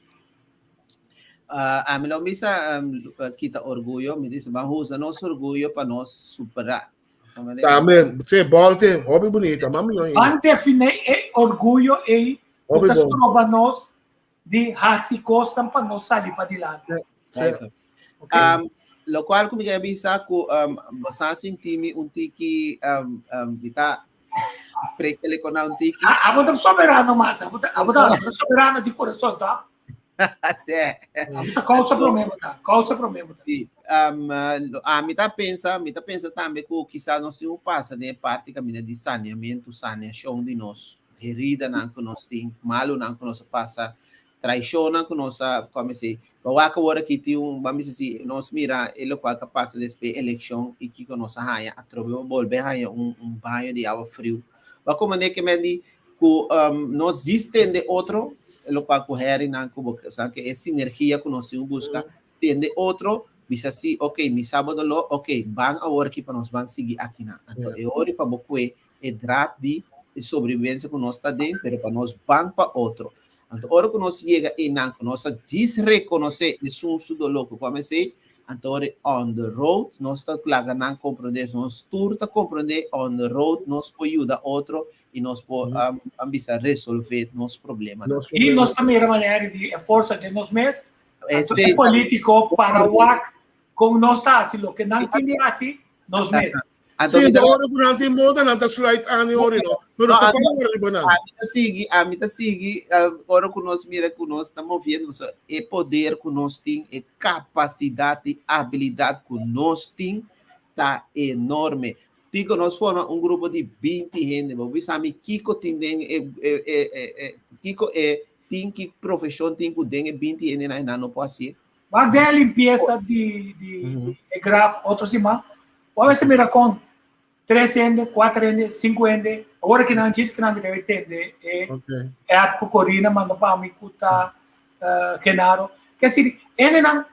Uh, ami lo bisa um, kita orguyo, mi dice, ban usa nos orguyo pa nos superar. Tambe, sí, bolte, hopi bonita, mami yo. Ban define e orguyo ei, Hopi ku ta bon. stroba nos di hasi kosnan pa nos sali padilanti. Sí. Ok? Um, lo cual ku mi ke bisa ku um, bosa sintimi un tiki um, um, bita prekele con un tiki. Ah, abo ta soberano mas, abo ta, abo ta soberano di corazón, ta? Sí. Abo ta causa problema, ta? Causa problema, ta? Sí. Um, a mi ta pensa, mi ta pensa tambe ku quizá nos tin pasa den parte camina di saneamiento, saneación di nos heridanan ku nos tin, malunan ku nos a pasa, traishonnan ku nos a, kome si, bo wak awor aki tin un, ban bisa si nos mira e lokual ku a pasa despues e elekshon i kiko nos a haña, atrobe bo bolbe haña un un baño di awa friu. Bo a komprende ke men di ku nos djis tende otro, e lokual ku herinan ku bo sa ke e sinergia ku nos tin ku buska, tende otro, bisa si, ok, mi sa bo doló, ok, ban awor aki pa nos ban sigui akinan. Anto e ora pa bo kue e draad di e sobrevivencia cu nos ta den, pero pa nos ban pa otro. Anto ora cu nos yega einan, cu nos a djis reconoce esun su dolor cu cuam esey, anto ora on the road nos ta laga nan comprende, nos tur ta comprende on the road nos por yuda otro y nos por um, bisa resolve nos problemanan. Nos Y problema. nos ta mira manera di e forsa den nos mes, anto Esey e politico para wak con nos ta haci loke nan tin di haci, nos mes. Anto Sí, mi ta ora ku nan tin moda, nan ta sluit aan e ori, no? Pero No, sa anto, pa riba nan. ami ta sigui, ami ta sigui, eh, ora ku nos mira ku nos ta moviendo, so, e poder ku nos tin, e kapasidat i abilidat ku nos tin ta enorme. Tiko nos forma un grupo di 20 hende, bo bisa mi kiko tin den e, e, e, e, e kiko e tin ki profeshon tin ku den e 20 hende nan nan no por hasié. Wak den e limpiesa di, di, di e graf otro siman, bo a mester mira kon tres hende, kuater hende, sinku hende, awor aki nan djis kinan mi debe tende e Okay. app ku Corina manda pa mi ku ta eh, Genaro. Ke si hendenan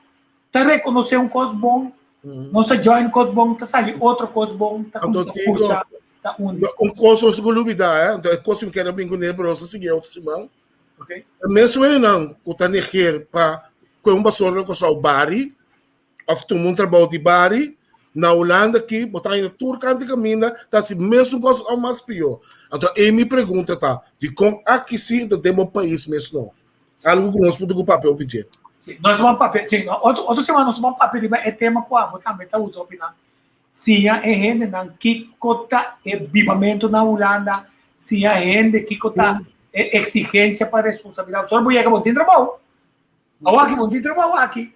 ta rekonosé un kos bon, nos ta join kos bon, ta sali otro kos bon, ta Anto kuminsá Tico, pusha, ta undi. un kos nos ku lubida, eh? Anto e kos mi kere bin kuné, pero nos a sigui otro siman. Okay. E mesun hendenan ku ta neger pa kohe un basora na Kòrsou bari òf tuma un trabou di bari, na Hulanda aki bo ta haña tur kant di kaminda ta hasi mesun kos òf mas pió. Anto ei mi pregunta ta, dikon aki si anto den bo pais mes no? Algu ku nos por ku papia ofi dje. Sí, nos ban papia, sí, no, otro, otro semana nos ban papia riba e tema ku abo tambe ta usa opinan. Siña e hendenan kiko ta e bibamentu na Hulanda, siña e hende kiko ta e eksigensia pa responsabilidat. Solo bo yega bo tin trabou. Awor aki bo tin trabou aki.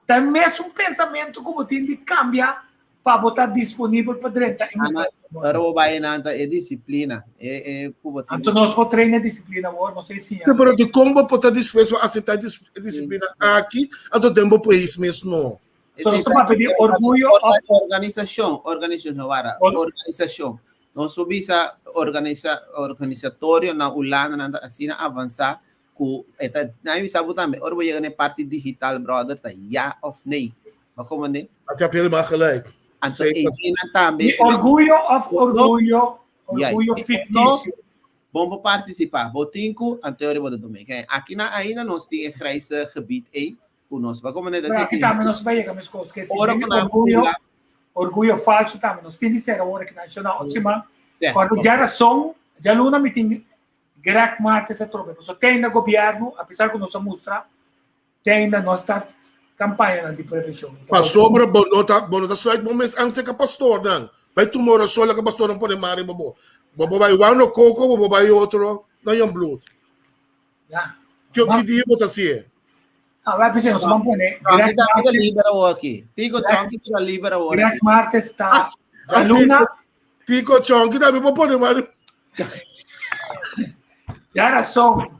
Ta e mesun pensamentu ku bo tin di kambia pa bo ta disponibel pa drenta e Ana, merkado. ora bo bai nan ta e disiplina, e e ku bo tin. Anto nos por traina e disiplina awor, nos ta siña. Sí, pero dikon bo por ta dispuesto pa aseptá e disiplina aki, anto den bo pais mes no? So, nos ta papia di orguyo of Organisashon, organisashon, wara, organisashon. Nos por bisa organisa, organisatorio na Hulanda nan ta asina avansá ku e ta, nan bisa bo tambe, ora bo yega na e parti digital, brother, ta ja of nee. Bo komprendé? Ik heb helemaal gelijk. Anto Zeker. e nan tambe. Di orguyo of orguyo, Juist. orguyo Si ficticio. Bon por participá. Bo tin ku, anto ora bo ta dome. Aki na ainda nos tin e grijze gebied ei, ku nos ba komprendé Pero aki tambe nos ba yega meskos ke si Ora den ku nan orguyo, pula. orguyo falso tambe nos tin di ser awor aki nacional otro siman. Sí. Cuando djarason, djaluna mi tin Greg Martes atrobe. Pasobra te ainda gobierno, a pesar ku nos a mustra, te ainda nos ta campañanan di prevencion. Pasobra bo no ta bo no ta sluit bo mes aan seka pastornan. Bai tuma oracion laga pastornan pone man riba bo. Bo bo bai wano koko bo bo bai otro na yon bloed. Ja. Ki ki dia bo ta hasié? Ah, vai pensar, nos vamos pone. Chonky Greg ta ta Martes, liber awor aki. Tico Chonky ta liber awor Greg aki. Martes ta Ah, sí. Luna, Tico Chonky tambe bo pone man. ya razón.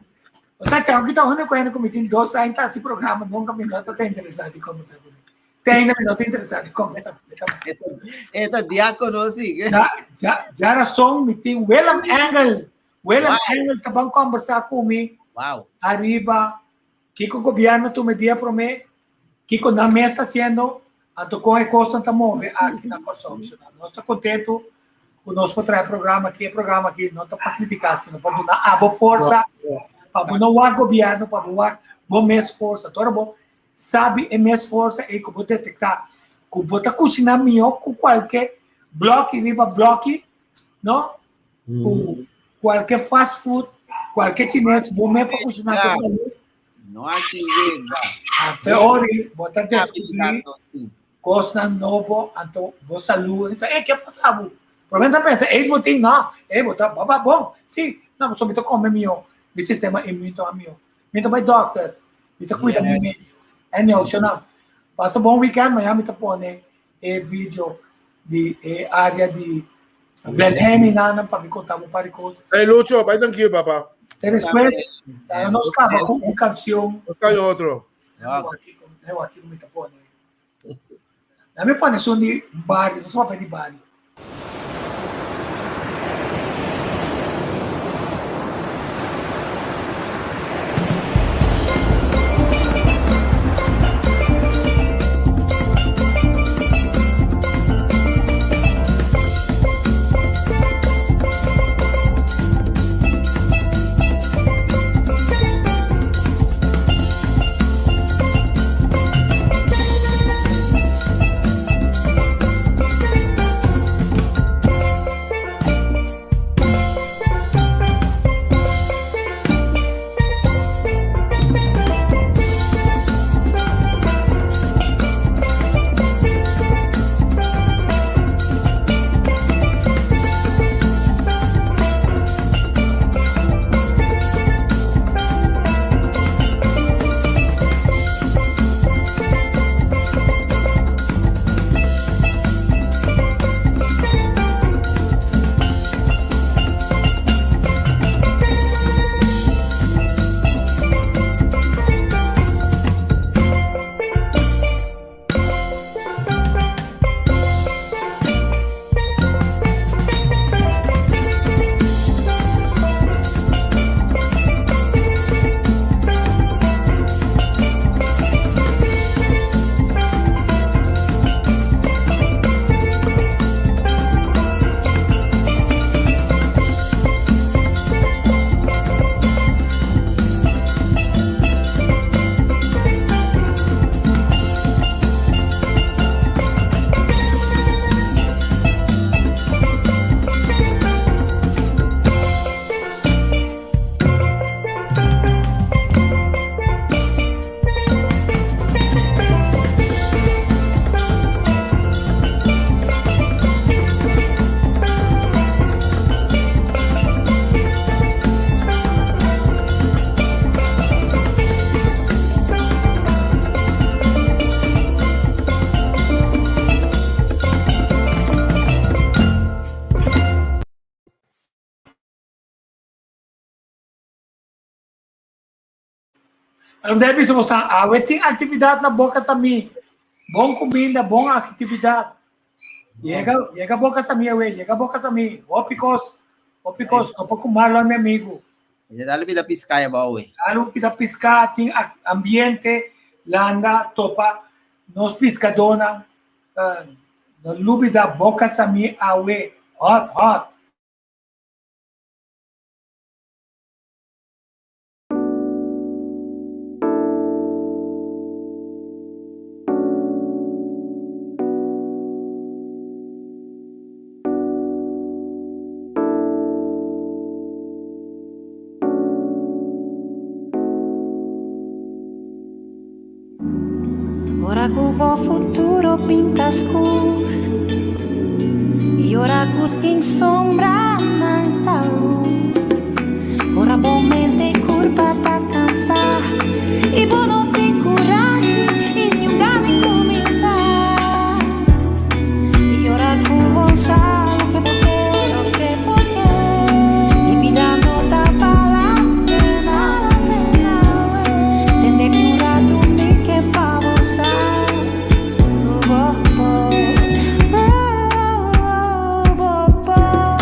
O sea, chao, que tá único ainda como tem dois anos tá esse programa, nunca me nota tá interessado em conversar comigo. Tem ainda me nota interessado em conversar comigo. Esta diácono sí. Já, já, já razón, me tem Willem Engel. Willem Engel ta ban kombersá ku mi ariba kiko gobièrnu tuma e dia promé, kiko nan mes ta hasiendo, anto kon e kosnan ta move aki na Kòrsou. Nos ta kontentu ku nos por traha e programa aki. E programa aki no ta pa kritiká, sino pa duna abo forsa, pa bo no wak gobièrnu, pa bo wak bo mes forsa. Ora bo sabi e mes forsa ei ku bo detektá ku bo ta kushiná mihó ku kualke blòki riba blòki, no? Ku kualke fast food, kualke chines, bo mes por kushiná ku salú. No hasi wega. Anto ori bo ta deskubrí kosnan nobo, anto bo salú. Sa, eh, ke a pasa bo? Promé ta pensa, eis bo tin, no, eh, bo ta, bo ba bon. Si, no, pasobra mi ta kome mihó, mi sistema inmune ta mihó. Mi ta bai dòkter, mi ta kuida mi mes. Anyhow, shonam, pasa bon weekend, mañana mi ta pone e video di e área di Blenheim i nan pa mi konta bo un par di kos. Hey Lucho, bai tranquilo, papá. Te despues, nos kaba ku un kansion. Nos kaba otro. Eu aki mi ta pone. Dame pone son di bario, no sa papia di bario. Algo debe bisa bosan, awe tin actividad na Boca Samí. Bon cuminda, bon actividad. Yega, yega Boca Samí awe, yega Boca Samí. Hopi cos, hopi cos. Topa cu Marlon, mi amigo. E dale pida pisca ya bao we. Dale pida pisca, tin ambiente, landa, topa nos piscadónan. No lubida Boca Samí awe, hot, hot. Ora ku bo futuro pinta skur I ora ku tin sombranan ta lur Ora bo mente i kurpa ta kansá I bo no tin kurashi i niun gana di kuminsá I ora ku bo sa loke bo ke loke bo ke I bida no ta bala pena Tende mi un ratu mi ke pa bo sa ku bo por oh, bo por,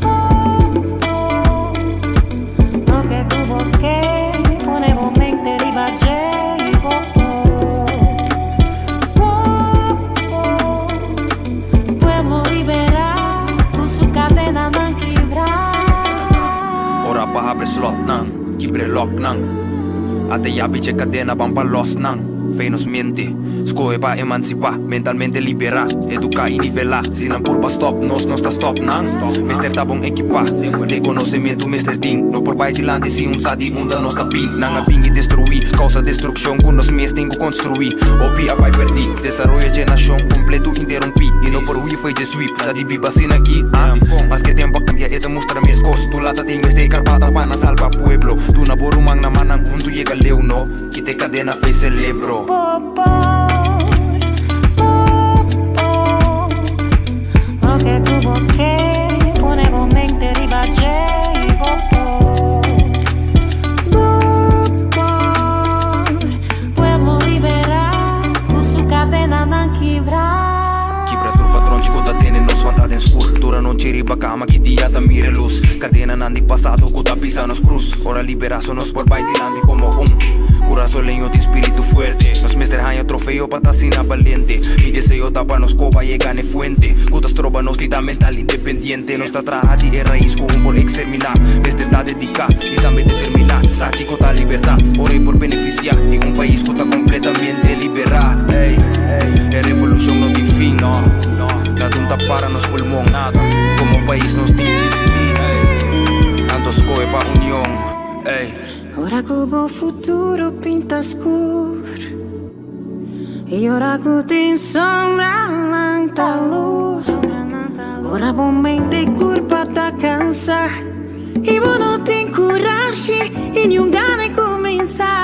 bo por. Habri slotnan, kibra e locknan. Ata yabi dje kadena ban pa los nan. Fe nos mente, skohe pa emansipá, mentalmente liberá, eduká i nivelá. Si nan purba stòp nos, nos ta stòp nan. Mester ta bon ekipá, de konosementu mester tin. No por bai dilanti si un sa di unda nos ta bin. Nan a bin i destruí, kousa destrukshon ku nos mes tin ku konstruí. Hopi a bai pèrdí, desaroyo dje nashon kompletu interumpí. I no por hui fo'i dje sweep, ta di biba asina aki, ah. Maske tempu a kambia e ta mustra meskos. Tur lata tin mester karbata pa nan salba pueblo. Duna bo ruman na mannan huntu yega leu, no. Kita e kadena fo'i selebro. Bo por, bo por, loke ku bo ke, pone bo mente riba dje i bo por, bo por, pueblo liberá, ku su kadenanan kibrá. Kibra tur patronchi ku ta tene nos wanta den skur. Tur anochi riba kama ki dia ta mira e lus. Kadenanan di pasado ku ta pisa nos krus. Ora liberá so nos por bai dilanti komo un kurasoleño di spiritu fuerte. Nos mester haña trofeo pa ta asina balente. Mi deseo ta pa nos koba yega n'e fuente ku ta stroba nos di ta mental independiente. Nos ta traha di e rais ku un por eksterminá. Mester ta dediká i tambe determiná. Sa kiko ta libertá ora e por benefisiá di un pais ku ta kompletamente liberá. Ey, e revolushon no tin fin, no. Nada un ta para nos pulmon. Komo pais nos tin di disidí. Anto skohe pa union. Ey. Ora ku bo futuro pinta skur I ora ku tin sombra nan ta lus Ora bo mente i kurpa ta kansa I bo no tin kurashi i niun gana di kuminsá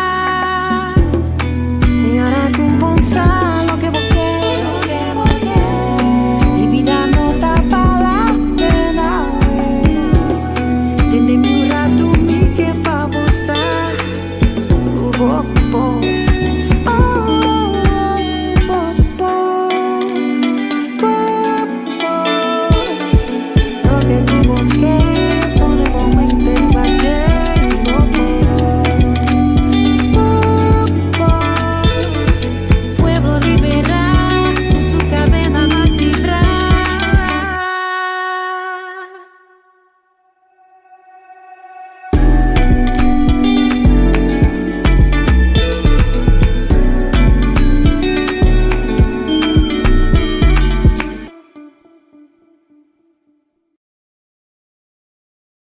I ora ku bo sa.